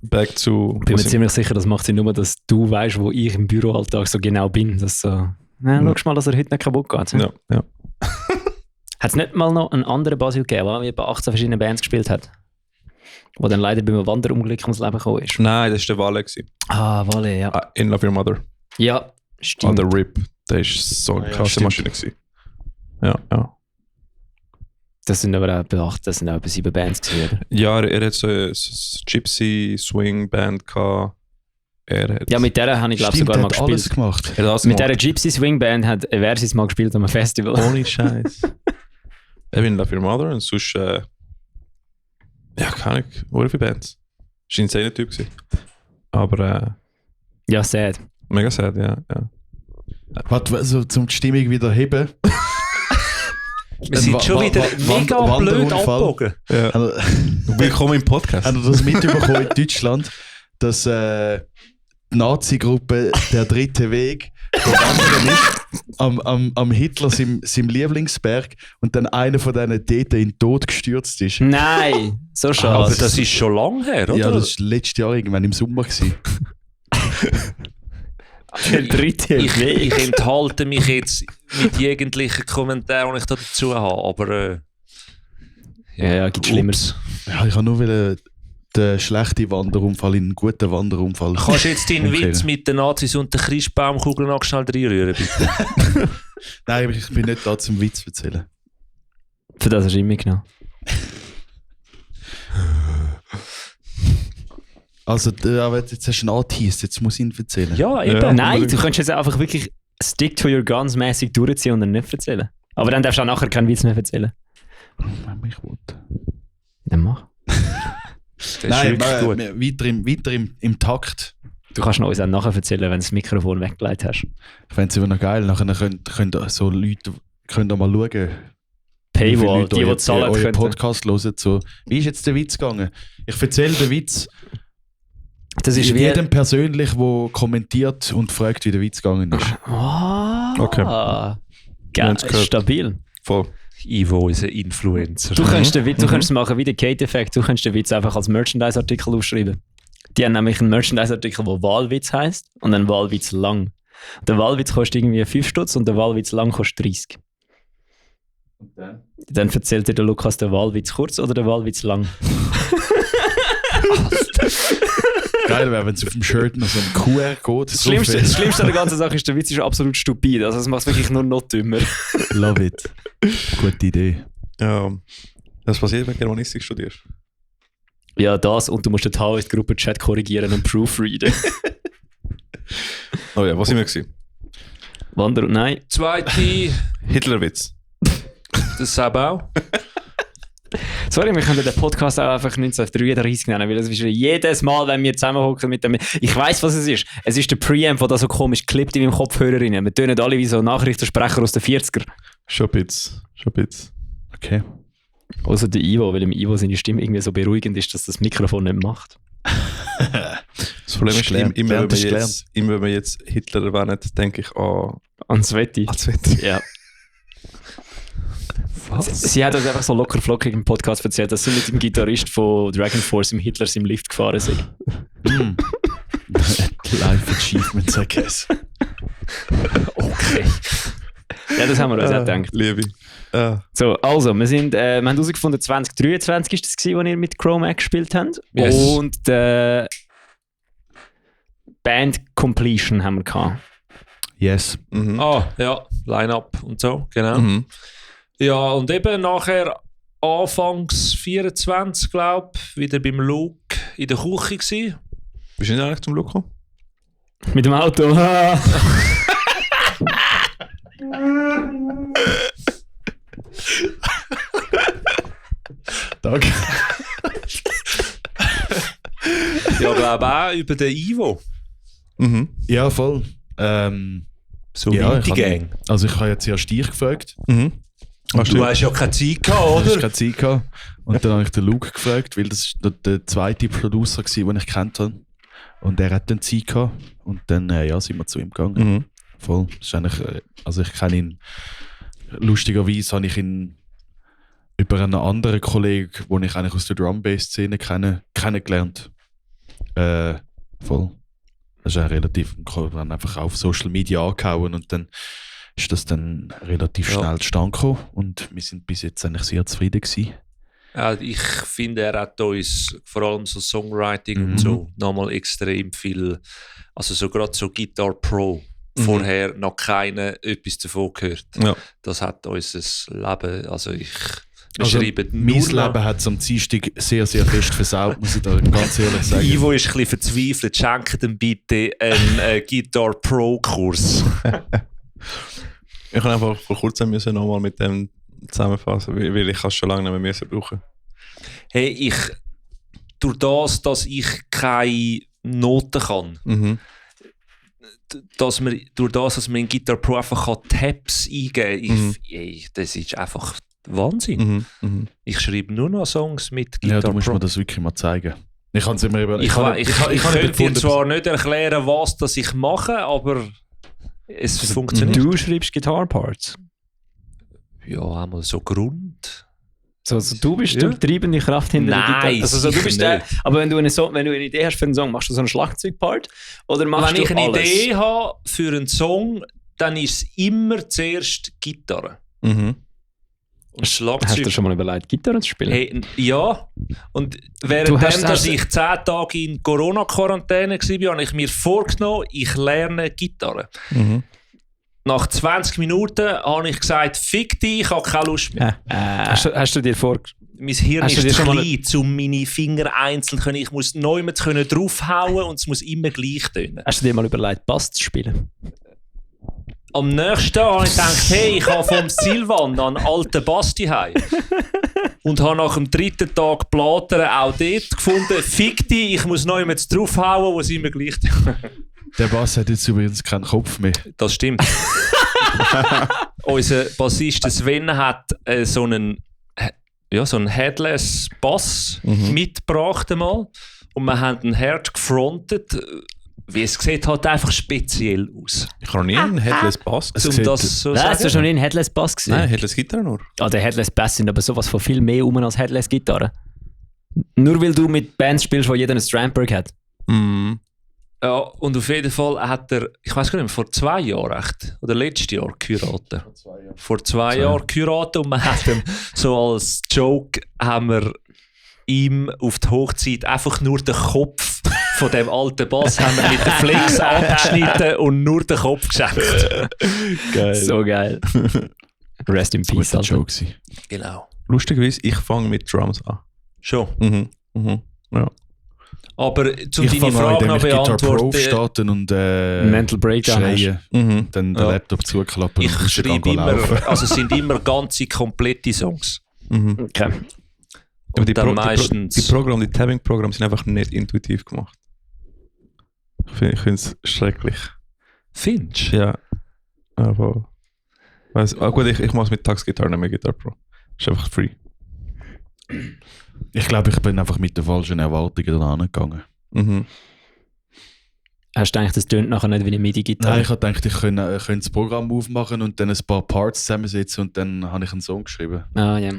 Back to. Ich bin mir ziemlich sicher, das macht Sinn nur, dass du weißt, wo ich im Büroalltag so genau bin. Dass so, schau mal, dass er heute nicht kaputt geht. Ja, ja. Hat es nicht mal noch einen anderen Basil gegeben, der bei 18 verschiedenen Bands gespielt hat? Der dann leider beim Wanderunglück ums Leben gekommen ist. Nein, das war der Walle. Ah, Walle, ja. In Love Your Mother. Ja, An stimmt. der RIP. Der war so eine Ja, krasse stimmt. Maschine. Gewesen. Ja, ja. Das sind aber auch bei 8, das sind auch bei 7 Bands gewesen, oder? Ja, er hat so eine Gypsy Swing Band gehabt. Er hat, Ja, mit der habe ich glaube Stimmt, sogar der mal hat alles gespielt. gemacht. er hat das Mit gemacht. dieser Gypsy Swing Band hat Versus mal gespielt an einem Festival. Ohne Scheiß. Ich bin Love Your Mother und sonst. Ja, keine Ahnung. Wie viele Bands? Das war ein insane Typ. Gewesen. Aber Ja, sad. mega sad, ja. ja. Warte, also zum die Stimmung wieder heben. Wir sind schon wieder mega blöd abgebogen. ja. Also, Willkommen im Podcast. Haben Sie das mitbekommen in Deutschland, dass die Nazi-Gruppe «Der dritte Weg» gewandert ist am Hitler seinem Lieblingsberg und dann einer von denen dort in den Tod gestürzt ist? Nein, so schade. Aber das ist schon lang her, oder? Ja, das war letztes Jahr irgendwann im Sommer. Gewesen. der dritte ich enthalte mich jetzt mit jeglichen Kommentaren, die ich da dazu habe, aber Ja, gibt Schlimmeres. Ja, ich habe nur den schlechten Wanderunfall in einen guten Wanderunfall. Kannst du jetzt deinen empfehlen. Witz mit den Nazis und den Christbaumkugeln noch schnell reinrühren, bitte? Nein, ich bin nicht da zum Witz erzählen. Für das hast du immer genommen. Also, aber jetzt hast du einen angeteased, jetzt muss ich ihn erzählen. Ja, eben. Ja. Nein, du könntest jetzt einfach wirklich stick to your guns mäßig durchziehen und dann nicht erzählen. Aber dann darfst du auch nachher keinen Witz mehr erzählen. Wenn ich will. Dann mach. Das ist Nein, wirklich gut. weiter im Takt. Du kannst noch uns auch nachher erzählen, wenn du das Mikrofon weggelegt hast. Ich fände es immer noch geil. Nachher können so Leute können mal schauen, wie viele Paywall, Leute die zahlen euren können. Podcast hören. So, wie ist jetzt der Witz gegangen? Ich erzähle den Witz Das ist wie... jedem persönlich, der kommentiert und fragt, wie der Witz gegangen ist. Okay. Geil, Wenn's gehört. stabil. Voll. Ivo ist ein Influencer. Du könntest den Witz, du könntest es machen wie der Kate-Effekt, du könntest den Witz einfach als Merchandise-Artikel aufschreiben. Die haben nämlich einen Merchandise-Artikel, der Wahlwitz heisst und einen Wahlwitz lang. Der Wahlwitz kostet irgendwie 5 Stutz und der Wahlwitz lang kostet 30. Und dann? Dann erzählt dir der Lukas den Wahlwitz kurz oder den Wahlwitz lang. Geil wäre, wenn es auf dem Shirt noch so ein QR-Code Das Schlimmste an der ganzen Sache ist, der Witz ist absolut stupid. Also es macht es wirklich nur noch dümmer. Love it. Gute Idee. Ja. Was passiert, wenn du Germanistik studierst? Ja, das und du musst den Taoist-Gruppen-Chat korrigieren und proofreaden. Oh ja, was sind wir gewesen? Wander und nein. Zweite, Hitlerwitz. das auch. Sorry, wir können den Podcast auch einfach 1933 nennen, weil das ist jedes Mal, wenn wir zusammenhocken mit dem... Ich weiss, was es ist. Es ist der Preamp, der da so komisch klippt in meinem Kopfhörer rein. Wir tönen alle wie so Nachrichtensprecher aus den 40er. Schon ein bisschen. Okay. Außer der Ivo, weil im Ivo seine Stimme irgendwie so beruhigend ist, dass das Mikrofon nicht macht. Das Problem ist, gelernt. immer Gelernt ist gelernt. wenn wir jetzt Hitler erwähnen, denke ich an An Sveti. Sveti. Ja. Sie hat uns einfach so locker flockig im Podcast erzählt, dass sie mit dem Gitarrist von Dragon Force im Hitler im Lift gefahren sind. Life Achievement, I guess. Okay. Ja, das haben wir uns auch gedacht. Liebe. So, also, wir haben herausgefunden, 2023 war das, wo ihr mit Chrome gespielt habt. Yes. Und Band Completion haben wir gehabt. Yes. Mhm. Ja, Line-Up und so, genau. Mhm. Ja, und eben nachher anfangs 24, glaube ich, wieder beim Luke in der Küche gewesen. Bist du nicht eigentlich zum Luke gekommen? Mit dem Auto. Danke. Ja, glaube auch über den Ivo. Mhm. Ja, voll. So Ja, wie die ich Gang. Also ich habe jetzt erst dich gefragt. Mhm. Du hast ja keine Zeit gehabt, Du hast oder? keine Zeit gehabt. Und dann habe ich den Luke gefragt, weil das der zweite Producer war, den ich kennt habe. Und er hat dann Zeit gehabt. Und dann sind wir zu ihm gegangen. Mhm. Voll. Das ist eigentlich, also ich kenne ihn, lustigerweise habe ich ihn über einen anderen Kollegen, den ich eigentlich aus der Drum-Bass-Szene kennengelernt. Voll. Das ist auch relativ, dann einfach auf Social Media angehauen und dann ist das dann relativ schnell zustande gekommen und wir sind bis jetzt eigentlich sehr zufrieden gewesen. Ja, ich finde, er hat uns vor allem so Songwriting und so nochmal extrem viel, also so gerade so Guitar Pro, vorher noch keiner etwas davon gehört. Ja. Das hat unser Leben, also wir Also, schreiben mein nur noch- Leben hat es am Dienstag sehr, sehr fest versaut, muss ich da ganz ehrlich sagen. Ivo ist ein bisschen verzweifelt, schenkt ihm bitte einen Guitar Pro Kurs. Ich kann einfach vor kurzem nochmal mit dem zusammenfassen, weil ich es schon lange nicht mehr müssen brauchen. Hey, durch das, dass ich keine Noten kann, Mhm. durch das, dass man in Guitar Pro einfach Tabs eingeben kann, das ist einfach Wahnsinn. Mhm. Mhm. Ich schreibe nur noch Songs mit Ja, Guitar du musst Pro. mir das wirklich mal zeigen. Ich kann es immer über. Ich habe könnte dir gefunden, zwar nicht erklären, was das ich mache, aber es funktioniert. Du schreibst Guitar Parts. Ja, einmal so Grund. Also du bist Ja. die treibende Kraft hinter der Nein, Gitarre. Also du sicher bist der, nicht. aber wenn du eine Idee hast für einen Song, machst du so einen Schlagzeugpart oder machst Wenn du ich eine alles? Idee habe für einen Song, dann ist es immer zuerst Gitarre. Mhm. Und Hast du Schlagzeug. dir schon mal überlegt, Gitarre zu spielen? Hey, ja. Und Du währenddem, hast- dass hast- ich 10 Tage in Corona-Quarantäne war, habe ich mir vorgenommen, ich lerne Gitarre. Mhm. Nach 20 Minuten habe ich gesagt, fick dich, ich habe keine Lust mehr. Hast du dir vor... Mein Hirn Hast du ist dir zu schon mal- klein, um meine Finger einzeln können. Ich muss neu draufhauen und es muss immer gleich tönen. Hast du dir mal überlegt, Bass zu spielen? Am nächsten Tag habe ich gedacht, hey, ich habe vom Silvan einen alten Basti heim. Und habe nach dem 3. Tag Plattern auch dort gefunden, fick dich, ich muss neu draufhauen, wo es immer gleich tönt. der Bass hat jetzt übrigens keinen Kopf mehr. Das stimmt. Unser Bassist Sven hat so einen Headless Bass mitgebracht einmal. Und wir haben ihn hart gefrontet. Wie es sieht halt einfach speziell aus. Ich habe noch nie einen Headless Bass Um gesehen. das so Nein, hast du sagen. schon nie einen Headless Bass gesehen? Nein, Headless Gitarre nur. Ah, der Headless Bass sind aber sowas von viel mehr als Headless Gitarre. Nur weil du mit Bands spielst, wo jeder einen Stramberg hat. Mhm. Ja, und auf jeden Fall hat er, ich weiß gar nicht mehr, vor 2 Jahren echt, oder letztes Jahr geheiratet. Vor 2 Jahren geheiratet und man hat ihm so als Joke, haben wir ihm auf die Hochzeit einfach nur den Kopf von dem alten Bass haben wir mit den Flex abgeschnitten und nur den Kopf geschenkt. Geil. So geil. Rest in Peace, Guter Alter. Joke gewesen. Genau. Lustigerweise, ich fange mit Drums an. Schon. Ja. Aber zum Ich deine fange an, Frage indem noch ich Guitar Pro beantworten, starten und Mental Breakdown schreien, dann den Ja. Laptop zuklappen ich und schreibe dann laufen. immer, also es sind immer ganze, komplette Songs. Okay. Aber die, dann die meistens- Programme, die Tabbing-Programme sind einfach nicht intuitiv gemacht. Ich finde es schrecklich. Findest du? Ja. Aber. Gut, ich mache es mit Tax-Gitarre, nicht mit Guitar Pro. Ist einfach free. Ich glaube, ich bin einfach mit den falschen Erwartungen da angegangen. Hast du gedacht, das tönt nachher nicht wie eine MIDI-Gitarre? Nein, ich habe gedacht, ich könnte das Programm aufmachen und dann ein paar Parts zusammensetzen und dann habe ich einen Song geschrieben. Ah, ja.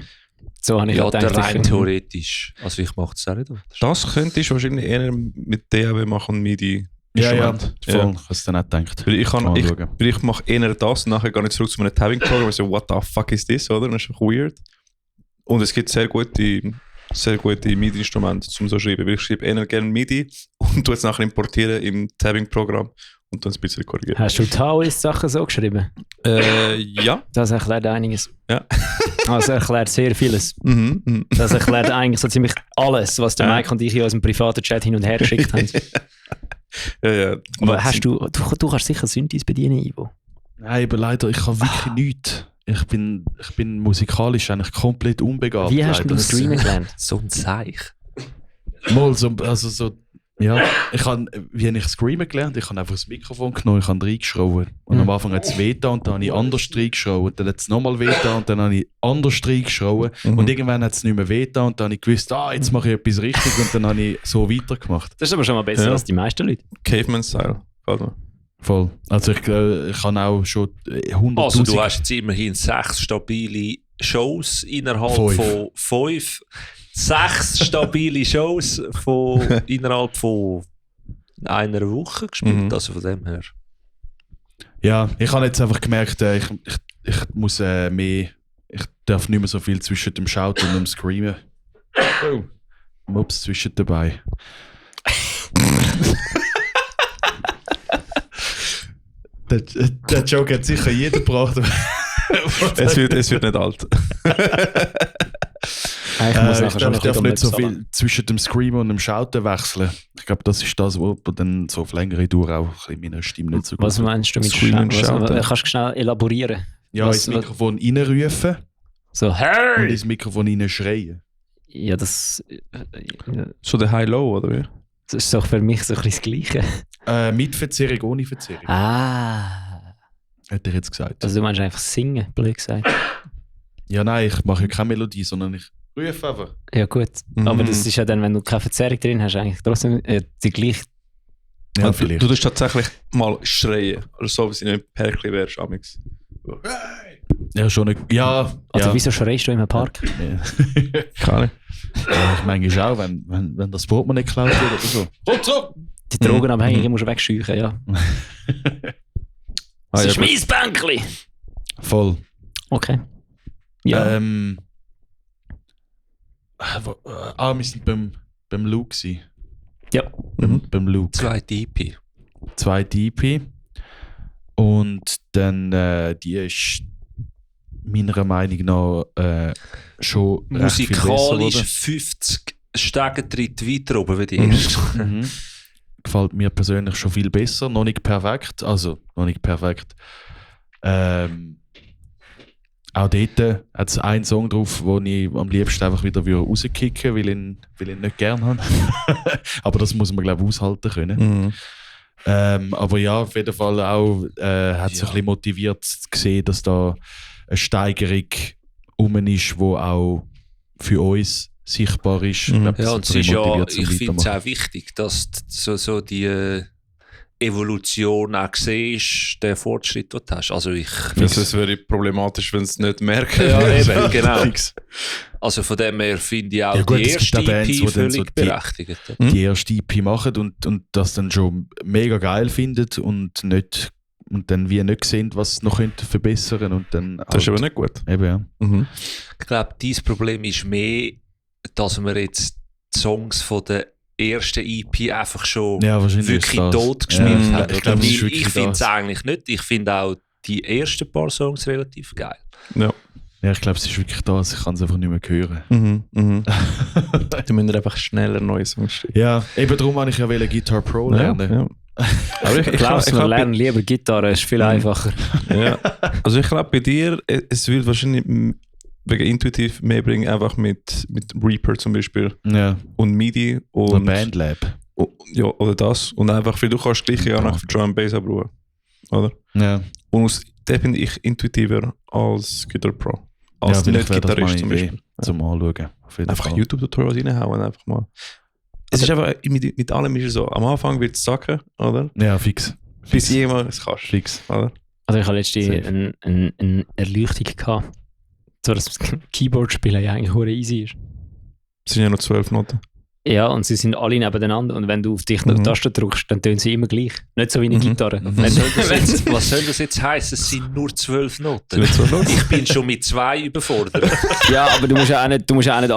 So habe ich Ja, auch der gedacht. rein theoretisch. Also ich mache es auch nicht. Das könntest du wahrscheinlich eher mit DAW machen und MIDI. Ja, Instrument. voll. Ich habe es dann auch gedacht. Weil Kann man schauen. ich mache eher das und nachher gehe ich zurück zu meinem Tabbing-Programm und so, what the fuck is this, oder? Das ist einfach weird. Und es gibt sehr gute MIDI-Instrumente zum so schreiben, weil ich schreibe eher gerne MIDI und tue es nachher importieren im Tabbing-Programm und dann ein bisschen korrigieren. Hast du Taoist-Sachen so geschrieben? Ja. Das erklärt einiges. Ja. Also erklärt sehr vieles. Mhm. Das erklärt eigentlich so ziemlich alles, was der Mike und ich in unserem privaten Chat hin und her geschickt haben. Ja. Aber hast du kannst sicher Synthes bedienen, Ivo? Nein, aber leider, ich kann wirklich nichts. Ich bin musikalisch eigentlich komplett unbegabt. Wie hast leider. du Streamen gelernt? So ein Zeich. Mal so, also so, ja, wie habe ich Screamen gelernt? Ich habe einfach das Mikrofon genommen, ich habe reingeschrauben. Und am Anfang hat es weh getan und dann habe ich anders reingeschrauben. Dann hat es nochmal weh getan und dann habe ich anders reingeschrauben. Und irgendwann hat es nicht mehr weh getan und dann habe ich gewusst, jetzt mache ich etwas richtig und dann habe ich so weitergemacht. Das ist aber schon mal besser Ja. als die meisten Leute. Caveman-Style. Gefällt mir. Voll. Also ich habe auch schon 100'000... Also du hast jetzt immerhin 6 stabile Shows innerhalb 5. von 5. 6 stabile Shows innerhalb von einer Woche gespielt. Also von dem her. Ja, ich habe jetzt einfach gemerkt, ich muss mehr... Ich darf nicht mehr so viel zwischen dem Shouten und dem Screamen. Oh. Ups, zwischen dabei. Der Joke hat sicher jeder gebracht. Es wird nicht alt. Eigentlich Ich darf nicht so viel zwischen dem Screamen und dem Shouten wechseln. Ich glaube, das ist das, was dann so auf längere Dauer auch in meiner Stimme nicht so gut Was meinst du mit Screamen und Shouten? Kannst du schnell elaborieren? Ja, was- ins Mikrofon reinrufen So, und hey! ins Mikrofon reinschreien. Ja, das So der High-Low, oder wie? ist doch für mich so ein bisschen das Gleiche. Mit Verzerrung, ohne Verzerrung. Hätte ich jetzt gesagt. Also du meinst einfach singen, blöd gesagt. Ja, nein, ich mache ja keine Melodie, sondern ich rufe einfach. Ja gut, aber das ist ja dann, wenn du keine Verzerrung drin hast, eigentlich trotzdem die gleiche... Ja, Und vielleicht. Du tust tatsächlich mal schreien. Oder so, wie sie nicht Perkli wärst, amix. Ja, schon nicht. Ja. Also ja. wieso schreist du im Park? Ja. Keine Ahnung. Ja, ich manchmal auch, wenn das Portemonnaie geklaut wird oder so. Kommt so! Die Drogenabhängigen musst du wegscheuchen, ja. Ah, Das ja, ist gut. mein Bänkli! Voll. Okay. Ja. Wir sind beim Luke gewesen. Ja. Beim Luke. 2 EP. 2 EP. Und dann, die ist meiner Meinung nach schon recht viel besser Musikalisch geworden. 50 Stegentritt weiter oben wie die erste. Mhm. Gefällt mir persönlich schon viel besser. Noch nicht perfekt. Also, noch nicht perfekt. Auch dort hat es einen Song drauf, den ich am liebsten einfach wieder rauskicken würde, weil ich ihn nicht gerne habe. Aber das muss man, glaube ich, aushalten können. Aber ja, auf jeden Fall auch hat es ein bisschen motiviert zu sehen, dass da eine Steigerung rum ist, die auch für uns sichtbar ist. Ich glaube, das Ja, hat und es ein ist bisschen ja, motiviert zum ich finde es Weitermachen. auch wichtig, dass so die Evolution auch siehst, den Fortschritt, den du hast. Also Es wäre problematisch, wenn sie es nicht merken. ja, eben, genau. Also von dem her finde ich auch Ja gut, die es gibt erste auch Bands, die EP dann so völlig die- berechtigt. Die erste EP machen und das dann schon mega geil findet und dann wie nicht sehen, was sie noch könnte verbessern und dann Das ist aber nicht gut. eben, ja. Mhm. Ich glaube, dieses Problem ist mehr, dass wir jetzt die Songs von der ersten EP einfach schon Ja, wahrscheinlich wirklich ist das. tot geschmiert Ja, haben. ich glaube, das ist Weil wirklich ich finde es das. eigentlich nicht. Ich finde auch die ersten paar Songs relativ geil. Ja. Ja, ich glaube, es ist wirklich das. Ich kann es einfach nicht mehr hören. Mhm. Mhm. Die müssen einfach schneller neue Songs schreiben. Ja, eben darum wollte ich ja Guitar Pro lernen. Ja. Aber Ich glaube, wir lernen lieber Gitarre, ist viel einfacher. Ja. Also ich glaube bei dir, es wird wahrscheinlich wegen intuitiv mehr bringen, einfach mit Reaper zum Beispiel Ja, und MIDI oder und Bandlab. ja, oder das. Und einfach, weil du kannst gleich ja nach Drum Bass brauchen. Oder? Ja, Und den finde ich intuitiver als Guitar Pro. Als ja, nicht vielleicht wäre das Gitarrist mal zum eine Idee Beispiel. zum Anschauen. Auf jeden Einfach Fall. YouTube-Tutorials reinhauen, einfach mal. Es ist einfach, mit allem ist es so, am Anfang wird es sacken, oder? Ja, fix. Bis jemand es kannst. Fix. Oder? Also ich hatte letztens Safe. eine Erleuchtung gehabt, so dass das Keyboard-Spielen ja eigentlich hure easy ist. Es sind ja noch 12 Noten. Ja, und sie sind alle nebeneinander und wenn du auf dich eine Taste drückst, dann tönen sie immer gleich. Nicht so wie eine Gitarre. Was soll das jetzt heißen? Es sind nur 12 Noten. Ich bin schon mit 2 überfordert. Ja, aber du musst ja auch nicht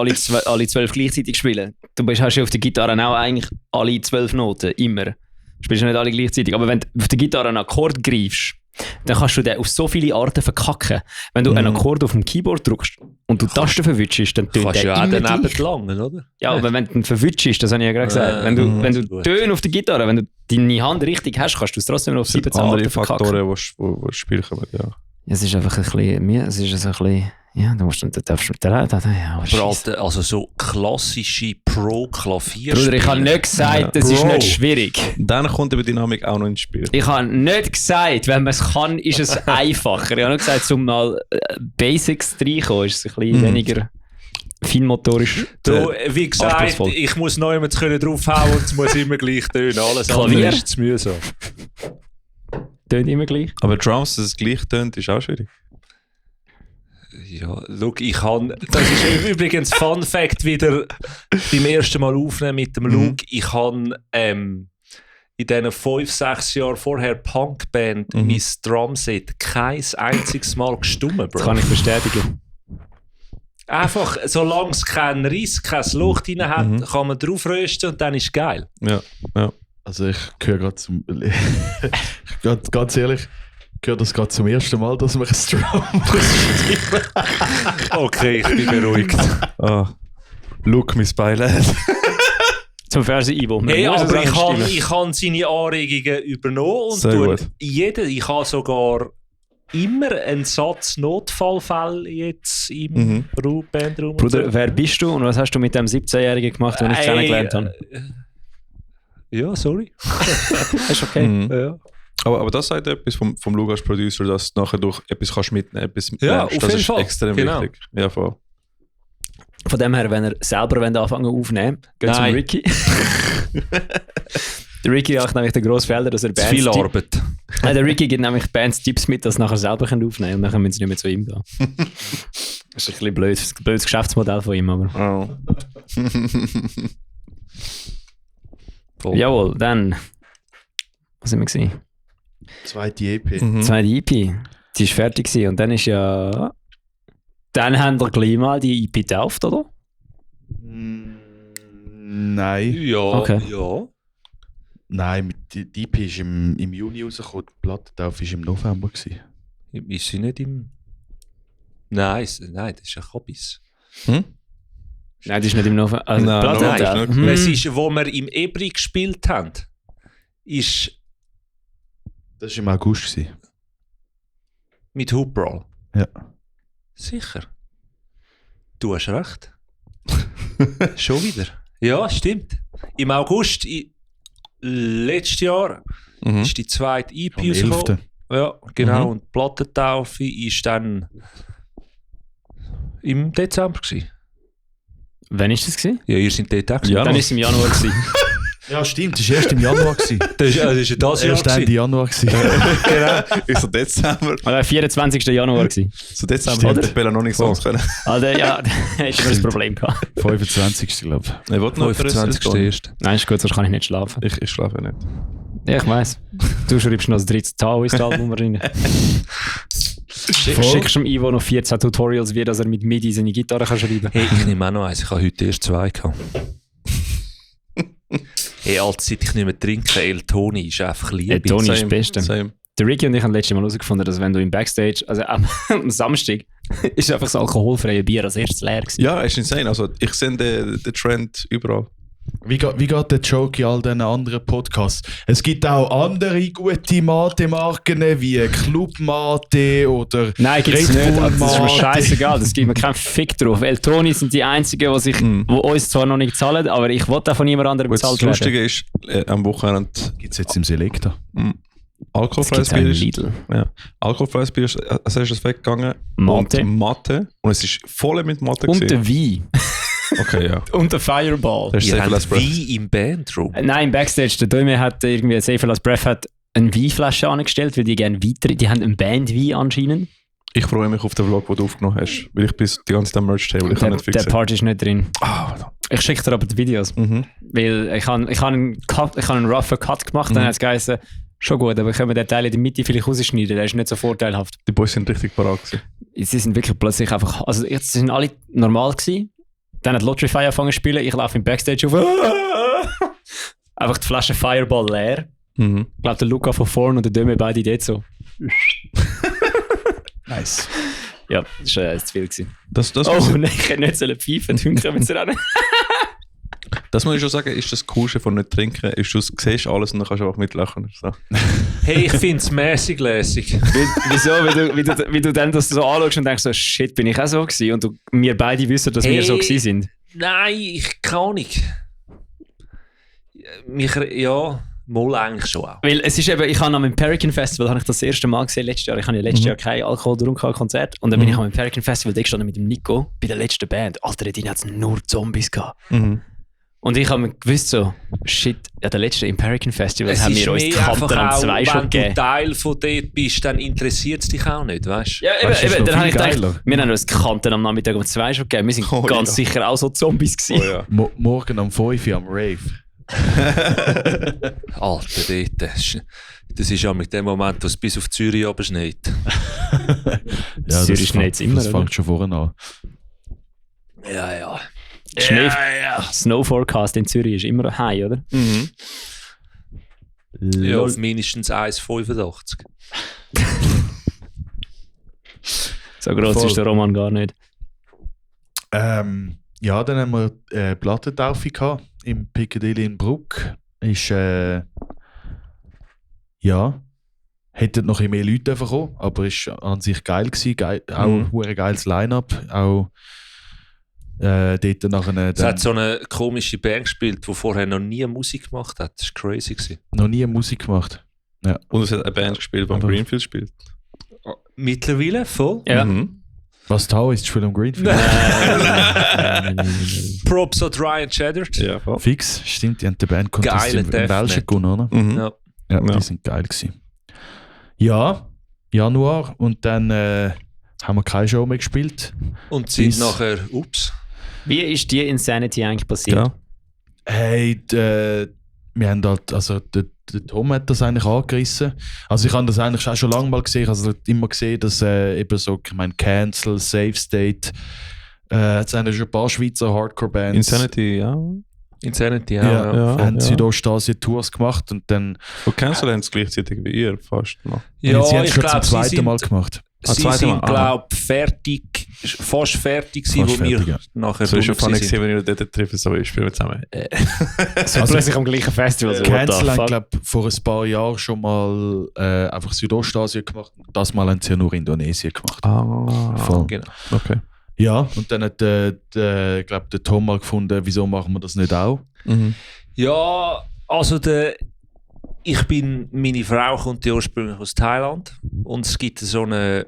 alle 12 gleichzeitig spielen. Du hast ja auf der Gitarre auch eigentlich alle 12 Noten, immer. Du spielst ja nicht alle gleichzeitig. Aber wenn du auf der Gitarre einen Akkord greifst, dann kannst du den auf so viele Arten verkacken. Wenn du einen Akkord auf dem Keyboard drückst und du die Tasten verwutschst, dann tönt Kannst der ja auch immer daneben gleich. langen, oder? Ja, aber wenn du ihn verwutschst, das habe ich ja gerade gesagt. Wenn du gut. Töne auf der Gitarre, wenn du deine Hand richtig hast, kannst du es trotzdem noch auf 17 andere Arten verkacken. Faktoren, die ins Spiel kommen. Ja. Ja, es ist einfach ein bisschen, ja, du musst, da darfst du mit der ja, Aber Alter, also so klassische Pro-Klavier. Bruder, ich habe nicht gesagt, das ist Bro. nicht schwierig. Dann kommt die Dynamik auch noch ins Spiel. Ich habe nicht gesagt, wenn man es kann, ist es einfacher. Ich habe nur gesagt, um mal Basics reinkommen, ist es ein bisschen weniger feinmotorisch. Du, wie gesagt, Anspruchsvoll. ich muss noch jemand draufhauen und es muss immer gleich tönen. Alles Klavier. andere ist zu mühsam. Tönt immer gleich. Aber Drums, dass es gleich tönt, ist auch schwierig. Ja, schau, das ist übrigens Fun Fact wieder beim ersten Mal aufnehmen mit dem Luke. Ich habe in diesen 5-6 Jahren vorher Punkband mein Drumset kein einziges Mal gestummen, Bro. Das kann ich bestätigen. Einfach, Solange es keinen Riss, kein Loch drin hat, kann man drauf rösten und dann ist es geil. Ja, ja. Also ich gehöre gerade zum... ganz ehrlich, ich höre das gerade zum ersten Mal, dass man ein Drum muss. Okay, ich bin beruhigt. Ah. Look, mein Beileid. Zum Fernsehen Ivo. Man Hey, muss es aber anstimmen. ich habe seine Anregungen übernommen und Sehr tue gut. ich habe sogar immer einen Satz Notfallfall jetzt im Bandraum. Bruder, wer bist du und was hast du mit dem 17-Jährigen gemacht, den ich kennengelernt habe? Ja, sorry. Ist okay. Ja. Aber das sagt etwas vom Lukas Producer, dass du nachher durch etwas kannst mitnehmen, etwas Ja, lernst. auf Das jeden ist Fall. extrem Genau. wichtig. Ja, voll. Von dem her, wenn ihr selber anfangen aufnehmen, geht zum Nein. Ricky. Der Ricky macht nämlich den grossen Fehler, dass er Zu viel Arbeit. Der Ricky gibt nämlich Bands Tipps mit, dass sie nachher selber aufnehmen können und dann müssen sie nicht mehr zu ihm gehen. Das ist ein bisschen blödes Geschäftsmodell von ihm, aber... Voll. Jawohl, dann... Was sind wir gewesen? Zweite EP. Zweite EP. Die war fertig gewesen und dann ist ja... Dann haben wir gleich mal die EP getauft, oder? Nein. Ja, Okay. ja. Nein, die EP ist im Juni rausgekommen, die Plattentaufe war im November. Ist sie nicht im... Nein, das ist ein Hobbies. Nein, das ist nicht im November. Also Nein, Platte- November ist nicht. Es ist, wo wir im Ebri gespielt haben, ist Das war im August. mit Hoop Brawl. Ja. Sicher. Du hast recht. Schon wieder. Ja, stimmt. Im August letztes Jahr ist die zweite EP Am rausgekommen. 11. Ja, genau. Und die Plattentaufe ist dann im Dezember gewesen. Wann war das gewesen? Ja, ihr seid dort auch gewesen. Ja. Dann war es im Januar gewesen. Ja, stimmt, das war erst im Januar. Das ist ja das Jahr. Erst Ende Januar. Genau. Ist so Dezember. Oder 24. Januar gewesen. So Dezember hätte der Bella noch nicht Songs können. Also ja, da hätten wir ein Problem gehabt. 25. glaube ich. Ich wollte noch 25. erst. Nein, ist gut, sonst kann ich nicht schlafen. Ich schlafe nicht. Ja, ich weiss. Du schreibst noch das 13 Tal ins Album rein. Schickst dem Ivo noch 14 Tutorials, wie dass er mit MIDI seine Gitarre kann schreiben kann. Hey, ich nehme auch noch eins. Ich habe heute erst 2 gehabt. Hey, als seit ich nicht mehr trinke, El Toni ist einfach Liebe. El Toni ist das Beste. Same. Der Ricky und ich haben letztes Mal herausgefunden, dass wenn du im Backstage, also am Samstag, ist einfach das alkoholfreie Bier als erstes leer gewesen. Ja, ist insane. Also, ich sehe den Trend überall. Wie geht der Joke in all diesen anderen Podcasts? Es gibt auch andere gute Mate-Marken wie Club Mate oder Nein, gibt's Red nicht. Bull Also, das ist mir Mate. scheißegal. Das gibt mir keinen Fick drauf. El Toni sind die einzigen, die uns zwar noch nicht zahlen, aber ich will auch von niemand anderem Und das bezahlt werden. Lustige ist, am Wochenende Gibt es jetzt im Selecta? alkoholfreies Es gibt Bier ein ist. Lidl. Ja. Alkoholfreies Bier ist als erstes weggegangen. Mate. Und Mate. Und es ist voll mit Mate Und der gewesen. Wein. Okay, ja. Und der Fireball. Das ist Ihr sehr viel als habt Wein im Bandroom. Nein, im Backstage. Der Döme hat irgendwie sehr viel als Breath hat eine Weinflasche angestellt, weil die gerne weiter. Die haben einen Bandwein anscheinend. Ich freue mich auf den Vlog, den du aufgenommen hast. Weil ich bin die ganze Zeit am Merch-Table. Ich kann nicht Der fixen. Part ist nicht drin. Ah, Ich schicke dir aber die Videos. mhm. Weil ich habe einen roughen Cut gemacht, dann hat es geheißen, schon gut, aber können wir den Teil in der Mitte vielleicht rausschneiden, der ist nicht so vorteilhaft. Die Boys sind richtig parat gewesen. Sie sind wirklich plötzlich einfach, also jetzt sind alle normal gewesen, dann hat Lotrify angefangen zu spielen, ich laufe im Backstage auf, einfach die Flasche Fireball leer. Mhm. Ich glaube, der Luca von vorne und der Döme beide dort so. Nice. Ja, das war zu viel gewesen. Das Oh nein, ich hätte nicht pfeifen sollen, dann kommen sie ran. Das muss ich schon sagen, ist das Coolste von nicht trinken, ist, du siehst alles und dann kannst du einfach mitlachen. So. Hey, ich finde es mäßig lässig. Wieso? Wie du dann das so anschaust und denkst so, shit, bin ich auch so gewesen? Und wir beide wissen, dass wir so gewesen sind. Nein, ich kann nicht. Ja, mal eigentlich schon auch. Weil es ist eben, ich habe am Imperican Festival habe ich das erste Mal gesehen letztes Jahr. Ich habe ja letztes Jahr kein Alkohol getrunken an Konzert. Und dann bin ich am Imperican Festival da gestanden mit dem Nico bei der letzten Band. Alter, dort hat es nur Zombies gehabt. Und ich habe mir gewusst so, shit, ja, der letzte Imperican Festival haben wir uns die Kanten am 2 schon wenn du gegeben. Teil von dort bist, dann interessiert es dich auch nicht, weißt du? Ja, Weißt du, ist eben, noch dann habe viel ich gedacht, geiler. wir haben uns die Kanten am Nachmittag um 2 schon gegeben. Wir sind Oh, ganz ja. sicher auch so Zombies gewesen. Oh ja. Morgen am 5 Uhr am Rave. Alter, dort. Das ist ja mit dem Moment, wo es bis auf Zürich abschneit. Ja, Zürich schneit's immer, Das oder? fängt schon vorne an. Ja, ja. Snow Forecast in Zürich ist immer high, oder? Ja, auf mindestens 1,85. So groß Voll. ist der Roman gar nicht. Ja, dann haben wir Plattentaufe gehabt im Piccadilly in Bruck. Ist, ja, hätten noch ein mehr Leute kommen, aber ist an sich geil gewesen. Auch ein geiles Line-Up. Auch dort nachher Es hat so eine komische Band gespielt, die vorher noch nie Musik gemacht hat. Das war crazy gewesen. noch nie Musik gemacht. Und es hat eine Band gespielt, die am Aber- Greenfield spielt. Mittlerweile voll. Ja. Was Tau ist, spielt am Greenfield. Props an Ryan Cheddar. Ja, voll. Fix, stimmt, die haben die Band Geile im Death Welschen Metal. gewonnen, oder? Mhm. Ja. Ja, Ja. die sind geil gewesen. Ja, Januar und dann haben wir keine Show mehr gespielt. Und sind Bis- nachher, ups. Wie ist die Insanity eigentlich passiert? Ja. Hey, wir haben halt, also der Tom hat das eigentlich angerissen. Also ich habe das eigentlich auch schon lange mal gesehen. Also immer gesehen, dass eben so, ich meine, Cancel, Safe State, jetzt haben schon ein paar Schweizer Hardcore-Bands. Insanity, ja. Insanity, Ja, ja. ja. haben Südostasien-Tours gemacht und dann Und Cancel haben es gleichzeitig wie ihr fast noch. und sie haben es ich schon zum glaube, sie zweiten Mal sind, gemacht. Ah, sie zweite Mal, sind aha. glaube ich, fast fertig gewesen, Fast wo wir fertig, ja. nachher So ist schon funny sind. gewesen, wenn ihr dort treffen, so spielen wir zusammen. So plötzlich am gleichen Festival. So, what the Cancel haben, fuck? glaube vor ein paar Jahren schon mal einfach Südostasien gemacht. Das Mal haben sie ja nur Indonesien gemacht. Ah, Voll. Genau. okay. Ja, und dann hat glaub, der Tom mal gefunden, wieso machen wir das nicht auch? Mhm. Ja, also meine Frau kommt ja ursprünglich aus Thailand und es gibt so eine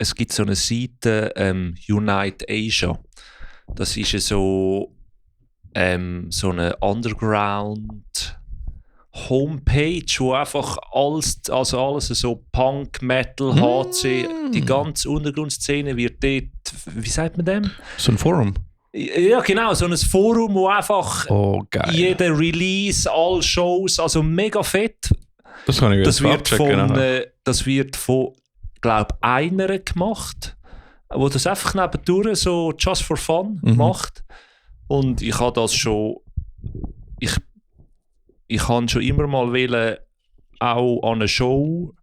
Seite Unite Asia. Das ist so so eine Underground Homepage, wo einfach alles so Punk, Metal, HC, die ganze Untergrundszene wird dort, wie sagt man dem? So ein Forum? Ja, genau, so ein Forum, wo einfach geil. jeder Release, alle Shows, also mega fett. Das kann ich Das wird abchecken. das wird von, glaube ich, einer gemacht, wo das einfach nebendurch so just for fun macht. Und ich habe das schon, ich habe schon immer mal wollen, auch an einer Show,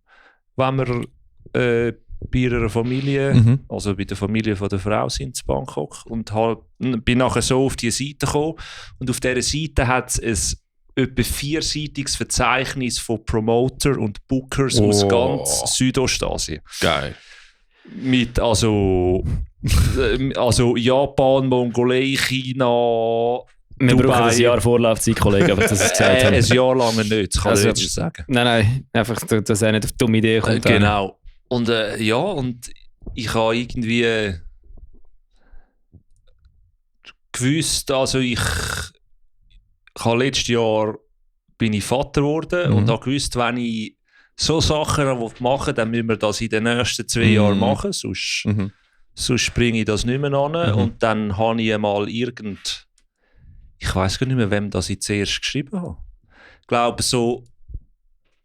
wenn wir bei ihrer Familie, also bei der Familie von der Frau sind in Bangkok, und bin nachher so auf die Seite gekommen, und auf dieser Seite hat es ein etwa 4-seitiges Verzeichnis von Promoter und Bookers aus ganz Südostasien. Geil. Mit also Japan, Mongolei, China, Wir Dubai. brauchen ein Jahr Vorlaufzeit, Kollege, aber das ist gesagt haben. Ein Jahr lang nicht, das kann Also, ich jetzt sagen. Nein, einfach, dass er nicht auf dumme Idee kommt. Genau. Und ja, und ich habe irgendwie gewusst, also ich habe letztes Jahr bin ich Vater geworden und habe gewusst, wenn ich so Sachen machen will, dann müssen wir das in den nächsten 2 Jahren machen, sonst bringe ich das nicht mehr an. Und dann habe ich einmal ich weiß gar nicht mehr, wem das ich zuerst geschrieben habe. Ich glaube, so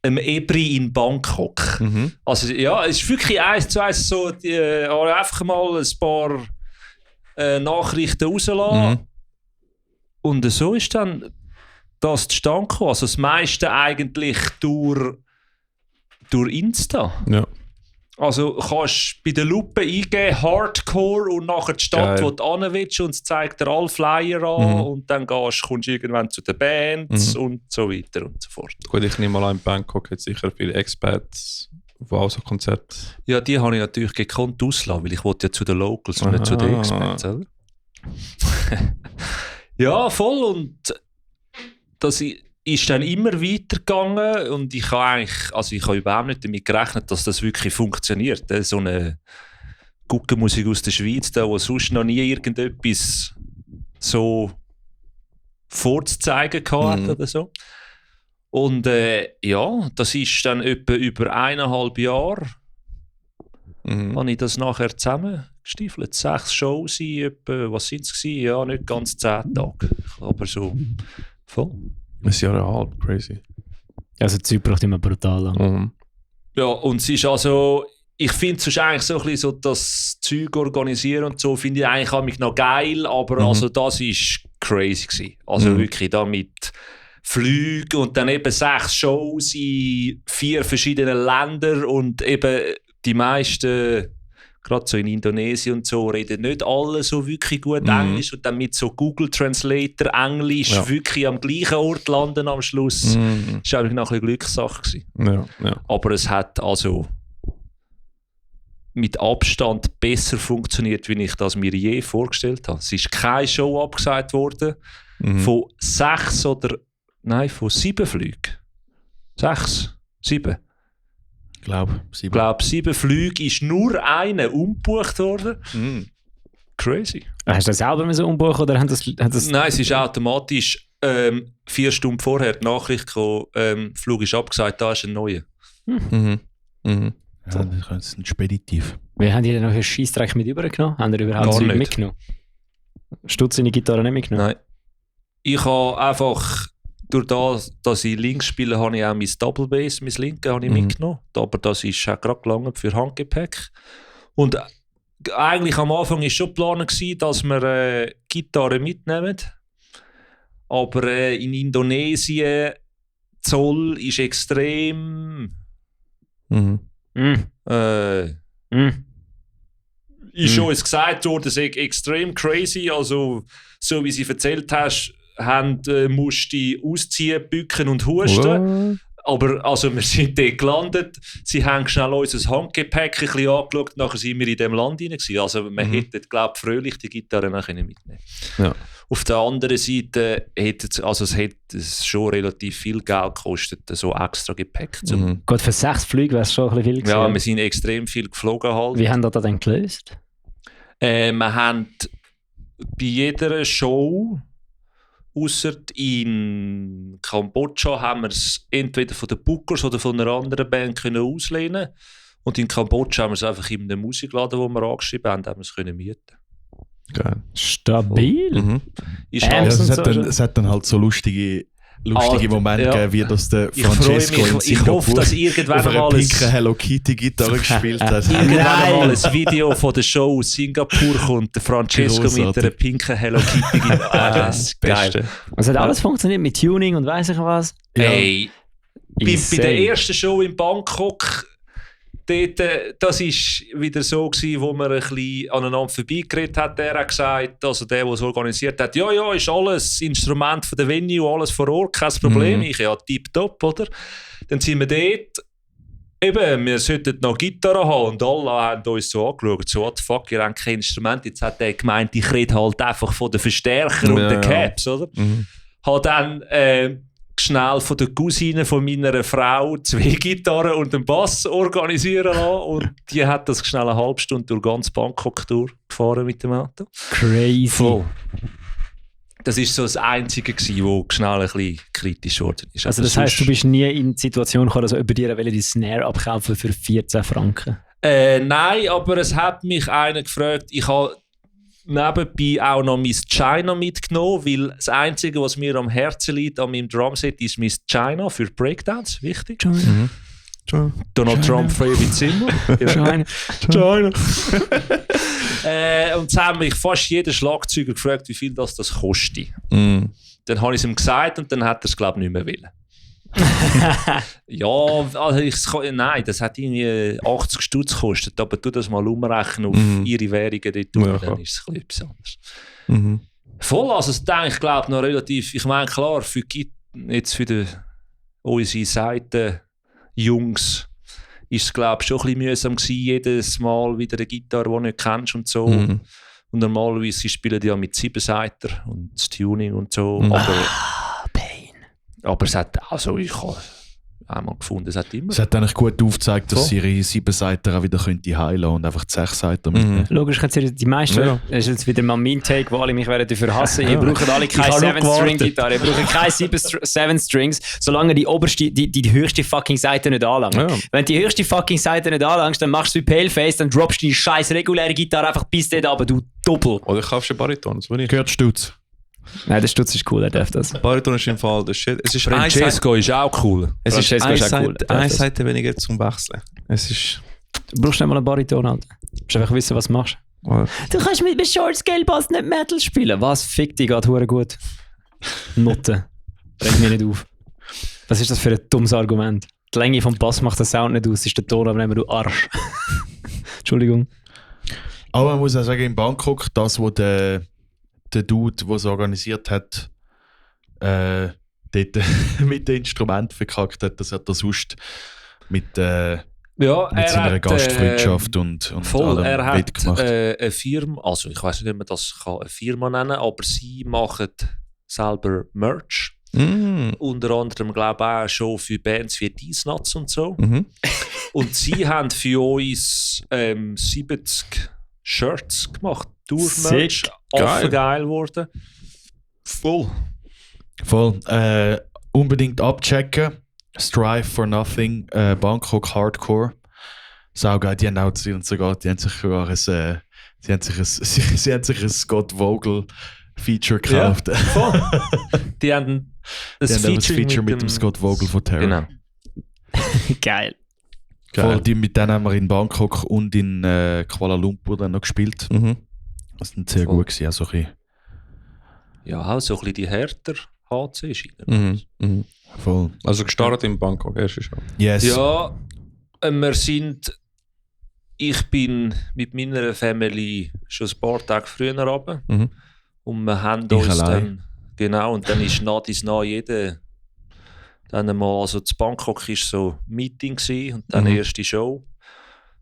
einem Ebri in Bangkok. Also ja, es ist wirklich 1:1 so, einfach mal ein paar Nachrichten rauslassen. Und so ist dann das zustande gekommen. Also das meiste eigentlich durch Insta. Ja. Also kannst bei der Lupe eingeben, Hardcore, und nachher die Stadt, wo du hin willst, und es zeigt dir alle Flyer an, und dann kommst du irgendwann zu den Bands und so weiter und so fort. Gut, ich nehme mal an, in Bangkok hat sicher viele Expats, die auch so Konzerte... Ja, die habe ich natürlich gekonnt auslassen, weil ich wollte ja zu den Locals und nicht zu den Expats, oder? Ja, voll, und das ist dann immer weitergegangen, und ich habe überhaupt nicht damit gerechnet, dass das wirklich funktioniert. So eine Guckenmusik aus der Schweiz, da, wo sonst noch nie irgendetwas so vorzuzeigen hatte oder so. Und ja, das ist dann etwa über 1,5 Jahre, habe ich das nachher zusammengestiefelt. 6 Shows in etwa, was sind es gewesen? Ja, nicht ganz 10 Tage, aber so voll. 1,5 Jahre, crazy. Also die Zeit braucht immer brutal lang. Ja, und es ist also, ich finde es eigentlich so ein bisschen so, das Zeug organisieren und so, finde ich eigentlich auch noch geil, aber also das ist crazy gewesen. Also wirklich da mit Flügen und dann eben 6 Shows in 4 verschiedenen Ländern, und eben die meisten, gerade so in Indonesien und so, reden nicht alle so wirklich gut Englisch, und dann mit so Google Translator Englisch wirklich am gleichen Ort landen am Schluss. Das war eigentlich noch ein bisschen Glückssache gewesen. Ja. Aber es hat also mit Abstand besser funktioniert, wie ich das mir je vorgestellt habe. Es ist keine Show abgesagt worden von 7 Flügen. 6, 7. Ich glaube, 7 Flüge ist nur einer umgebucht worden. Crazy. Hast du das selber so umbuchen oder haben das Nein, es ist automatisch 4 Stunden vorher die Nachricht gekommen, Flug ist abgesagt, da ist ein neuer. Ja, das ist ein Speditiv. Wie haben die denn noch einen Scheissdreck mit übergenommen? Haben die überhaupt Gar Zeug nicht. mitgenommen? Stutz seine Gitarre nicht mitgenommen? Nein. Ich habe einfach, durch das, dass ich links spiele, habe ich auch mein Double Bass, mein Linke, habe ich mitgenommen. Aber das ist auch gerade gelangt für Handgepäck. Und eigentlich am Anfang war schon geplant, dass wir Gitarre mitnehmen. Aber in Indonesien Zoll ist extrem... Ist uns gesagt worden, es ist extrem crazy. Also, so wie sie erzählt hast, musst du dich ausziehen, bücken und husten. Aber also, wir sind dort gelandet. Sie haben schnell unser Handgepäck ein bisschen angeschaut. Nachher sind wir in diesem Land rein gewesen. Also, wir hätten, glaube ich, fröhlich die Gitarre mitnehmen können. Ja. Auf der anderen Seite hätte es schon relativ viel Geld gekostet, so extra Gepäck zu machen. Gut, für 6 Flüge wäre es schon ein bisschen viel gewesen. Ja, wir sind extrem viel geflogen halt. Wie haben ihr das denn gelöst? Wir haben bei jeder Show Ausser in Kambodscha haben wir es entweder von den Bookers oder von einer anderen Band können auslehnen. Und in Kambodscha haben wir es einfach in einem Musikladen, wo wir angeschrieben haben, wir es können mieten. Geil. Stabil. Mhm. Ist Ja, alles- Es hat dann halt so lustige Momente ja. gegeben, wie das der Ich freue Francesco in mich, ich hoffe, dass Singapur irgendwann auf einer mal pinken Hello Kitty Gitarre gespielt hat. irgendwann mal ein Video von der Show aus Singapur kommt, der Francesco mit Grossartig. einer pinken Hello Kitty Gitarre. Das ist geil. Beste. Es hat alles funktioniert mit Tuning und weiss ich was. Hey, bei der Insane. ersten Show in Bangkok, dort, das war wieder so gewesen, wo man ein bisschen aneinander vorbeigeredet hat. Der hat gesagt, also der es organisiert hat, ja, ist alles Instrument von der Venue, alles vor Ort, kein Problem. Ich ja, tipptopp, oder? Dann sind wir dort, eben, wir sollten noch Gitarre haben und alle haben uns so angeschaut, so, what the fuck, ihr habt kein Instrument. Jetzt hat der gemeint, ich rede halt einfach von den Verstärkern und den Caps, oder? Hat dann schnell von der Cousine von meiner Frau 2 Gitarren und einen Bass organisieren lassen und die hat das schnell eine halbe Stunde durch ganz Bangkok durchgefahren mit dem Auto. Crazy. Voll. Das war so das Einzige, wo schnell ein bisschen kritisch geworden ist. Also das heisst, du bist nie in die Situation gekommen, dass über dir die Snare abkaufen für 14 Franken? Nein, aber es hat mich einer gefragt, ich habe nebenbei auch noch Miss China mitgenommen, weil das Einzige, was mir am Herzen liegt an meinem Drumset, ist Miss China für Breakdance, wichtig. Donald Trump, Fabi Zimmer. China. Und jetzt haben mich fast jeder Schlagzeuger gefragt, wie viel das kostet. Mhm. Dann habe ich es ihm gesagt und dann hat er es, glaube ich, nicht mehr wollen. Ja, also nein, das hat irgendwie 80 Stutz gekostet, aber tu das mal umrechnen auf ihre Währungen dort, Ja, dann ist es etwas anderes. Mhm. Voll, also das denke ich, glaube noch relativ, ich meine, klar, jetzt für unsere Seite Jungs ist es, glaube ich, schon ein bisschen mühsam gewesen, jedes Mal wieder eine Gitarre, die du nicht kennst und so. Mhm. Und normalerweise sie spielen die ja mit 7-Seiter und das Tuning und so. Mhm. Aber es hat, also ich habe einmal gefunden, es hat immer. Es hat eigentlich gut aufgezeigt, dass So. sie ihre 7-Seiter auch wieder könnte heilen und einfach die 6-Seiter mitnehmen. Logisch, können sie die meisten, Ja. das ist jetzt wieder mal mein Take, wo alle mich werden dafür hassen. Ihr Ja. braucht alle keine Ich habe noch 7-String-Gitarre, ihr braucht keine 7 Strings, solange die oberste, die höchste fucking Seite nicht anlangt. Ja. Wenn du die höchste fucking Seite nicht anlangst, dann machst du wie Paleface, dann droppst du die scheiß reguläre Gitarre einfach bis dort runter, du Doppel. Oder kaufst du einen Bariton, so wie ich. Gehört Stutz. Nein, der Stutz ist cool, er darf das. Bariton ist im Fall der Shit. Es ist Francesco ist auch cool. Es ist Francesco ist auch cool, der darf eine das. Seite weniger zum Wechseln. Es ist... Du brauchst nicht mal einen Bariton, Alter. Du musst einfach wissen, was du machst. Du kannst mit einem Short-Scale-Bass nicht Metal spielen. Was? Fick dich, geht hure gut. Noten. Bringt mich nicht auf. Was ist das für ein dummes Argument? Die Länge vom Bass macht den Sound nicht aus, ist der Ton aber nicht, du Arsch. Entschuldigung. Aber man muss auch sagen, in Bangkok, das, wo der Dude, der es organisiert hat, dort mit dem Instrument verkackt hat, dass er das sonst mit Ja, seiner Gastfreundschaft und voll, allem er hat wettgemacht. eine Firma, also ich weiß nicht, ob man das kann eine Firma nennen kann, aber sie machen selber Merch. Mm. Unter anderem, glaube ich, auch schon für Bands wie These Nuts und so. Mhm. Und sie haben für uns 70 Shirts gemacht. Durch Merch. Sick. Offen geil geworden. Voll. Voll. Unbedingt abchecken. Strive for Nothing, Bangkok Hardcore. Saugeil, die haben auch die haben sich sogar sie haben sich ein Scott Vogel Feature gekauft. Voll. Die haben Die haben ein Feature mit dem Scott Vogel von Terror. Genau. Geil. Voll, mit denen haben wir in Bangkok und in Kuala Lumpur dann noch gespielt. Mhm. Das war sehr Voll. gut gewesen, also ein bisschen. Ja, auch so ein bisschen die härter HC-Schiene. Mhm. Mhm. Voll. Also gestartet in Bangkok, erste schon. Yes. Ja, ich bin mit meiner Family schon ein paar Tage früher runter. Mhm. Und wir haben Ich uns allein. dann, genau, und dann ist nah jeder, dann einmal, also zu Bangkok war so Meeting gewesen, und dann erste Show.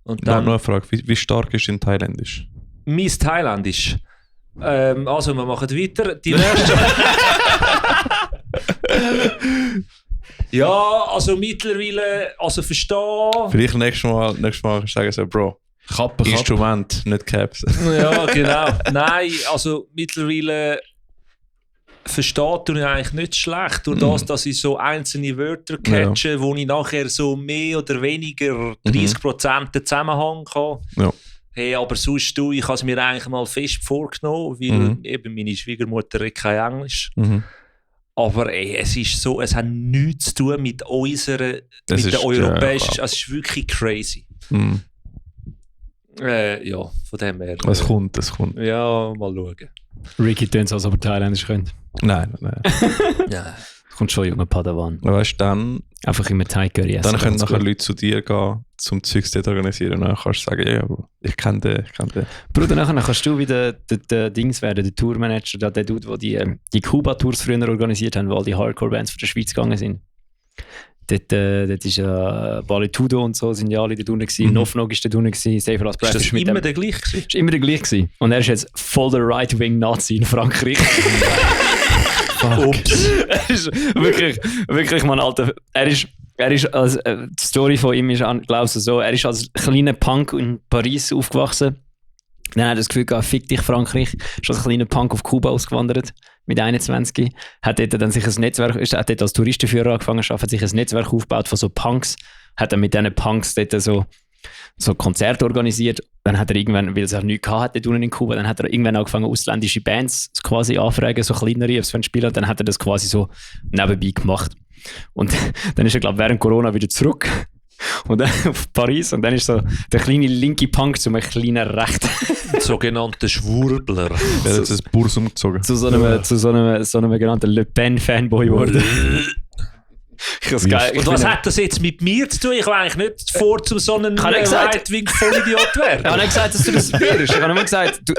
Und Dann dann noch eine Frage, wie stark ist in Thailändisch? mein Thailändisch. Also wir machen weiter. Die nächste... Ja, also mittlerweile, also verstehen. Vielleicht nächstes Mal sagen so, Bro, Kappe. Instrument, nicht Caps. Ja, genau. Nein, also mittlerweile versteht ich eigentlich nicht schlecht. Durch das, dass ich so einzelne Wörter catche, wo ich nachher so mehr oder weniger 30% den Zusammenhang habe. Ja. Hey, aber sonst ich habe es mir eigentlich mal fest vorgenommen, weil eben meine Schwiegermutter redet kein Englisch. Aber es ist so, es hat nichts zu tun mit unserer, mit der europäischen, es ist wirklich crazy. Ja, von dem her. Es kommt. Ja, mal schauen. Ricky tönt als ob er Thailändisch könnte. Nein. Ja. Kommt schon, junger Padawan. Weißt du, dann Einfach immer Thai Curry essen. können ganz nachher gut. Leute zu dir gehen, zum Zeugs dort organisieren. Und dann kannst du sagen, ja, Bro, ich kenne den. Bruder, nachher kannst du wieder der Dings werden, der Tourmanager, der Dude, der die Kuba-Tours früher organisiert haben, wo all die Hardcore-Bands von der Schweiz gegangen sind. Dort ist Valetudo und so, sind ja alle dort unten gewesen. Nofnog ist dort unten gewesen. Safer als Ist das mit immer dem. der gleiche gewesen? Ist immer der gleiche gewesen. Und er ist jetzt voll der Right-Wing-Nazi in Frankreich. Ups. Er ist wirklich, Mann, Alter. Er ist als, die Story von ihm ist, glaube ich, so, er ist als kleiner Punk in Paris aufgewachsen. Dann hat er das Gefühl gehabt, fick dich Frankreich. Ist als kleiner Punk auf Kuba ausgewandert, mit 21. Hat dort dann sich ein Netzwerk, hat dort als Touristenführer angefangen zu arbeiten, hat sich ein Netzwerk aufgebaut von so Punks. Hat dann mit diesen Punks dort so Konzerte organisiert. Dann hat er irgendwann, weil es auch nichts hatte dort unten in Kuba, dann hat er irgendwann angefangen, ausländische Bands quasi anfragen, so kleinere, ob sie spielen. Und dann hat er das quasi so nebenbei gemacht. Und dann ist er, glaube ich, während Corona wieder zurück. Und dann auf Paris. Und dann ist so der kleine linke Punk zu einem kleinen Rechten. Sogenannte Schwurbler. Er hat jetzt ein Burs umgezogen. zu so einem genannten Le Pen-Fanboy geworden. Und was hat das jetzt mit mir zu tun? Ich will eigentlich nicht vor zu so einem Right-Wing-Vollidiot werden. Ich habe nicht gesagt, dass du das wirst. Ich habe nur gesagt, die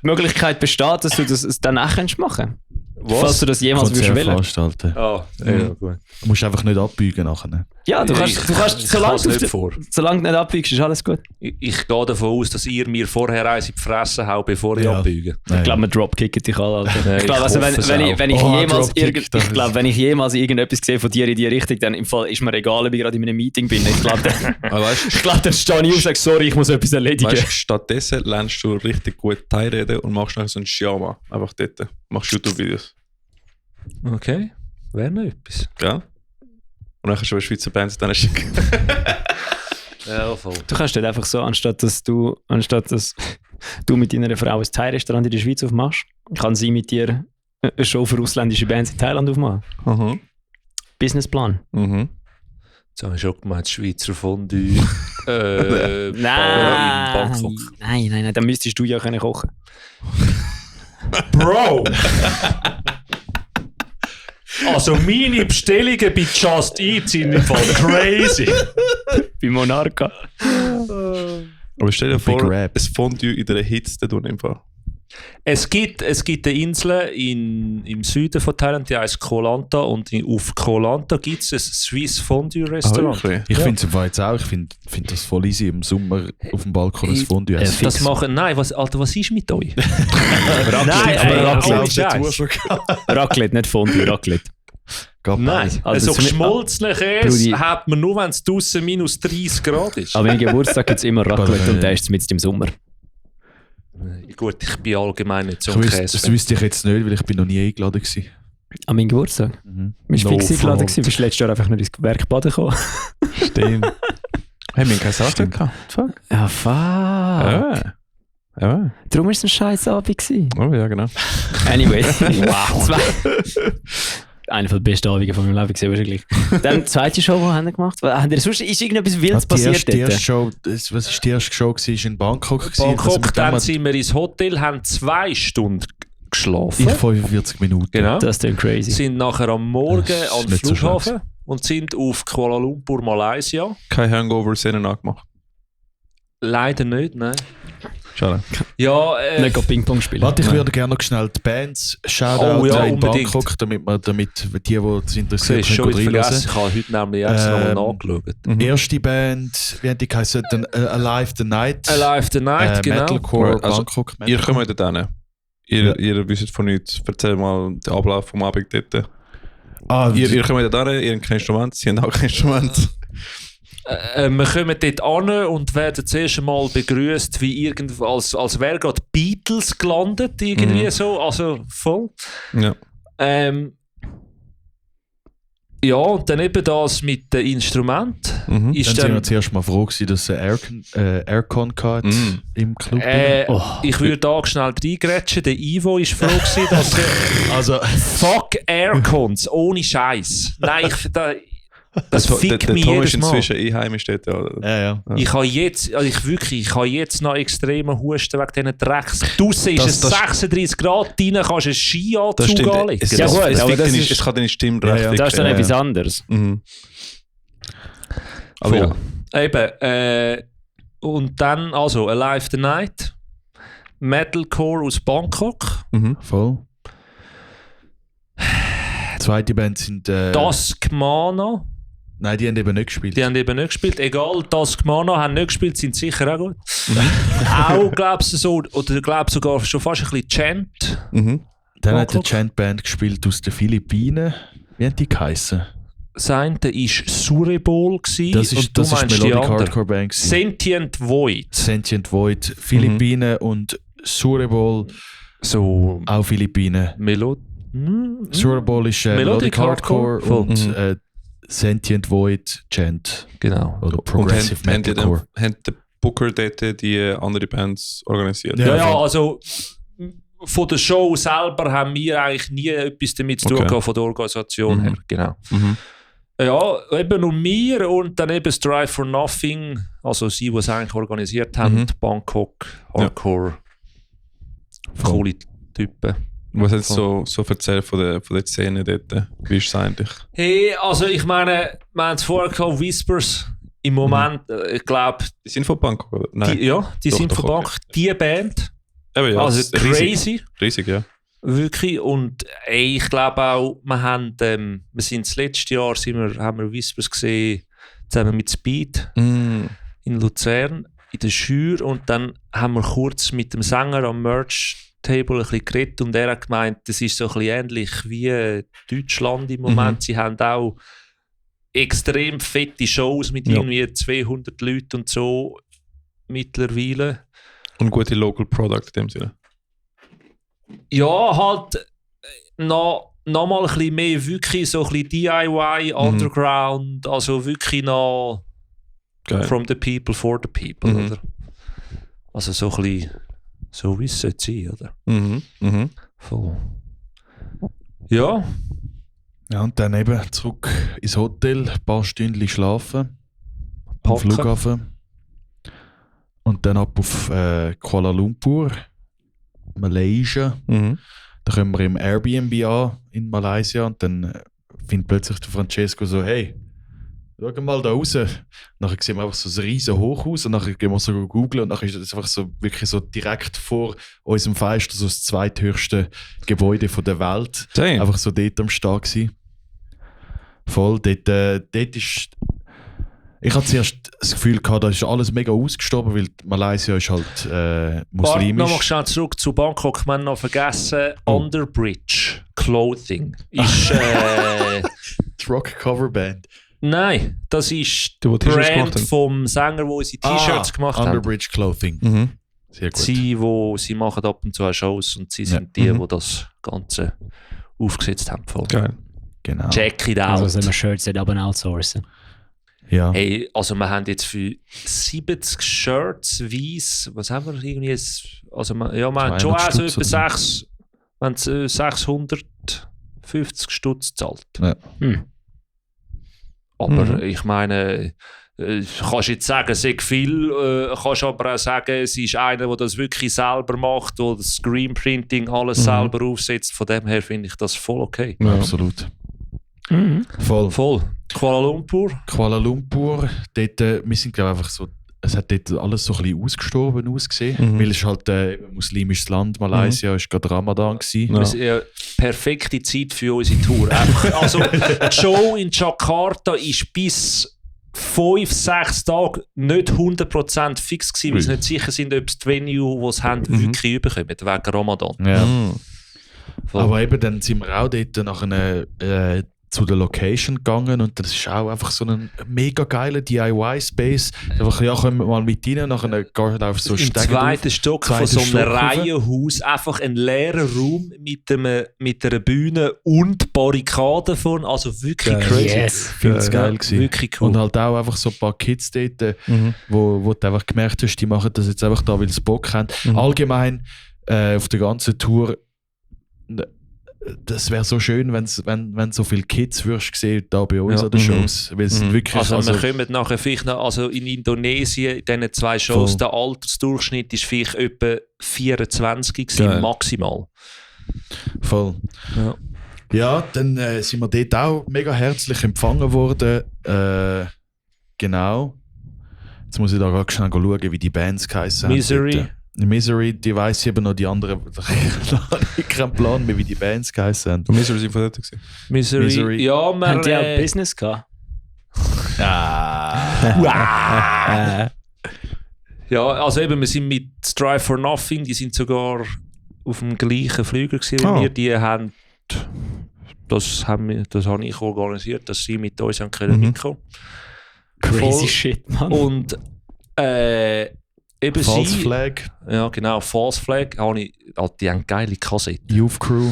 Möglichkeit besteht, dass du das danach machen kannst. Falls du das jemals Konzert willst wollen. veranstalten. Ja, gut. Du musst einfach nicht abbeugen nachher. Ja, du kannst solange es nicht vor. solange du nicht abbiegst, ist alles gut. Ich gehe davon aus, dass ihr mir vorher eins in die Fresse haut, bevor ich abbeuge. Ich glaube, wir dropkicken dich alle, Alter. Ja, Ich glaube, also, ich hoffe es wenn ich auch. jemals Dropkick, das ist- wenn ich jemals irgendetwas sehe von dir in die Richtung, dann im Fall ist mir egal, ob ich gerade in einem Meeting bin. Ich glaube, dann stehe ich auf und sage, sorry, ich muss etwas erledigen. Weißt, stattdessen lernst du richtig gut Thai reden und machst nachher so ein Shyama. Einfach dort. Machst YouTube-Videos. Okay, wäre noch etwas. Gell? Und dann kannst du eine Schweizer Band dann schicken. Ja, voll. Du kannst dort einfach so, anstatt dass du mit deiner Frau ein Thai-Restaurant in der Schweiz aufmachst, kann sie mit dir eine Show für ausländische Bands in Thailand aufmachen. Businessplan. Jetzt habe ich schon gemeint, Schweizer Fondue. Nein, in Bangkok. nein, dann müsstest du ja können kochen. Bro! Also meine Bestellungen bei Just Eat sind im Fall crazy. Bei Monarca. Aber stell dir Big vor, Rap. ein Fondue in der Hitze dort im Fall. Es gibt eine Insel im Süden von Thailand, die heißt Koh Lanta, und auf Koh Lanta gibt es ein Swiss Fondue Restaurant. wirklich? Ich finde es jetzt auch, ich find das voll easy im Sommer auf dem Balkon ein Fondue essen. Das machen, nein, Alter, was ist mit euch? Raclette. Raclette, nicht Fondue, Raclette. Nein, Also also zum- geschmolzene Brudi. Käse hat man nur, wenn es draussen minus 30 Grad ist. Aber im Geburtstag gibt es immer Raclette und der ist mit im Sommer. Gut, ich bin allgemein nicht so Ich ein wüsste, Käse. das wüsste ich jetzt nicht, weil ich bin noch nie eingeladen war. An meinem Geburtstag? Bist du No fix eingeladen front. gewesen? Bist du letztes Jahr einfach nicht ins Werk baden gekommen? Stimmt. Hey, wir haben keine Sache gehabt. Fuck. Ja, fuck. Ja. Darum war es ein scheiß Abend gewesen. Oh ja, genau. Anyway. Wow. Einer der besten Abende von meinem Leben gesehen, wahrscheinlich. Dann die zweite Show, die haben wir gemacht. Sonst ist irgendetwas Wildes Die passiert erste dort? Show, was war die erste Show? War in Bangkok. gewesen. Bangkok, dann Also sind wir ins Hotel, haben 2 Stunden geschlafen. ich 45 Minuten. Genau. Das ist dann crazy. Sind nachher am Morgen Das ist an den nicht so Flughafen und sind auf Kuala Lumpur, Malaysia. Kein Hangover-Szenen angemacht. Leider nicht, nein. Schade. Ja, Nicht go Ping-Pong spielen. Warte, ich würde gerne noch schnell die Bands shoutout Oh ja, in unbedingt. Bangkok, damit die es du interessiert, hast schon können wieder reinhören. vergessen. Ich habe heute nämlich erst nochmal nachgeschaut. Erste Band, wie haben die geheißen? Alive the Night. Alive the Night, genau. Metalcore Also, Bangkok. Ihr Metalcore. kommt dort hin. Ihr wisst von nichts. Erzähl mal den Ablauf vom Abend dort. Ihr kommt dort hin, ihr habt kein Instrument, sie haben auch kein Instrument. Wir kommen dort an und werden zuerst einmal begrüßt, wie als wäre gerade Beatles gelandet, irgendwie so, also voll. Ja. Ja, und dann eben das mit dem Instrument. Mhm. Ist Dann sind dann, wir zuerst mal froh gewesen, dass Aircon hat im Club. ich würde da schnell reingrätschen. Der Ivo ist froh gewesen, dass er... Also, Fuck Aircons, ohne Scheiß. Nein, das fickt der mich Tom jedes ist Mal. inzwischen einheimisch dort. Ja. ja. Ich habe jetzt noch extremen Husten wegen diesen Drecks. Draussen ist es 36 Grad, rein kannst du einen Skianzug anlegen. Ja, gut, aber das es kann deine Stimme recht ja. Das ist dann ficken. etwas anderes. Mhm. Aber Voll. ja. Eben, und dann, also, Alive the Night, Metalcore aus Bangkok, Mhm. Voll. Zweite Band sind. Taskmana, Nein, die haben eben nicht gespielt. die haben eben nicht gespielt. Egal, Taskmana haben nicht gespielt, sind sicher auch gut. Auch, glaubst du, so, oder glaubst sogar schon fast ein bisschen Chant. Mhm. Dann hat eine Bangkok. Chant-Band gespielt aus den Philippinen. Wie haben die geheißen? Sein, der war Surebol gewesen, Das und ist, du das ist meinst die Melodic andere. Hardcore Band. gewesen. Sentient Void. Sentient Void, Philippinen und Surebol, So, auch Philippinen. Surebol ist Melodic Hardcore Voll. und Sentient Void Chant Genau. oder Und Progressive haben Metalcore. der Booker dort die andere Bands organisiert? Ja. Ja, also von der Show selber haben wir eigentlich nie etwas damit zu tun Okay. gehabt, von der Organisation her. Genau. Mhm. Ja, eben nur wir und dann eben Strive for Nothing, also sie, die es eigentlich organisiert haben, Mhm. Bangkok, Hardcore, coole Typen. Was hast du so erzählt von der Szene dort? Wie ist es eigentlich? Hey, also ich meine, wir haben es vorher gehabt, Whispers, im Moment, ich glaube, Die sind von Bangkok, oder? Nein. die Doch, sind doch, von okay. Bangkok, die Band, Eben, ja, also das ist riesig. crazy. Riesig, ja. Wirklich, und ich glaube auch, wir sind das letzte Jahr haben wir Whispers gesehen, zusammen mit Speed Mm. in Luzern, in der Schür, und dann haben wir kurz mit dem Sänger am Merch-Table ein bisschen geredet und er hat gemeint, das ist so ein bisschen ähnlich wie Deutschland im Moment. Sie haben auch extrem fette Shows mit Ja. irgendwie 200 Leuten und so mittlerweile. Und gute Local Product in dem Sinne. Ja, halt noch mal ein bisschen mehr wirklich so ein bisschen DIY, Underground, also wirklich noch Geil. from the people for the people, Mhm. oder? Also so ein bisschen, so wie es sollte sein, oder? Mhm. Mhm. Voll. Ja, Ja, und dann eben zurück ins Hotel, ein paar Stunden schlafen, am Packen. Flughafen. Und dann ab auf Kuala Lumpur, Malaysia. Mhm. Da kommen wir im Airbnb an in Malaysia und dann findet plötzlich der Francesco so, hey, schau mal da raus. Nachher sehen wir einfach so ein riesen Hochhaus und nachher gehen wir so googeln und nachher ist das einfach so wirklich so direkt vor unserem Fenster so das zweithöchste Gebäude von der Welt. Damn. Einfach so dort am Start gewesen. Voll, dort ist... Ich hatte zuerst das Gefühl gehabt, da ist alles mega ausgestorben, weil Malaysia ist halt Warte, muslimisch. noch mal schnell zurück zu Bangkok. Wir haben noch vergessen, Underbridge Clothing ist... Die Rock-Cover-Band. Nein, das ist Die die T-Shirts gemacht Brand haben. vom Sänger, der unsere T-Shirts gemacht hat. Underbridge Clothing. Mhm. Sehr gut. Sie machen ab und zu auch Shows und sie sind die, die das Ganze aufgesetzt haben. Voll. Geil. Genau. Check it Also out. sollen wir Shirts nicht aber outsourcen. Ja. Hey, also wir haben jetzt für 70 Shirts weiss, was haben wir irgendwie? Also wir haben schon auch so 200 etwa 650 Stutz gezahlt. Ja. Aber ich meine, kannst jetzt sagen, es ist viel, kannst aber auch sagen, es ist einer, der das wirklich selber macht, der das Screenprinting alles selber aufsetzt. Von dem her finde ich das voll okay. Ja. Absolut. Voll. Voll. Kuala Lumpur. Kuala Lumpur, dort, wir sind glaube einfach so, es hat dort alles so ein bisschen ausgestorben ausgesehen, weil es ist halt ein muslimisches Land, Malaysia ist gerade Ramadan gewesen. Ja. Das ist eine perfekte Zeit für unsere Tour. Einfach, also die Show in Jakarta ist bis 5-6 Tage nicht 100% fix gewesen, weil sie nicht sicher sind, ob es die Venue, die sie haben, wirklich überkommen, wegen Ramadan. Ja. Mhm. Voll. Aber eben dann sind wir auch dort nach einer zu der Location gegangen und das ist auch einfach so ein mega geiler DIY-Space. Einfach, ja, kommen wir mal mit rein, nachher gehst du auf so Im Stegen zweiten drauf. Stock von Zweiten so einem Stock rauf. Reihenhaus einfach ein leerer Raum mit einer Bühne und Barrikaden von, also wirklich Geil. crazy. Yes. Ich finde es geil gewesen. Wirklich cool. Und halt auch einfach so ein paar Kids dort, wo du einfach gemerkt hast, die machen das jetzt einfach da, weil sie Bock haben. Allgemein auf der ganzen Tour, das wäre so schön, wenn so viele Kids würdest sehen da bei uns Ja. an den Shows. Weil es sind wirklich, Also, wir kommen nachher vielleicht noch, also in Indonesien, in diesen 2 Shows, Voll. der Altersdurchschnitt ist vielleicht etwa 24 gewesen, Geil. maximal. voll. Ja. Ja, dann sind wir dort auch mega herzlich empfangen worden. Genau. Jetzt muss ich da gerade schnell schauen, wie die Bands geheißen haben. Misery. dort. Misery, die weiss ich eben noch, die anderen. Ich habe keinen Plan mehr, wie die Bands geheißen haben. Und Misery sind von dort gewesen. Misery. Misery. Ja, Haben die auch wir... Business gehabt? Ja, also eben, wir sind mit Strive for Nothing, die sind sogar auf dem gleichen Flüger gewesen wie Ah. wir. Die haben... Das habe ich organisiert, dass sie mit uns können mitkommen. Crazy Voll. shit, Mann. Und eben False sie... Flag, Ja, genau, False Flag. Die haben geile Kassetten. Youth Crew,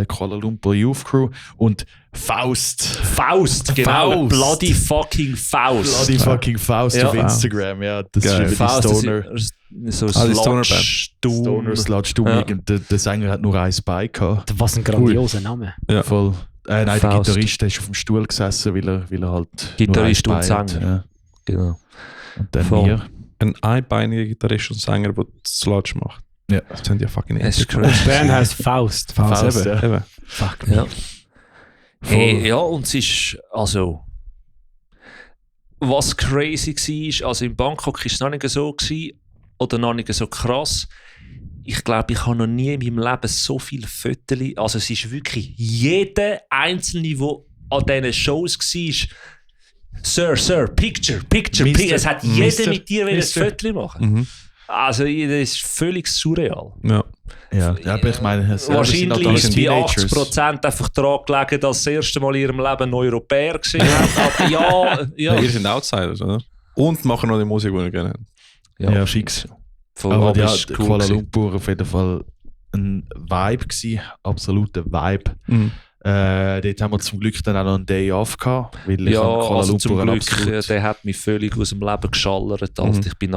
Kuala Lumpur Youth Crew und Faust. Faust, genau. Faust. Bloody fucking Faust. Bloody fucking Faust Ja. auf Instagram, ja. Das Geil. ist über Faust, die Stoner. das ist so Ah, die Stoner-Band. Stoner Sludge Ja. Der Sänger hat nur ein Bein gehabt. Was ein grandioser Name. Ja. Voll. Nein, der Faust. Gitarrist der ist auf dem Stuhl gesessen, weil er halt. Gitarrist nur ein und Bein hat. Sänger. Ja. Genau. Und dann Voll. wir. Ein einbeiniger Gitarrist und Sänger, der Sludge macht. Ja. Das sind ja fucking Es ist epic. crazy. Die Band heisst Faust. Faust, eben. ja. Eben. Fuck me. Ja. Hey, ja, und es ist, also, was crazy war, also in Bangkok war es noch nicht so gewesen, oder noch nicht so krass. Ich glaube, ich habe noch nie in meinem Leben so viele Fotos, also es ist wirklich jeder Einzelne, der an diesen Shows war, Sir, Picture. Mister, Es hat jeder Mister, mit dir ein Mister. Foto machen. Mhm. Also, das ist völlig surreal. Ja. Ja, aber ich meine, es sind Wahrscheinlich halt alles ist bei Teenagers. 80% einfach daran gelegen, dass sie das erste Mal in ihrem Leben einen Europäer gesehen haben. Aber ja. Ja, ihr seid Outsiders, oder? Und machen noch die Musik, die ihr gerne habt. Ja, fix. Voll, Aber ja, ist cool Kuala gewesen. Lumpur auf jeden Fall ein Vibe gewesen, absoluter Vibe. Dort haben wir zum Glück dann auch noch einen Day off gehabt, weil ich Ja, an Kuala also zum Lumpur Glück, der hat mich völlig aus dem Leben geschallert. Also ich bin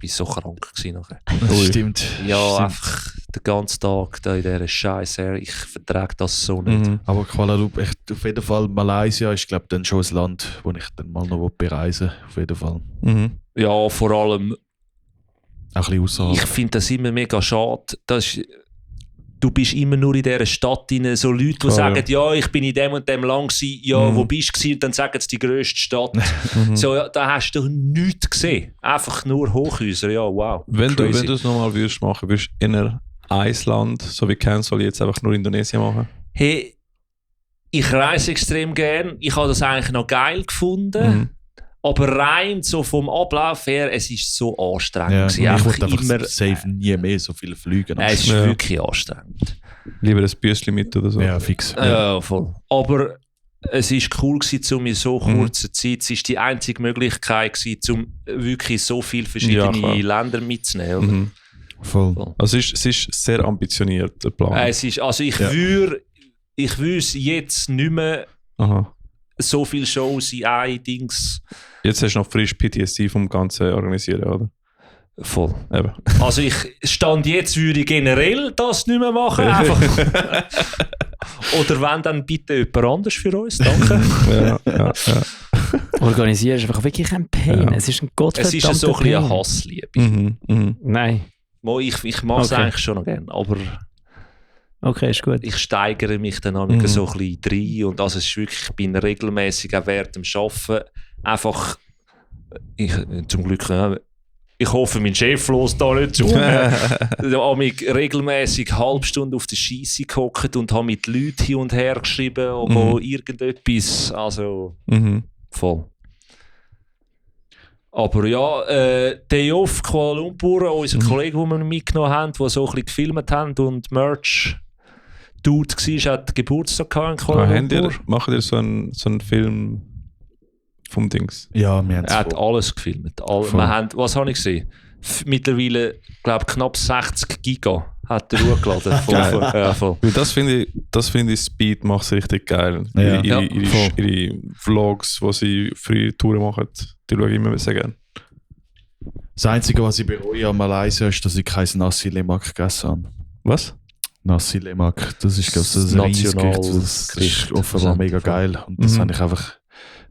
so krank gewesen nachher. Stimmt. Ja, Stimmt. einfach den ganzen Tag da in dieser Scheiße. Ich vertrage das so nicht. Aber Kuala Lumpur, echt, auf jeden Fall Malaysia ist, glaube ich, dann schon ein Land, wo ich dann mal noch bereisen will. Auf jeden Fall. Ja, vor allem, Auch ein bisschen außerhalb. ich finde das immer mega schade. Du bist immer nur in dieser Stadt drin, so Leute, die sagen, ja, ich bin in dem und dem lang gewesen, ja, wo bist du gewesen? Und dann sagen sie die grösste Stadt. So, ja, da hast du nichts gesehen. Einfach nur Hochhäuser, ja, wow. Wenn du Crazy. es nochmal würdest machen, würdest du inner Island, so wie Cancel, jetzt einfach nur Indonesien machen? Hey, ich reise extrem gern. Ich habe das eigentlich noch geil gefunden. Aber rein so vom Ablauf her, es ist so anstrengend. ja, gewesen. ich Einfach wollte einfach immer, safe nie mehr so viele Fliegen. es ist Ja. wirklich anstrengend. Lieber ein Büsschen mit oder so. Ja, fix. Ja, voll. Aber es war cool gewesen, um in so kurzer Zeit, es war die einzige Möglichkeit gewesen, um wirklich so viele verschiedene klar. Länder mitzunehmen. Voll. Also es ist sehr ambitioniert, der Plan. Es ist, also ich würde jetzt nicht mehr Aha. so viele Shows in ein Dings Jetzt hast du noch frisch PTSD vom Ganzen organisieren, oder? voll. Eben. Also Stand jetzt würde ich generell das nicht mehr machen. Einfach. Oder wenn, dann bitte jemand anders für uns. Danke. ja. Organisieren ist einfach wirklich ein Pain. Ja. Es ist ein Es gottverdammter ist so ein bisschen eine Pain. Hassliebe. Nein. Ich mache es Okay. eigentlich schon noch gerne, aber Okay, ist gut. ich steigere mich dann auch so ein bisschen rein. Und also es ist wirklich, ich bin regelmäßig auch während dem Arbeiten einfach, zum Glück, ich hoffe, mein Chef lässt da nicht zu. Da habe ich regelmäßig eine halbe Stunde auf der Scheisse gehockt und habe mit Leuten hin und her geschrieben oder irgendetwas. Also voll. Aber ja, Day Off Kuala Lumpur, unser Kollege, den wir mitgenommen haben, der so ein bisschen gefilmt haben und Merch Dude war, hat Geburtstag gehabt in Kuala Lumpur. Macht ihr so einen Film vom Dings? Ja, wir haben Er hat alles gefilmt. Wir haben, was habe ich gesehen? Mittlerweile, glaube ich, knapp 60 Giga hat er hochgeladen. Voll. Weil das finde ich, Speed macht es richtig geil. Ja. Ihre Vlogs, die sie für ihre Touren machen, die schaue ich immer sehr gerne. Das Einzige, was ich bereue an Malaysia, ist, dass ich kein Nasi Lemak gegessen habe. Was? Nasi Lemak, das ist, glaube ich, Das ein Nationalgericht. Das Gericht. ist offenbar mega geil. Und das habe ich einfach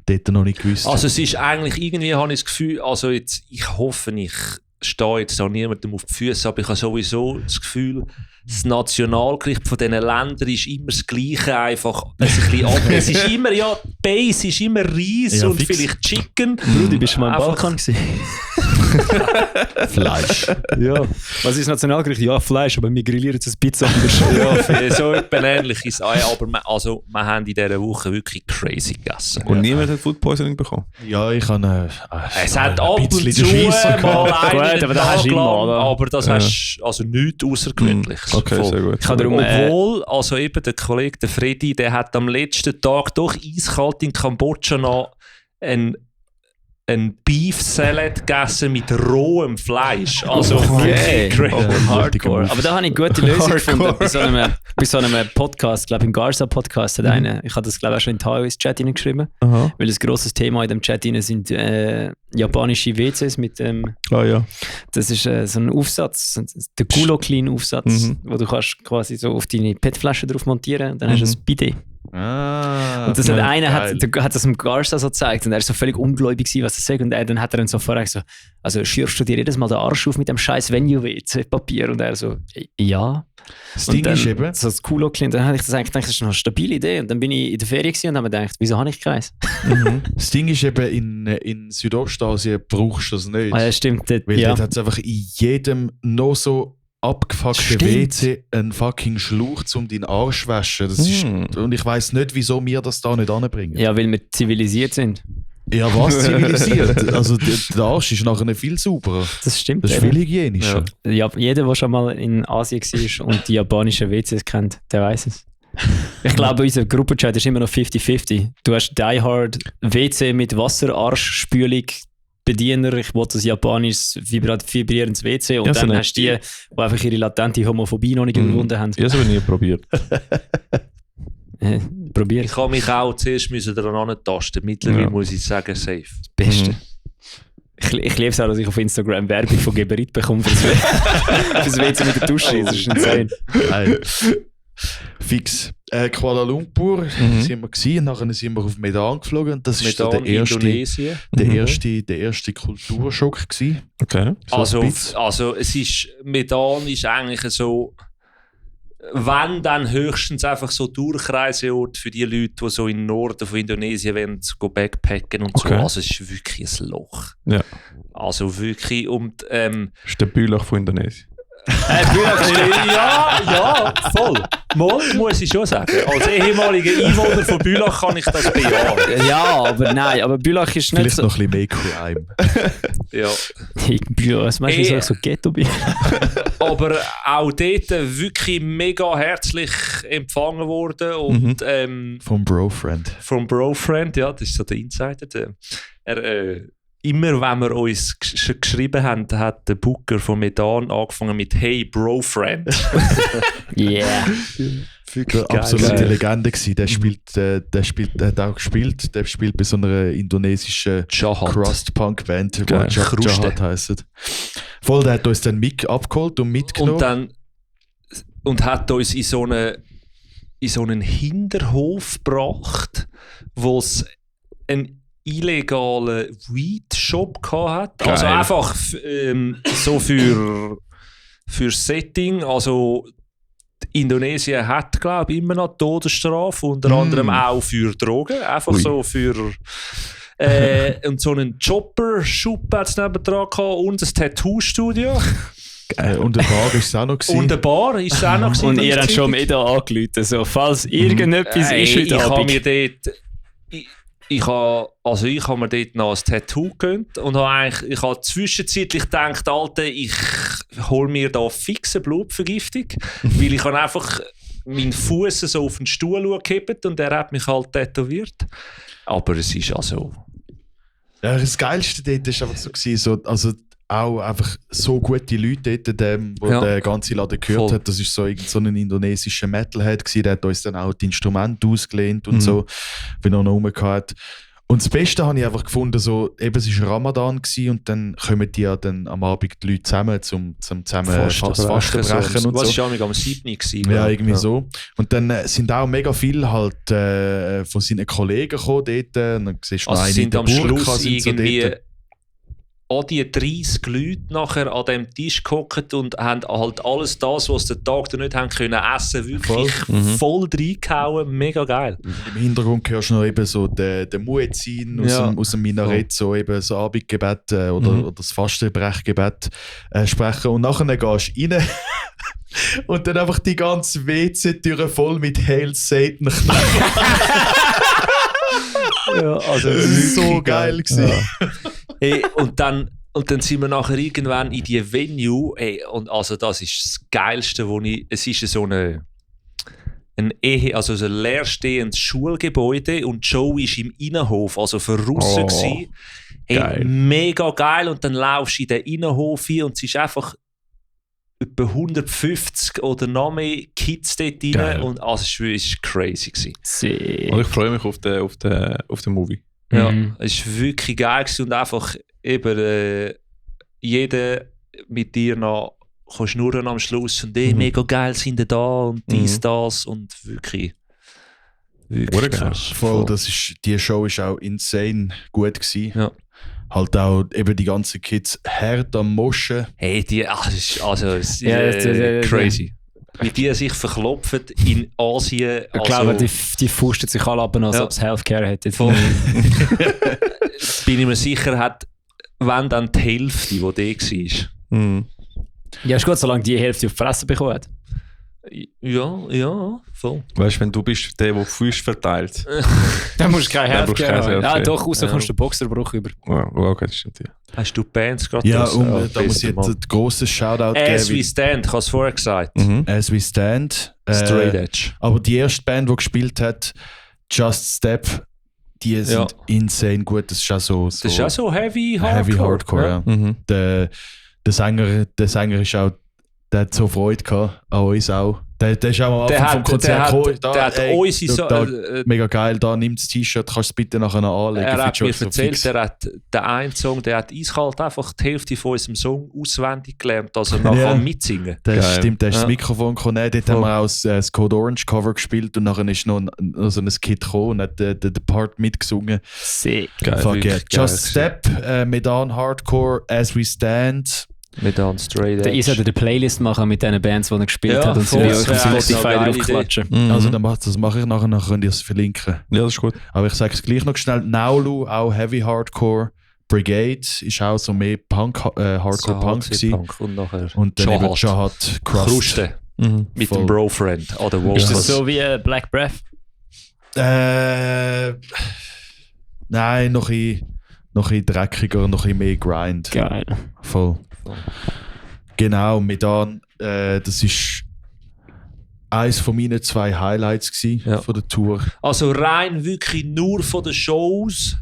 dort noch nicht gewusst. Also es ist eigentlich, irgendwie habe ich das Gefühl, also jetzt, ich hoffe, ich stehe jetzt auch niemandem auf die Füße, aber ich habe sowieso das Gefühl, das Nationalgericht von diesen Ländern ist immer das Gleiche, einfach ein bisschen ab. Es ist immer, ja, die Base ist immer Reis Ja, und fix. vielleicht Chicken. Brudi, bist du mal im Einfach- Balkan gewesen? Fleisch. Ja. Was ist Nationalgericht? Ja, Fleisch, aber wir grillieren jetzt Pizza anders. Ja, so etwas Ähnliches. Aber wir haben in dieser Woche wirklich crazy gegessen. Und niemand hat Food Poisoning bekommen? Ja, ich habe Es hat ab und bisschen zu den Scheisser mal gehabt. einen Gut, aber das hast Tag du immer, lang, oder? aber das hast also nichts Außergewöhnliches. Okay, Voll. sehr gut. Ich habe darum, Obwohl, also eben der Kollege, der Freddy, der hat am letzten Tag doch eiskalt in Kambodscha noch ein Beef Salad gegessen mit rohem Fleisch. Also Okay. wirklich crazy. Hardcore. Aber da habe ich eine gute Lösung gefunden. Bei so einem Podcast, glaube ich, im Garza-Podcast hat einer, ich habe das glaube ich auch schon in den HOS-Chat hineingeschrieben, Aha. weil ein grosses Thema in dem Chat hinein sind japanische WCs mit dem, Ah ja. das ist so ein Aufsatz, der Gulo-Clean-Aufsatz, wo du kannst quasi so auf deine PET-Flasche drauf montieren und dann hast du ein Bidet. Und das hat einer hat das im Garza so gezeigt und er ist so völlig ungläubig gewesen, was er sagt und dann hat er dann so vorher so, also schürfst du dir jedes Mal den Arsch auf mit dem scheiß Venue-WC-Papier und er so, ja. Das Und Ding dann ist eben, so das Kulo-Clean, dann habe ich das eigentlich gedacht, das ist noch eine stabile Idee und dann bin ich in der Ferien gewesen und habe mir gedacht, wieso habe ich keins? das Ding ist eben in Südostasien brauchst du das nicht. Ah, ja, stimmt. Weil Ja. dort hat es einfach in jedem noch so abgefuckten Stimmt. WC einen fucking Schlauch, um deinen Arsch zu waschen. Das ist, und ich weiss nicht, wieso wir das da nicht anbringen. Ja, weil wir zivilisiert sind. Ja, was zivilisiert? Also der Arsch ist nachher nicht viel sauberer. Das stimmt. Das ist eben. viel hygienischer. Ja, jeder, der schon mal in Asien war und die japanischen WCs kennt, der weiß es. Ich glaube, unser Gruppenchat ist immer noch 50-50. Du hast Die Hard WC mit Wasserarschspülung, Bediener, ich wollte ein japanisches vibrierendes WC und Ja, so dann eine- hast du die einfach ihre latente Homophobie noch nicht überwunden haben. Ich habe es aber nie probiert. Probier Ich es. habe mich auch zuerst daran antasten. Mittlerweile Ja. muss ich sagen, safe. Beste. Ich liebe es auch, dass ich auf Instagram Werbung von Geberit bekomme für das WC mit der Dusche. Das ist insane. Nein. Fix. Kuala Lumpur sind wir gewesen, nachher sind wir auf Medan geflogen. Und das ist so Medan, Indonesien. der erste Kulturschock gewesen. Okay. So ein bisschen. Also es ist, Medan ist eigentlich so, wenn dann höchstens einfach so Durchreiseort für die Leute, die so im Norden von Indonesien wollen, go backpacken und Okay. so. Also es ist wirklich ein Loch. Ja. Also wirklich und Das ist der Bülach von Indonesien. ja, voll. Mal muss ich schon sagen. Als ehemaliger Einwohner von Bülach kann ich das bejahen. Ja, aber nein, aber Bülach ist nicht Vielleicht so... noch ein bisschen mehr Crime. Ja. Bülach, was meinst du, dass ich so Ghetto bin? Aber auch dort wirklich mega herzlich empfangen worden und Vom Bro-Friend. vom Bro-Friend, ja, das ist so der Insider. Immer wenn wir uns geschrieben haben, hat der Booker von Medan angefangen mit «Hey, Bro-Friend». Yeah. Eine absolute Legende gewesen. Der hat auch gespielt. Der spielt bei so einer indonesischen Jahat. Crust-Punk-Band, die Geil. Kruste. Jahat heisst. Voll, der hat uns dann abgeholt und mitgenommen. Und hat uns in so einen Hinterhof gebracht, wo es einen illegalen Weed-Shop hatte. Geil. Also einfach so für Setting. Also Indonesien hat, glaube ich, immer noch Todesstrafe, unter anderem auch für Drogen. Einfach so für... und so einen Chopper-Shop hat es nebendran gehabt und ein Tattoo-Studio. Und der Bar war es auch noch. Gewesen. Und eine Bar ist es auch noch gewesen. Und ihr habt schon Meda angerufen, so, falls irgendetwas ist ich heute habe Abend. mir dort... Ich habe mir dort noch ein Tattoo gegönnt und ich habe zwischenzeitlich gedacht, Alter, ich hole mir da fixe Blutvergiftung, weil ich habe einfach meinen Fuß so auf den Stuhl gehebt und er hat mich halt tätowiert. Aber es ist also... Ja, das Geilste dort war einfach so, also auch einfach so gute Leute dort, wo der ganze Laden gehört hat. Das war so ein indonesischer Metalhead gewesen, der hat uns dann auch die Instrumente ausgelehnt und so, wie er noch rumgehabt. Und das Beste habe ich einfach gefunden, so, eben, es war Ramadan gewesen, und dann kommen die ja dann am Abend die Leute zusammen, zum zusammen Fastenbrechen und so. Was war ja am 7. gewesen? Ja, irgendwie so. Und dann sind auch mega viele halt von seinen Kollegen gekommen dort. Und dann siehst du Also noch eine sind in am der Burka, Schluss sind so irgendwie dort. all die 30 Leute nachher an dem Tisch gehockt und haben halt alles das, was sie den Tag da nicht haben können essen, wirklich voll reingehauen. Mega geil. Im Hintergrund hörst du noch eben so den Muezzin aus dem Minarett, so eben das Abendgebet oder das Fastenbrechgebet sprechen. Und nachher gehst du rein und dann einfach die ganze WC-Tür voll mit Hail Satan. Ja, also Das ist so geil gewesen. Hey, und dann sind wir nachher irgendwann in die Venue. Hey, und also das ist das Geilste, wo es ist so ein leerstehendes Schulgebäude und Joe ist im Innenhof, also verrissen gewesen. Hey, geil. mega geil. Und dann laufst du in den Innenhof hin und es ist einfach etwa 150 oder noch mehr Kids dort rein. Geil. Und also es war crazy gewesen. Und ich freue mich auf den Movie. Ja, es war wirklich geil gewesen und einfach eben jeder mit dir noch schnurren am Schluss und mega geil sind ihr da und dies, das und wirklich krass. Voll, die Show ist auch insane gut gewesen. Ja. Halt auch eben die ganzen Kids hart am Moschen. Hey, das ist Ja, crazy. Wie die sich verklopfen in Asien. Ich glaube, die fusten sich alle ab, als ob es Healthcare hätte. Voll. Bin ich mir sicher, wenn dann die Hälfte, die da war. Ja, ist gut, solange die Hälfte auf die Fresse bekommen hat. Ja, voll. Weißt du, wenn du bist der Füße verteilt. Dann musst du keine Dann brauchst du Healthcare kein haben. Ja, Healthcare. doch, raus kommst du den Boxerbruch über. Ja, okay, das stimmt. Ja. Hast du die Bands gerade? Ja, das, und da muss ich beste jetzt ein grosses Shoutout As We geben. Stand, ich habe es vorher gesagt. As We Stand. Straight Edge. Aber die erste Band, die gespielt hat, Just Step, die sind insane gut. Das ist auch so Das ist auch so Heavy Hardcore. Heavy Hardcore, ja. Der Sänger ist auch, der hat so Freude gehabt, an uns auch. Der ist auch am Anfang vom Konzert gekommen. Der hat unsere mega geil, da nimm das T-Shirt, kannst du es bitte nachher noch anlegen. Er hat Findest du mir so erzählt, fix. der hat den einen Song, der hat eiskalt einfach die Hälfte von unserem Song auswendig gelernt, also nachher mitsingen. Das Geil. stimmt, der ist das Mikrofon gekommen. Dort haben wir auch das Code Orange Cover gespielt und nachher ist noch so ein Kid gekommen und hat den Part mitgesungen. Sick. Geil. Fuck yeah. Wirklich geil. Just Step, Medan Hardcore, As We Stand. Mit einem Straight Edge. Der sollte eine Playlist machen mit den Bands, die er gespielt Ja, hat und sie voll, auf das wäre Spotify eine drauf geile klatschen. Also das mache ich nachher, dann könnt ihr es verlinken. Ja, das ist gut. Aber ich sage es gleich noch schnell. Naulu, auch Heavy Hardcore. Brigade ist auch so mehr Hardcore-Punk gewesen. Punk und nachher Und dann eben Jahad. Jahad Crust. Kruste mit Voll. dem Bro-Friend an der Ist Vocals. das so wie Black Breath? Nein, noch ein dreckiger, noch ein mehr Grind. Geil. Voll. Genau, Medan, das ist eines von meinen 2 Highlights gewesen von der Tour. Also rein wirklich nur von den Shows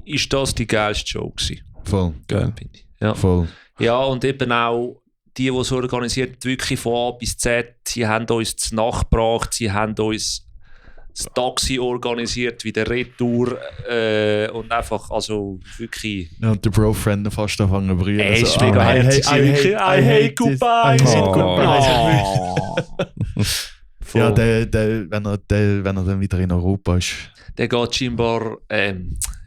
ist das die geilste Show gewesen, Voll. Geil. finde ich. Ja. Voll. Ja, und eben auch die es organisiert, wirklich von A bis Z, sie haben uns die Nacht gebracht, sie haben uns das Taxi organisiert, wie der Retour und einfach, also wirklich... Ja, und der Bro-Friend fast anfangen zu brüllen. Ey, ist So, mega I herzig. I hate goodbye. I hate Oh. goodbye. Ja, wenn er dann wieder in Europa ist. Der geht scheinbar,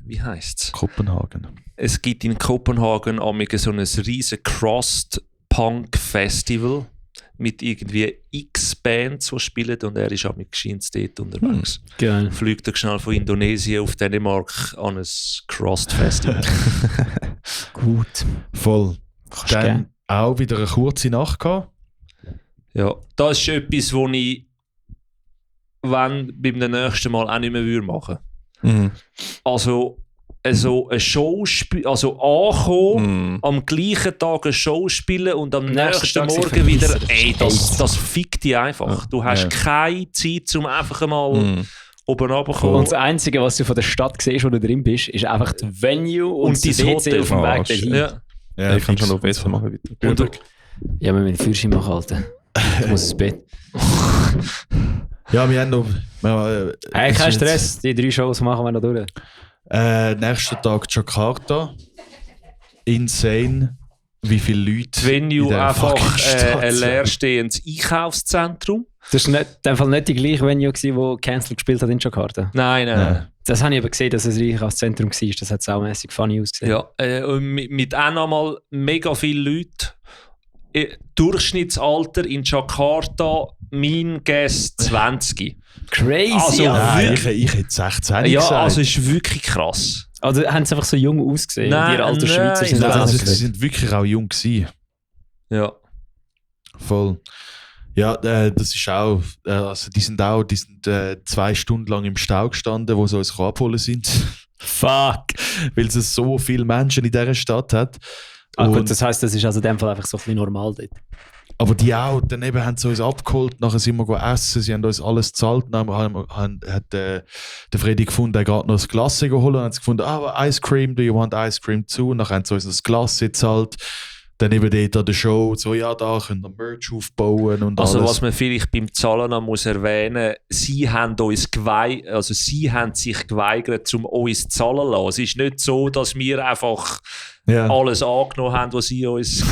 wie heisst es? Kopenhagen. Es gibt in Kopenhagen so ein riesen Crust-Punk-Festival mit irgendwie x Bands, die spielen und er ist auch mit Geschins dort unterwegs. Geil. Fliegt er schnell von Indonesien auf Dänemark an ein Crust-Festival. Gut. Voll. Kannst gern. Dann auch wieder eine kurze Nacht gehabt. Ja, das ist etwas, was ich beim nächsten Mal auch nicht mehr machen würde. Also, so eine Show also ankommen, am gleichen Tag eine Show spielen und am nächsten Morgen wieder, das fickt dich einfach. Du hast keine Zeit, um einfach mal oben runterzukommen. Und das Einzige, was du von der Stadt siehst, wo du drin bist, ist einfach die Venue und das WC auf dem Weg dahin. Ja, ich kann schon noch besser machen. Ja, wir müssen den Führerschein machen, Alter. Ich muss ins Bett. Ja, wir haben noch... Hey, kein Stress, die 3 Shows machen wir noch durch. Nächsten Tag Jakarta. Insane, wie viele Leute. Die Venue in der einfach fucking Stadt ein sind. leerstehendes Einkaufszentrum. Das war in dem Fall nicht die gleiche Venue, die Cancel gespielt hat in Jakarta. Nein. Das habe ich aber gesehen, dass es ein Einkaufszentrum war. Das hat saumässig funny ausgesehen. Ja, mit auch nochmal mega vielen Leuten. Durchschnittsalter in Jakarta, mein Guess 20. Crazy! Also, Nein, ich hätte 16 ja, gesagt. also ist wirklich krass. Also haben sie einfach so jung ausgesehen? Nein, die alten Schweizer sind Nein, das also, nicht. sie sind wirklich auch jung gewesen. Ja. Voll. Ja, das ist auch, also die sind 2 Stunden lang im Stau gestanden, wo sie uns abholen sind. Fuck! Weil es so viele Menschen in dieser Stadt hat. Ah, gut, Und- das heisst, das ist also in dem Fall einfach so ein bisschen normal dort. Aber die auch, daneben haben sie uns abgeholt, nachher sind wir essen, sie haben uns alles gezahlt, dann hat der Freddy gefunden, er geht noch das Glas geholt und haben sie gefunden, Ice Cream, do you want Ice Cream too? Und dann haben sie uns das Glas gezahlt. Dann eben dort an der Show, so ja, da könnt ihr Merch aufbauen und Also alles. was man vielleicht beim Zahlen noch muss erwähnen, sie haben sich geweigert, um uns zu zahlen zu lassen. Es ist nicht so, dass wir einfach Ja. alles angenommen haben, was sie uns...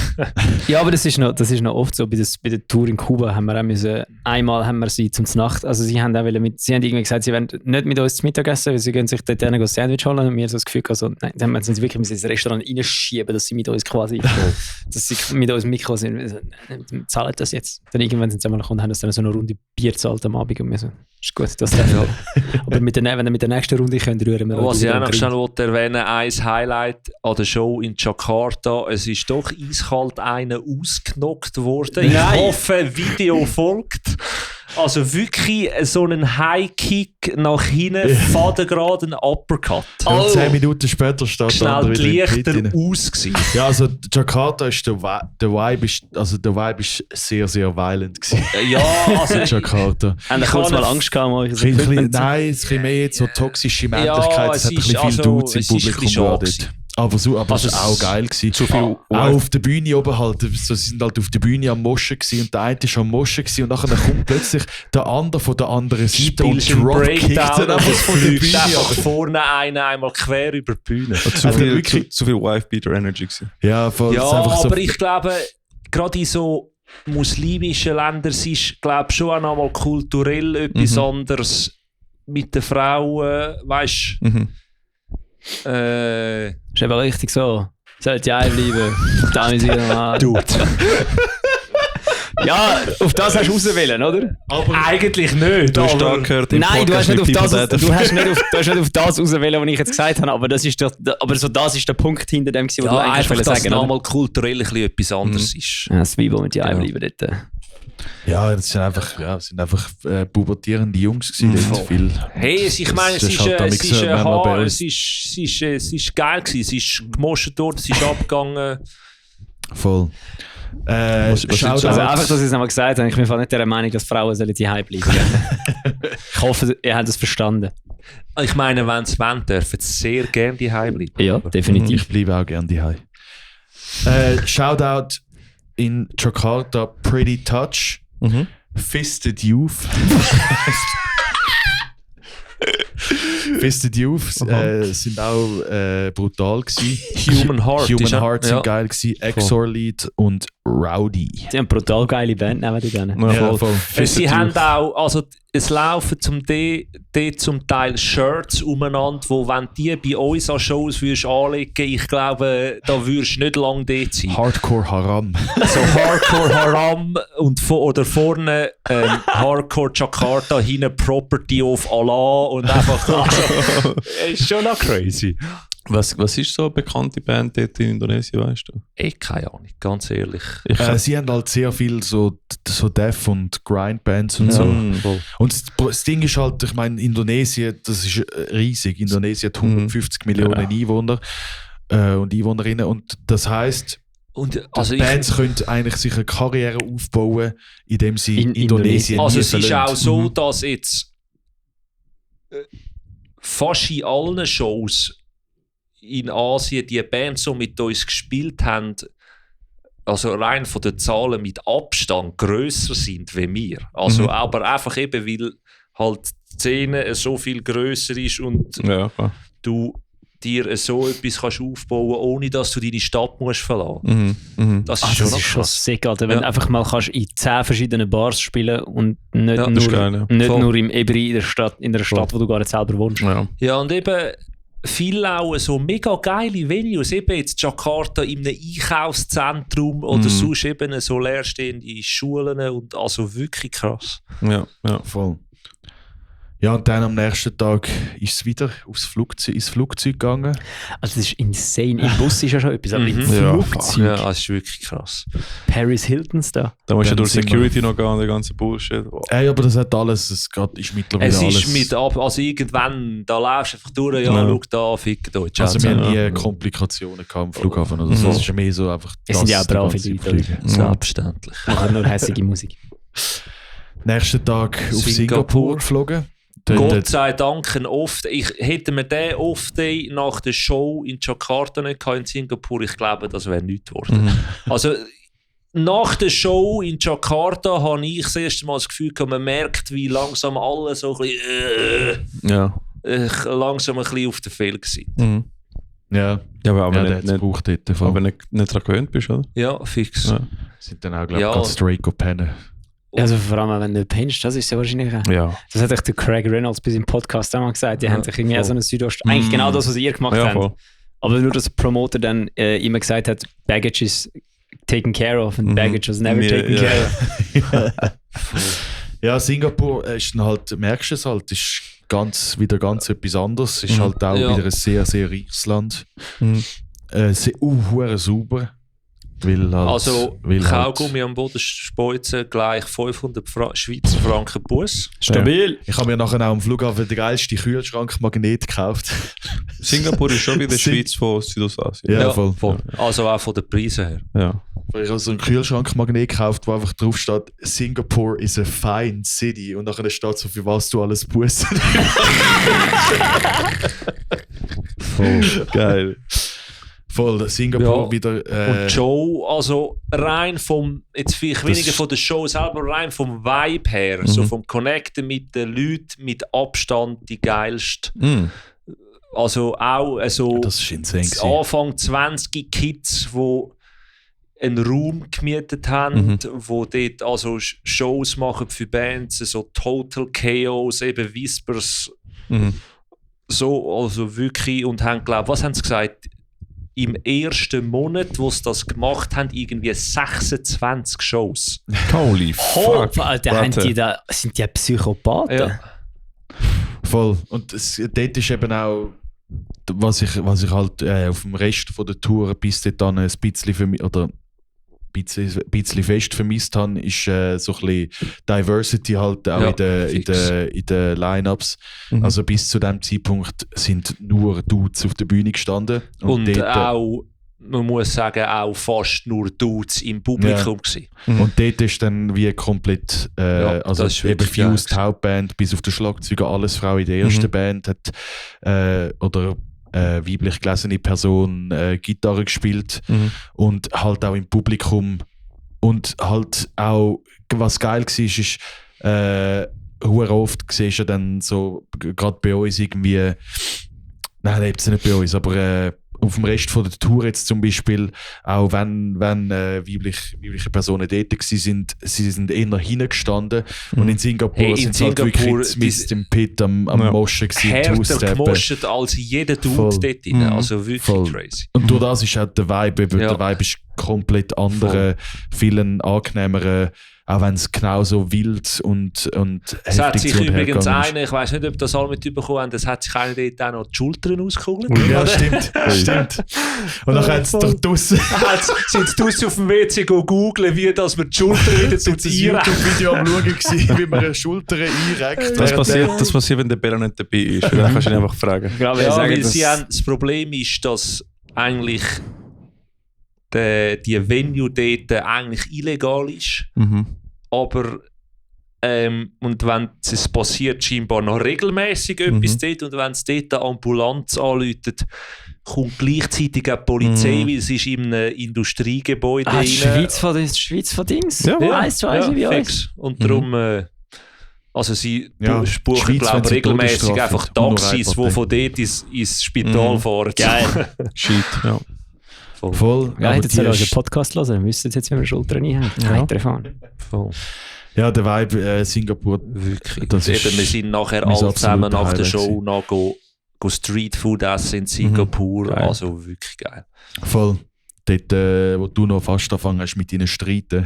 Ja, aber das ist noch oft so. Bei der Tour in Kuba haben wir auch müssen, einmal haben wir sie zum Nacht, also sie haben auch sie haben irgendwie gesagt, sie wollen nicht mit uns zu Mittag essen, weil sie gehen sich dort ein Sandwich holen und mir so das Gefühl gehabt, so, nein, dann sind sie wirklich ins Restaurant reinschieben, dass sie mit uns quasi, dass sie mit uns mitgekommen sind. Wir so, zahlen das jetzt. Dann irgendwann sind sie einmal gekommen und haben uns dann so eine Runde Bier gezahlt am Abend und wir so, ist gut, das darf ich. Aber wenn ihr mit der nächsten Runde könnt, rühren wir Was ich auch noch drin. schnell erwähnen wollte, ein Highlight an der Show in Jakarta, es ist doch eiskalt einer ausgenockt worden. Ich hoffe, ein Video folgt. Also wirklich so einen High-Kick nach hinten, fadengrad ein Uppercut. Und 10 Minuten später steht der Schnell andere die wieder im Lichter Pit rein. ausgesehen. Ja, also Jakarta ist der Vibe ist sehr, sehr violent gewesen. Ja, also in Jakarta. Haben ihr kurz mal Angst gehabt, um euch so Nein, es ist ein bisschen mehr so toxische Männlichkeit, Ja, es hat ein es bisschen ist- viel Dudes es im ist ein Publikum bisschen schade dort. gewesen. Aber es war auch geil gewesen. Zu viel Auch auf der Bühne oben halt, so, sie sind halt auf der Bühne am Moschen gewesen und der eine ist am Moschen gewesen und nachher kommt plötzlich der andere von der anderen Seite und Spielst einen dropkickt Breakdown dann und einfach es von der fliegt Bühne. einfach Aber, vorne einer einmal quer über die Bühne. Zu viel Wife-Beater-Energy gewesen. ja, voll, Ja, es ist einfach so, aber ich glaube, gerade in so muslimischen Ländern ist, glaube schon auch noch mal kulturell etwas anderes mit den Frauen, weißt Mhm. Ist eben richtig so. Sollte ja bleiben. Da ist normal. Dude. Ja, auf das hast du rauswählen, oder? Eigentlich nicht. Du hast aber- da gehört im Nein, du hast Podcast nicht auf mit das, People du hast nicht auf das rauswählen, was ich jetzt gesagt habe, aber das ist doch, aber so das ist der Punkt hinter dem, was du Ja, eigentlich einfach, wollen dass es sagen, oder? nochmal kulturell ein bisschen etwas anderes ist. Ja, das Weibo mit die bleiben dort. ja, das sind einfach pubertierende Jungs gewesen. dort viel. Hey, ich meine, es Das ist, ist halt es damals ist, so, wenn man bei uns- es ist geil gewesen, es ist gemoscht worden, es ist abgegangen. Voll. Was Shoutout- Also einfach, dass ich es nochmal gesagt habe, ich bin nicht der Meinung, dass Frauen sollen die bleiben. Ich hoffe, ihr habt es verstanden. Ich meine, wenn sie wollen, dürfen sie sehr gerne daheim bleiben. Ja, definitiv. Ich bleibe auch gerne daheim. Shoutout in Jakarta, Pretty Touch, Mhm. Fisted Youth. Fisted Youth sind auch brutal gewesen. Human Heart. Human ist ja- Heart sind geil gewesen. Exor-Lead und Rowdy. Sie haben eine brutal geile Band neben denen. Ja, voll. Sie haben auch, also es laufen dort zum Teil Shirts umeinander, wo wenn die bei uns an Shows würdest anlegen, ich glaube, da würdest du nicht lange dort sein. Hardcore Haram. So Hardcore Haram und oder vorne Hardcore Jakarta, hinten Property of Allah und einfach, also, ist schon noch crazy. Was ist so eine bekannte Band dort in Indonesien, weißt du? Keine Ahnung, ganz ehrlich. Sie haben halt sehr viel so Death- und Grind-Bands und so. Voll. Und das Ding ist halt, ich meine, Indonesien, das ist riesig. Indonesien hat 150 Millionen Einwohner und Einwohnerinnen. Und das heisst, Und, also Bands können eigentlich sich eine Karriere aufbauen, indem sie In Indonesien Also nie es ist verlassen. auch so, dass jetzt fast in allen Shows in Asien die Bands, die mit uns gespielt haben, also rein von den Zahlen mit Abstand grösser sind wie wir. Also aber einfach eben, weil halt die Szene so viel grösser ist und Ja, klar. du dir so etwas kannst aufbauen, ohne dass du deine Stadt musst verlassen. Das ist schon Das noch ist schon krass. sick, Alter. Wenn du einfach mal kannst in 10 verschiedenen Bars spielen und nicht, Ja, das ist nur, geil, ja. nicht Voll. nur im Ebri in der Stadt, wo du gar nicht selber wohnst. Ja. Ja, und eben viel auch so mega geile Venues, eben jetzt Jakarta in einem Einkaufszentrum oder sonst eben so leerstehende Schulen und also wirklich krass. Ja, ja. Voll. Ja, und dann am nächsten Tag ist es wieder ins Flugzeug gegangen. Also das ist insane. Im Bus ist ja schon etwas, aber im Ja, Flugzeug. Ja, das ist wirklich krass. Paris Hiltons da. Da musst du Dann durch sind Security noch gehen, der ganze Bullshit. Oh. Ey, aber das hat alles, ist mittlerweile Es alles. ist also irgendwann, da läufst du einfach durch, ja, Ja. schau da, fickt euch. Also wir haben Ja. nie Komplikationen gehabt am Flughafen oder so. Es ist mehr so einfach Es sind ja auch die brave ganze Leute, Flüge. Selbstverständlich. Machen nur hässliche Musik. Nächsten Tag auf Singapur. Singapur geflogen. Gott sei Dank hätte mir den Off-Day nach der Show in Jakarta nicht gehabt, in Singapur, ich glaube, das wäre nichts geworden. Also nach der Show in Jakarta habe ich das erste Mal das Gefühl gehabt, man merkt, wie langsam alle so ein bisschen, Ja. langsam ein bisschen auf der Feld sind. Ja, Ja, aber ja, nicht, der hat es nicht, gebraucht dort. voll. aber nicht daran gewöhnt bist, oder? Ja, fix. Ja. Sind dann auch, glaube ich, Ja. ganz straight pennen. Also vor allem, wenn du pennst, das ist ja wahrscheinlich auch. Ja. Das hat euch der Craig Reynolds bei seinem Podcast auch mal gesagt. Die haben sich irgendwie so einen Eigentlich genau das, was ihr gemacht Ja, habt. voll. Aber nur, dass der Promoter dann immer gesagt hat, Baggage is taken care of and Baggage was never Ja, taken ja. care of. Ja, Singapur ist dann halt, merkst du es halt, ist wieder ganz etwas anderes. Ist halt auch Ja. wieder ein sehr, sehr reiches Land. Mhm. Hure sauber. Weil halt, Also weil Kaugummi am Boden speuzen, gleich 500 Schweizer Franken Bus. Stabil. Ich habe mir nachher auch am Flughafen den geilsten Kühlschrankmagnet gekauft. Singapur ist schon wie die Sing- Schweiz von Südostasien. Ja, voll. Also auch von den Preisen her. Ja. Ich habe so einen Kühlschrankmagnet gekauft, wo einfach drauf steht, Singapore is a fine city. Und nachher steht so, für was du alles bussen. Geil. Voll, Singapur Ja. wieder. Und Joe, also rein vom, jetzt vielleicht Das weniger ist- von der Show selber, rein vom Vibe her, so vom Connecten mit den Leuten, mit Abstand die geilste. Mhm. Also auch so Das ist insane gewesen. Anfang 20 Kids, die einen Raum gemietet haben, wo dort also Shows machen für Bands, so Total Chaos, eben Whispers, so, also wirklich, und haben, glaube was haben sie gesagt, im ersten Monat, wo sie das gemacht haben, irgendwie 26 Shows. Holy fuck. Alter, sind die Psychopathen? Ja. Voll. Und dort ist eben auch, was ich halt auf dem Rest von der Tour bis dort ein bisschen für mich, oder ein bisschen fest vermisst habe, ist so ein bisschen Diversity halt auch Ja, in den Line-Ups. Also bis zu dem Zeitpunkt sind nur Dudes auf der Bühne gestanden. Und dort, auch, man muss sagen, auch fast nur Dudes im Publikum gewesen. und dort ist dann wie komplett, Ja, also das ist eben wirklich geil Fused gewesen. Hauptband, bis auf den Schlagzeuger, alles Frau in der ersten Band hat, oder weiblich gelesene Person Gitarre gespielt und halt auch im Publikum. Und halt auch, was geil war, ist, hure oft siehst du dann so, gerade bei uns irgendwie, nein, jetzt nicht bei uns, aber auf dem Rest von der Tour jetzt zum Beispiel, auch wenn weibliche Personen dort waren, sie sind eher hingestanden. Und in Singapur Hey, in sind sie halt Singapur, wirklich mit dem Pit am Moschen gewesen, Härter Two-Steppen. gemoscht als jeder Dude Voll. dort drin. Also wirklich Voll. crazy. Und durch das ist auch der Vibe, Ja. der Vibe ist komplett anderen, vielen angenehmeren, auch wenn es genauso wild und Es hat heftig sich zu und her übrigens gegangen ist. einer, ich weiß nicht, ob das alle mitbekommen haben, das hat sich einer dort auch noch die Schultern ausgekugelt. Ja, stimmt. Und dann hat es doch draussen Sind sie draussen auf dem WC googeln, wie dass man die Schultern wieder ein einrenkt. YouTube-Video am Schauen gewesen, wie man eine Schulter einreckt. Das passiert, wenn der Bella nicht dabei ist. Dann kannst du ihn einfach fragen. Ich glaube, Ja, sagen, weil dass- das Problem ist, dass eigentlich die Venue dort eigentlich illegal ist. Mhm. Aber und wenn es passiert, scheinbar noch regelmäßig etwas dort, und wenn es dort eine Ambulanz anläutet, kommt gleichzeitig auch die Polizei, weil es ist in einem Industriegebäude die rein. Schweiz von Dings? Ja. Eins zu eins wie uns. fix. Und darum, also sie Ja, die buchen, Schweiz, glaube wenn ich, sie regelmäßig Todesstrafe einfach hat, nur Taxis, die Partei. von dort ins Spital fahren. Geil. Shit, ja. Voll. Ja, aber hättet die ihr also ist- einen Podcast hören, dann müsstet ihr jetzt, wie wir Schultern einhängen. Kein Telefon. Voll. Ja, der Vibe Singapur. Wirklich. Das Und ist eben, wir sind nachher mein alle zusammen absoluter nach der Highlight Show noch go Streetfood essen in Singapur. Geil. Also wirklich geil. Voll. Dort, wo du noch fast angefangen hast mit deinen Streiten.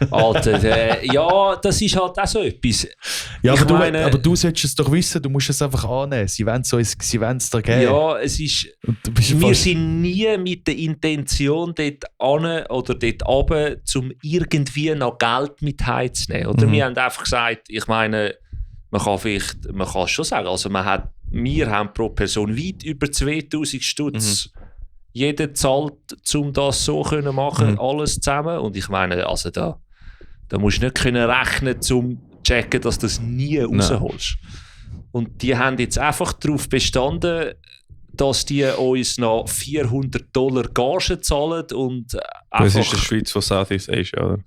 Alter, ja, das ist halt auch so etwas. Ja, Ich aber, meine- aber du solltest es doch wissen, du musst es einfach annehmen. Sie wollen es dir geben. Ja, es ist... Und du bist Wir fast- sind nie mit der Intention dort an oder dort runter, um irgendwie noch Geld mit heimzunehmen. Oder wir haben einfach gesagt, ich meine, man kann schon sagen, also wir haben pro Person weit über 2000 Stutz. Jeder zahlt, um das so können machen, alles zusammen. Und ich meine, also da musst du nicht können rechnen, um zu checken, dass du das nie rausholst. Und die haben jetzt einfach darauf bestanden, dass die uns noch $400 Gage zahlen und Das einfach... ist die Schweiz von Southeast Asia, oder?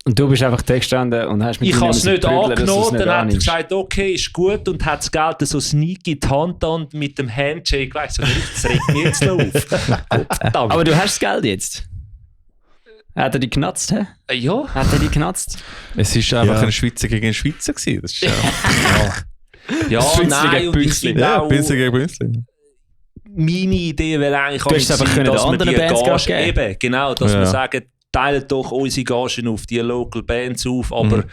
Und du bist einfach da gestanden und hast mit Ich ihnen habe es nicht müssen prügeln, dass du es angenommen, nicht dann hat er annimmst. gesagt, okay, ist gut, und hat das Geld so sneaky in die Hand und mit dem Handshake, weißt du, das regt mich jetzt noch auf. Gottverdammt. Aber du hast das Geld jetzt. Hat er die genatzt? Hä? Ja, Hat er die genatzt? Es war einfach Ja. ein Schweizer gegen einen Schweizer gewesen. Das ist ja, Schweizli nein, gegen und ich Bünzli. finde ja, auch, Bünzli gegen Bünzli. meine Idee wäre eigentlich Du hättest auch einfach gewesen, können dass den wir anderen die Bands Gage Gas geben. eben, genau, dass Ja. wir sagen, teilen doch unsere Gagen auf die Local Bands auf, aber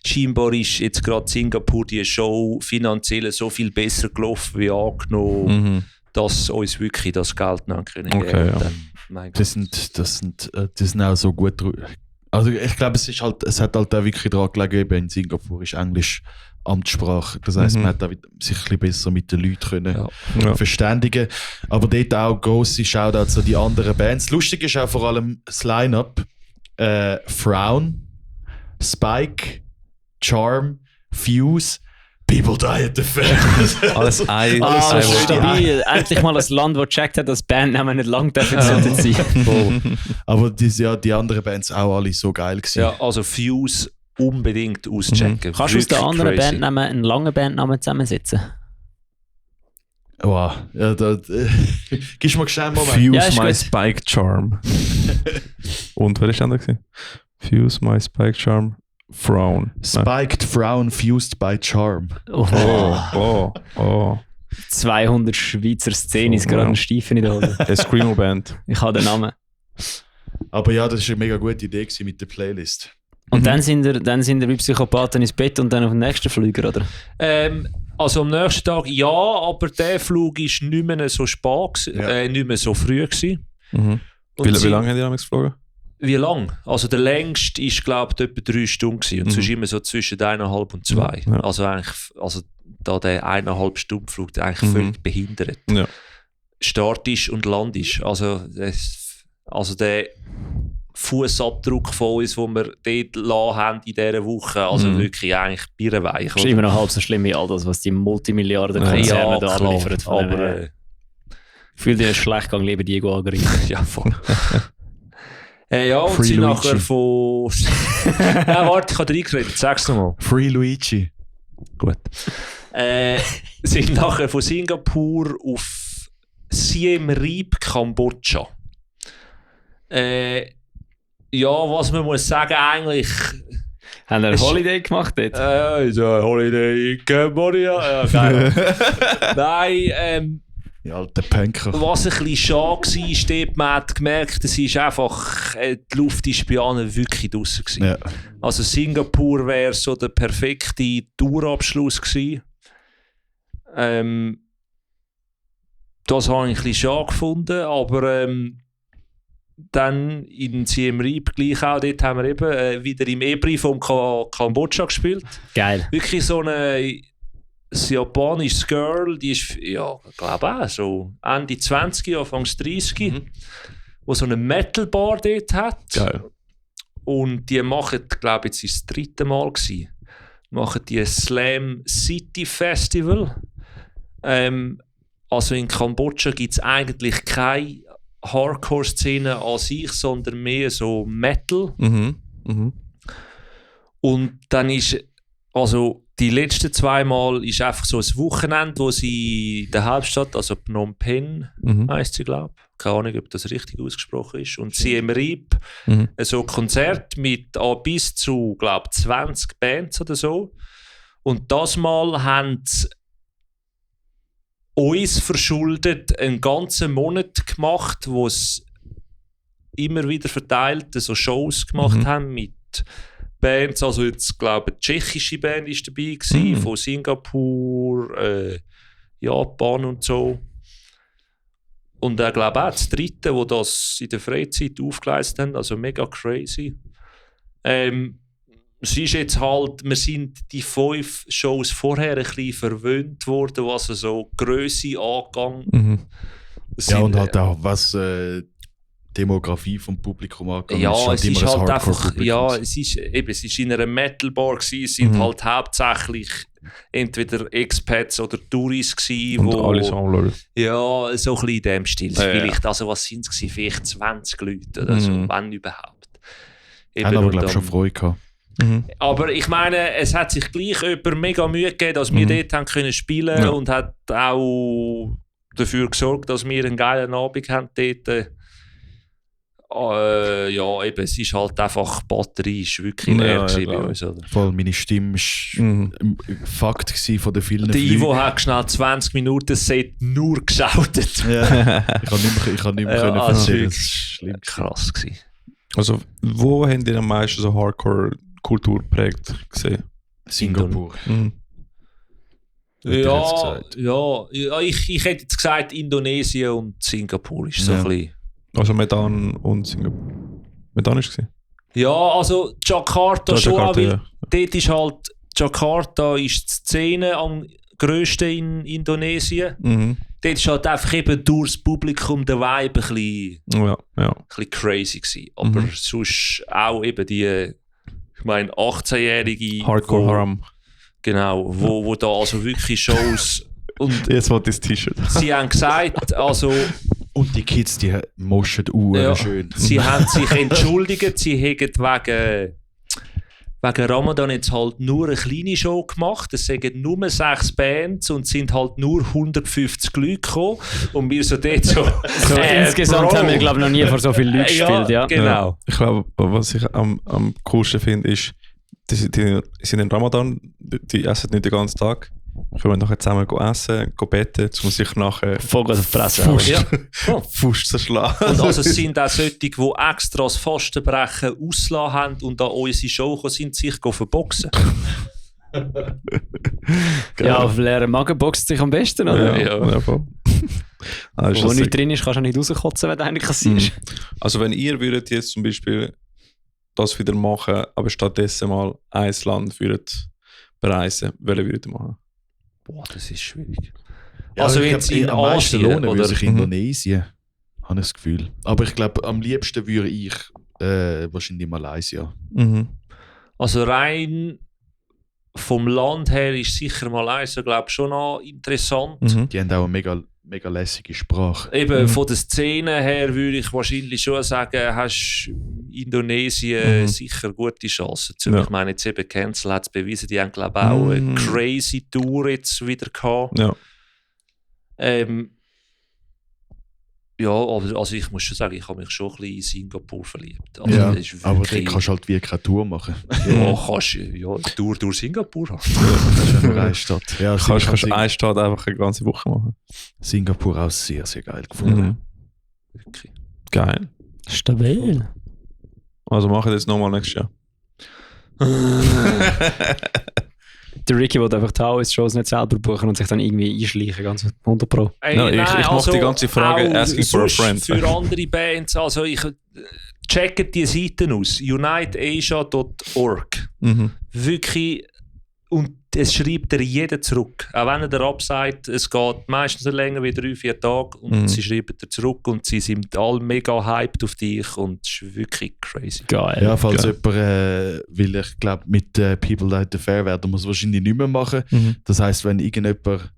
scheinbar ist jetzt gerade Singapur die Show finanziell so viel besser gelaufen wie angenommen, dass uns wirklich das Geld noch können Okay, geben. ja. Dann, mein Die sind auch so gut. Also ich glaube, es hat halt auch wirklich daran gelegen, eben in Singapur ist Englisch Amtssprache. Das heisst, man hat auch sich ein bisschen besser mit den Leuten können Ja. verständigen. Aber dort auch grosse Shoutouts an die anderen Bands. Lustig ist auch vor allem das Line-Up. Frown, Spike, Charm, Fuse, People Die at the Fair. Alles ein. Ah, ein stabil. Endlich mal ein Land, das gecheckt hat, dass Bandnamen nicht lang dürfen sein. Aber die anderen Bands auch alle so geil gewesen. Ja, also Fuse unbedingt auschecken. Kannst du aus den Wirklich anderen crazy. Bandnamen einen langen Bandnamen zusammensetzen? Wow. Ja, gibst du mal schnell einen Moment. Fuse Ja, ist my gut. Spike Charm. Und wer ist der andere gewesen? Fuse my Spike Charm. Frown. Spiked Frown Fused by Charm. Oh. 200 Schweizer Szenen ist gerade Wow. ein Stiefen in der Hose. Eine Screamo-Band. Ich habe den Namen. Aber ja, das war eine mega gute Idee gewesen mit der Playlist. Und dann sind wir wie Psychopathen ins Bett und dann auf den nächsten Flüger, oder? Also am nächsten Tag ja, aber der Flug war nicht mehr so spät, Ja. nicht mehr so früh gewesen. Mhm. Und Wie sie- lange haben die damals geflogen? Wie lang? Also der längste ist, glaube ich, etwa 3 Stunden gewesen. Und sonst immer so zwischen 1,5 und 2. Ja. Also eigentlich, da der 1,5 Stunden Flug, der eigentlich völlig behindert. Ja. Startisch und landisch. Also der Fußabdruck von uns, den wir dort lassen haben in dieser Woche, also wirklich eigentlich birrenweich. Das ist immer noch halb so schlimm wie all das, was die Multimilliarden-Konzerne da abliefern. Von dem aber her. Fühl dich schlecht gegangen, lieber Diego Algarin. ja, voll. Ja, und Free sie Luigi. nachher von... Nein, warte, ich habe reingeredet, sag's nochmal. Free Luigi. Gut. Sind nachher von Singapur auf Siem Reap, Kambodscha. Ja, was man muss sagen, eigentlich... Haben wir ein Ist- Holiday gemacht dort? It's a holiday in Cambodia. Ja, geil. Nein, Die alten Punker. Was ein bisschen schade war, dort, man hat gemerkt, es ist einfach, die Luft ist bei allen wirklich draussen gewesen. Ja. Also Singapur wäre so der perfekte Tourabschluss gewesen. Das habe ich ein bisschen schade gefunden, aber dann in Siem Reap gleich auch, dort haben wir eben wieder im Ebri vom Kambodscha gespielt. Geil. Wirklich so ein japanisches Girl, die ist, ja, ich glaube auch, so Ende 20, Anfang 30, wo so eine Metal-Bar dort hat. Geil. Und die machen, glaube ich, jetzt ist das 3. Mal gewesen, machen die Slam City Festival. Also in Kambodscha gibt es eigentlich keine Hardcore-Szene an sich, sondern mehr so Metal. Und dann ist, also die letzten 2 Mal ist einfach so ein Wochenende, wo sie in der Hauptstadt, also Phnom Penh heisst sie, glaube ich. Keine Ahnung, ob das richtig ausgesprochen ist. Und Siem Reap, so ein Konzert mit bis zu, glaube ich, 20 Bands oder so. Und das Mal haben sie uns verschuldet einen ganzen Monat gemacht, wo es immer wieder verteilt so Shows gemacht haben mit Bands. Also jetzt, glaube ich, eine tschechische Band war dabei gewesen, von Singapur, Japan und so. Und ich glaube auch das 3., wo das in der Freizeit aufgeleistet haben, also mega crazy. Es ist jetzt halt, wir sind die 5 Shows vorher ein bisschen verwöhnt worden, was so Grösse angegangen. Ja, und halt auch, was Demografie vom Publikum angeht. Ja, es ist halt einfach, Hardcore-Publikum. ja, es ist in einer Metal-Bar gewesen, es sind halt hauptsächlich entweder Expats oder Touris gewesen, Und alle Sammler. ja, so ein bisschen in dem Stil. Ja, Vielleicht, also was sind es gewesen? Vielleicht 20 Leute oder so, wenn überhaupt. Haben aber, und glaube ich, schon dann- Freude gehabt. Aber ich meine, es hat sich gleich jemand mega Mühe gegeben, dass wir dort haben können spielen Ja. und hat auch dafür gesorgt, dass wir einen geilen Abend haben dort. Ja, eben, es ist halt einfach, die Batterie ist wirklich Ja, leer ja, gewesen bei klar. uns. Oder? Vor allem meine Stimme war ein Fakt gewesen von den vielen Der Flügen. Ivo hat schnell 20 Minuten Set nur geschautet. Ja. Ich kann nicht mehr Ja, können also erzählen. wirklich Das ist schlimm. Krass gewesen. Also, wo habt ihr am meisten so Hardcore-Kultur geprägt gesehen? Singapur. Hätte ich jetzt Ja, gesagt. ja, ich hätte jetzt gesagt, Indonesien und Singapur ist so Ja. ein bisschen. Also Medan und Singapur. Medan ist es gewesen? Ja, also Jakarta schon, Jakarta, weil ja. dort ist halt, Jakarta ist die Szene am grössten in Indonesien. Dort ist halt einfach eben durch das Publikum der Vibe ein Ja, ja. bisschen crazy gewesen. Aber sonst auch eben die, ich meine, 18-jährige Hardcore wo- Haram. Genau, wo da also wirklich Shows und Jetzt wollte ich das T-Shirt. sie haben gesagt, also Und die Kids, die moschen ja, schön. sie haben sich entschuldigt, sie hätten wegen Ramadan jetzt halt nur eine kleine Show gemacht. Es sind nur 6 Bands und sind halt nur 150 Leute gekommen. Und wir so dort so... So, insgesamt Bro. haben wir, glaube ich, noch nie vor so vielen Leuten gespielt. Ja. Genau. Ich glaube, was ich am coolsten finde, ist, die sind in Ramadan, die essen nicht den ganzen Tag. Können nachher zusammen essen, beten, jetzt muss ich nachher Voll auf die Fresse. Fuß, Ja. Oh. Fuß zerschlagen. Und also es sind auch solche, die extra das Fastenbrechen ausgelassen haben und an unsere Show gekommen sind, sich verboxen. Ja, auf leeren Magen boxt sich am besten, oder? Ja, voll. Ah, ist Wo das nichts drin ist, kannst du auch nicht rauskotzen, wenn du einen kassierst. Also wenn ihr würdet jetzt zum Beispiel das wieder machen, aber stattdessen mal ein Land würdet bereisen, welche würdet ihr machen? Boah, das ist schwierig. Ja, Also ich jetzt glaub, in am meisten Asien, lohnen würde oder? sich Indonesien. Habe ich das Gefühl. Aber ich glaube, am liebsten würde ich wahrscheinlich Malaysia. Also rein vom Land her ist sicher Malaysia, glaube ich, schon noch interessant. Die haben auch eine mega lässige Sprache. Eben von der Szene her würde ich wahrscheinlich schon sagen, hast Indonesien sicher gute Chancen. Ja. Ich meine, jetzt eben Cancel hat es bewiesen, die haben glaube ich auch eine crazy Tour jetzt wieder gehabt. Ja. Ja, aber also ich muss schon sagen, ich habe mich schon ein bisschen in Singapur verliebt. Also, Ja, das ist aber wirklich- dann kannst du halt wie keine Tour machen. Ja, kannst du ja, Tour durch Singapur haben. Das ist ja nur eine Stadt. Ja, Kannst eine Stadt einfach eine ganze Woche machen. Singapur auch sehr, sehr geil gefunden. Wirklich. Geil. Stabil. Also machen wir das nochmal nächstes Jahr. Der Ricky will einfach die Shows nicht selber buchen und sich dann irgendwie einschleichen, ganz 100 Pro. Ey, No, ich mache die ganze Frage auch asking for a sonst friend. Für andere Bands, also ich checke die Seiten aus, uniteasia.org. Wirklich, und es schreibt dir jeder zurück. Auch wenn er dir sagt, es geht meistens nicht länger wie 3-4 Tage und sie schreiben dir zurück und sie sind alle mega hyped auf dich und es ist wirklich crazy. Geil. Ja, falls Geil. jemand, weil ich glaube, mit People Light the Fair werden wir es wahrscheinlich nicht mehr machen. Das heisst, wenn irgendjemand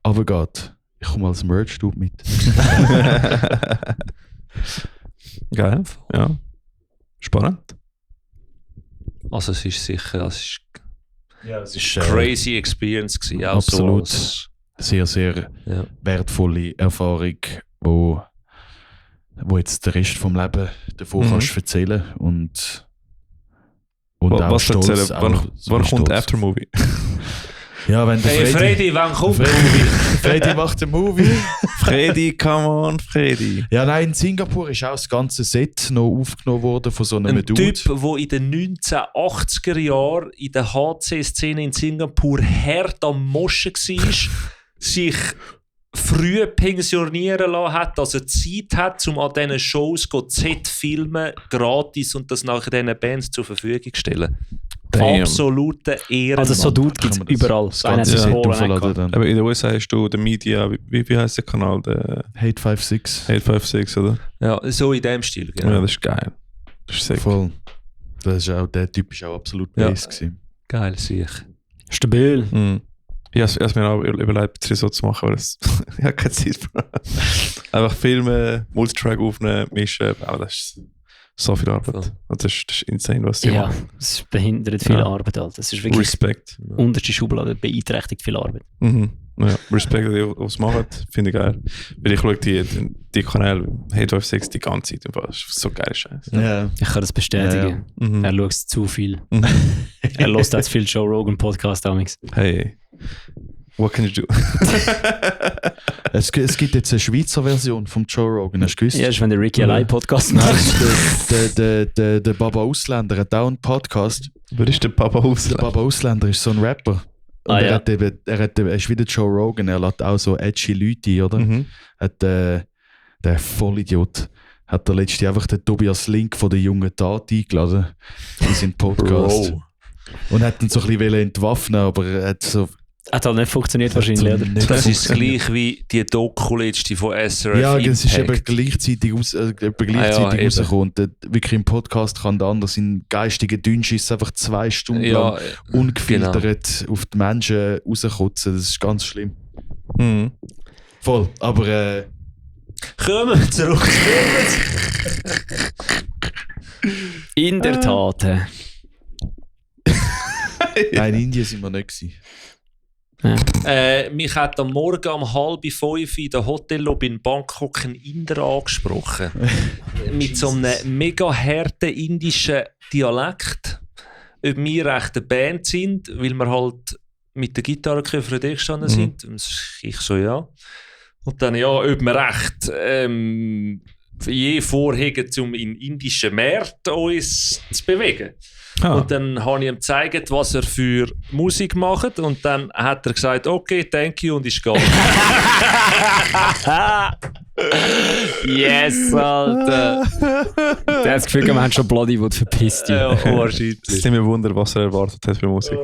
runtergeht, ich komme als Merch-Dude mit. Geil. Ja. Spannend. Also es ist sicher, es ist Ja, es ist crazy Experience gewesen. Auch absolut. So als, sehr, sehr ja. wertvolle Erfahrung, wo jetzt den Rest vom Leben davon kannst erzählen und auch Was stolz. erzählen? auch Wann so kommt stolz. Aftermovie? Ja, wenn der Hey Freddy, wann kommt Freddy macht den Movie. Freddy, come on, Freddy. Ja, nein, in Singapur ist auch das ganze Set noch aufgenommen worden von so einem ein Dude. Typ, der in den 1980er Jahren in der HC-Szene in Singapur hart am Moschen war, sich früh pensionieren lassen hat, dass er Zeit hat, um an diesen Shows Z-Filmen gratis und das nachher diesen Bands zur Verfügung zu stellen. Damn. Absolute Ehrenmann. Also so Dude gibt es Kann man das- überall. Das ganze Einer Set hat das aufladen Holen dann. Aber in den USA hast du den Media, wie heißt der Kanal? Der Hate 56. 856, oder? ja, so in dem Stil, genau. Ja, das ist geil. Das ist sick. Voll. Das ist auch, der Typ ist auch absolut Ja. base gewesen. Geil, sicher. Stabil. Mhm. Ich habe mir auch überlegt, so zu machen, aber ich habe keine Zeit. Einfach filmen, Multitrack aufnehmen, mischen, aber das ist so viel Arbeit. Voll. Und das ist insane, was sie Ja, machen. es behindert viel Ja. Arbeit. Alter. Das ist wirklich Respekt. unterste Schublade, beeinträchtigt viel Arbeit. Mhm. Ja, Respekt, dass ihr was macht, finde ich geil. Weil ich schaue die Kanäle, Hate 56 die ganze Zeit, das ist so geil Scheiß. Ja. Ich kann das bestätigen. Mhm. Er schaut zu viel. Mhm. Er hört auch zu viel Joe Rogan Podcast damals. Hey, what can you do? Es gibt jetzt eine Schweizer Version vom Joe Rogan, hast du gewusst? Ja, ist, wenn der Ricky allein Podcast Nein, macht. der Baba Ausländer hat auch einen Podcast. Wer ist der Papa Der Hausler? Baba Ausländer ist so ein Rapper. Und Ah, er, ja. er ist wie der Joe Rogan, er lädt auch so edgy Leute ein, oder? Mhm. Hat der Vollidiot hat der letzte einfach den Tobias Link von der jungen Tat eingeladen in seinen Podcast. Bro. Und hat ihn so ein bisschen entwaffnen, aber er hat so... Hat halt nicht funktioniert wahrscheinlich, oder? nicht Das ist funktioniert. gleich wie die Doku-letzte von SRF Ja, es ist eben Impact. gleichzeitig, eben. rausgekommen. Und wirklich im Podcast kann der andere sein geistiger Dünnschiss einfach 2 Stunden Ja, lang ungefiltert auf die Menschen rauskotzen. Das ist ganz schlimm. Mhm. Voll, aber kommen wir zurück. In der Tat. nein, in Indien sind wir nicht gewesen. Mich hat am Morgen um 4:30 in der Hotellobby in Bangkok ein Inder angesprochen. Mit so einem mega harten indischen Dialekt. Ob wir echt eine Band sind, weil wir halt mit der Gitarre für dich gestanden sind. Und ich so, ja. Und dann, ja, ob wir echt je vorhegen, um in indischen Märkten uns zu bewegen. Ah. Und dann habe ich ihm gezeigt, was er für Musik macht. Und dann hat er gesagt, okay, thank you, und ist gegangen. Yes, Alter. Der hat das Gefühl, wir haben schon Bloodywood verpisst. Ja, Ja. wahrscheinlich. Es ist mir Wunder, was er erwartet hat für Musik.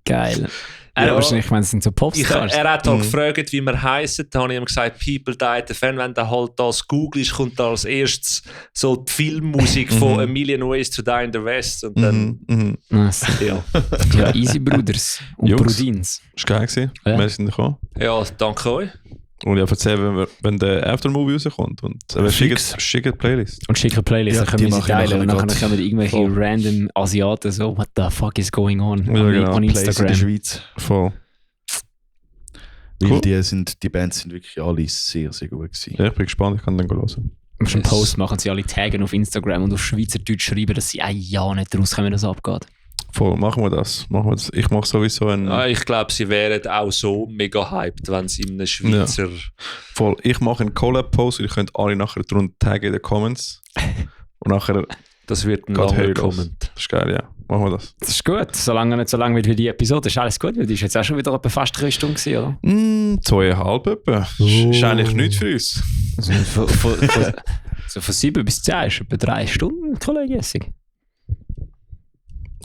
Geil. Er Ja. wahrscheinlich, ich meine, es sind so Popstars. Er hat halt gefragt, wie wir heißen. Da habe ich ihm gesagt, People Die the Fan. Wenn du halt das googelst, kommt da als erstes so die Filmmusik von A Million Ways to Die in the West. Und dann, Nice. ja. Ja, Easy Brothers und Jungs. Brudins. Das war geil gewesen. Ja. Wir sind gekommen. Ja, danke euch. Und ich erzähle, wenn der Aftermovie rauskommt. Und schickt die Playlist. Und schicke Playlists, Ja, dann können wir die sie mache ich teilen. nachher Und dann grad. kommen irgendwelche Voll. random Asiaten so, what the fuck is going on? Ja, genau. On Plays in der Instagram. Schweiz. Voll. Weil Cool. die Bands sind wirklich alle sehr, sehr gut gewesen. Ja, ich bin gespannt, ich kann dann hören. Du musst einen Post machen, sie alle taggen auf Instagram und auf Schweizerdeutsch schreiben, dass sie ein Jahr nicht rauskommen, wenn das abgeht. Voll, machen wir das. Ich mache sowieso einen... Ich glaube, sie wären auch so mega hyped, wenn sie in einem Schweizer... Voll, ich mache einen Collab-Post und ihr könnt alle nachher drunter taggen in den Comments. Und nachher Das wird ein geht langer Höhe los. Comment. Das ist geil, ja. Machen wir das. Das ist gut, solange nicht so lang wird wie die Episode. Ist alles gut, weil die ist jetzt auch schon wieder etwa fast 3 Stunden gewesen, oder? 2,5 etwa. Ist eigentlich nichts für uns. Also von 7 bis 10 ist etwa 3 Stunden, Kollege Jessig.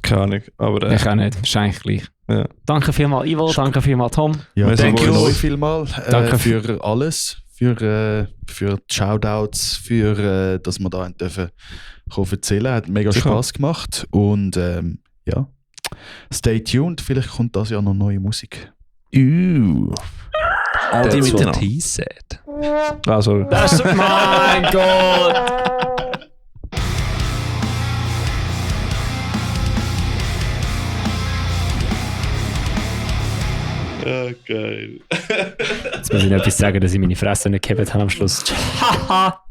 Keine Ahnung, aber Ich auch nicht, wahrscheinlich gleich. ja. Danke vielmals Ivo, danke vielmals Tom. Ja, Merci danke beaucoup. euch vielmals Danke für alles, für die Shoutouts, für dass wir da dürfen erzählen. Hat mega Sicher. Spass gemacht und ja, stay tuned, vielleicht kommt das ja noch neue Musik. All die That's what miteinander. he said. Also, Das ist mein Gott! geil. Jetzt muss ich noch etwas sagen, dass ich meine Fresse nicht gehabt habe am Schluss. Haha!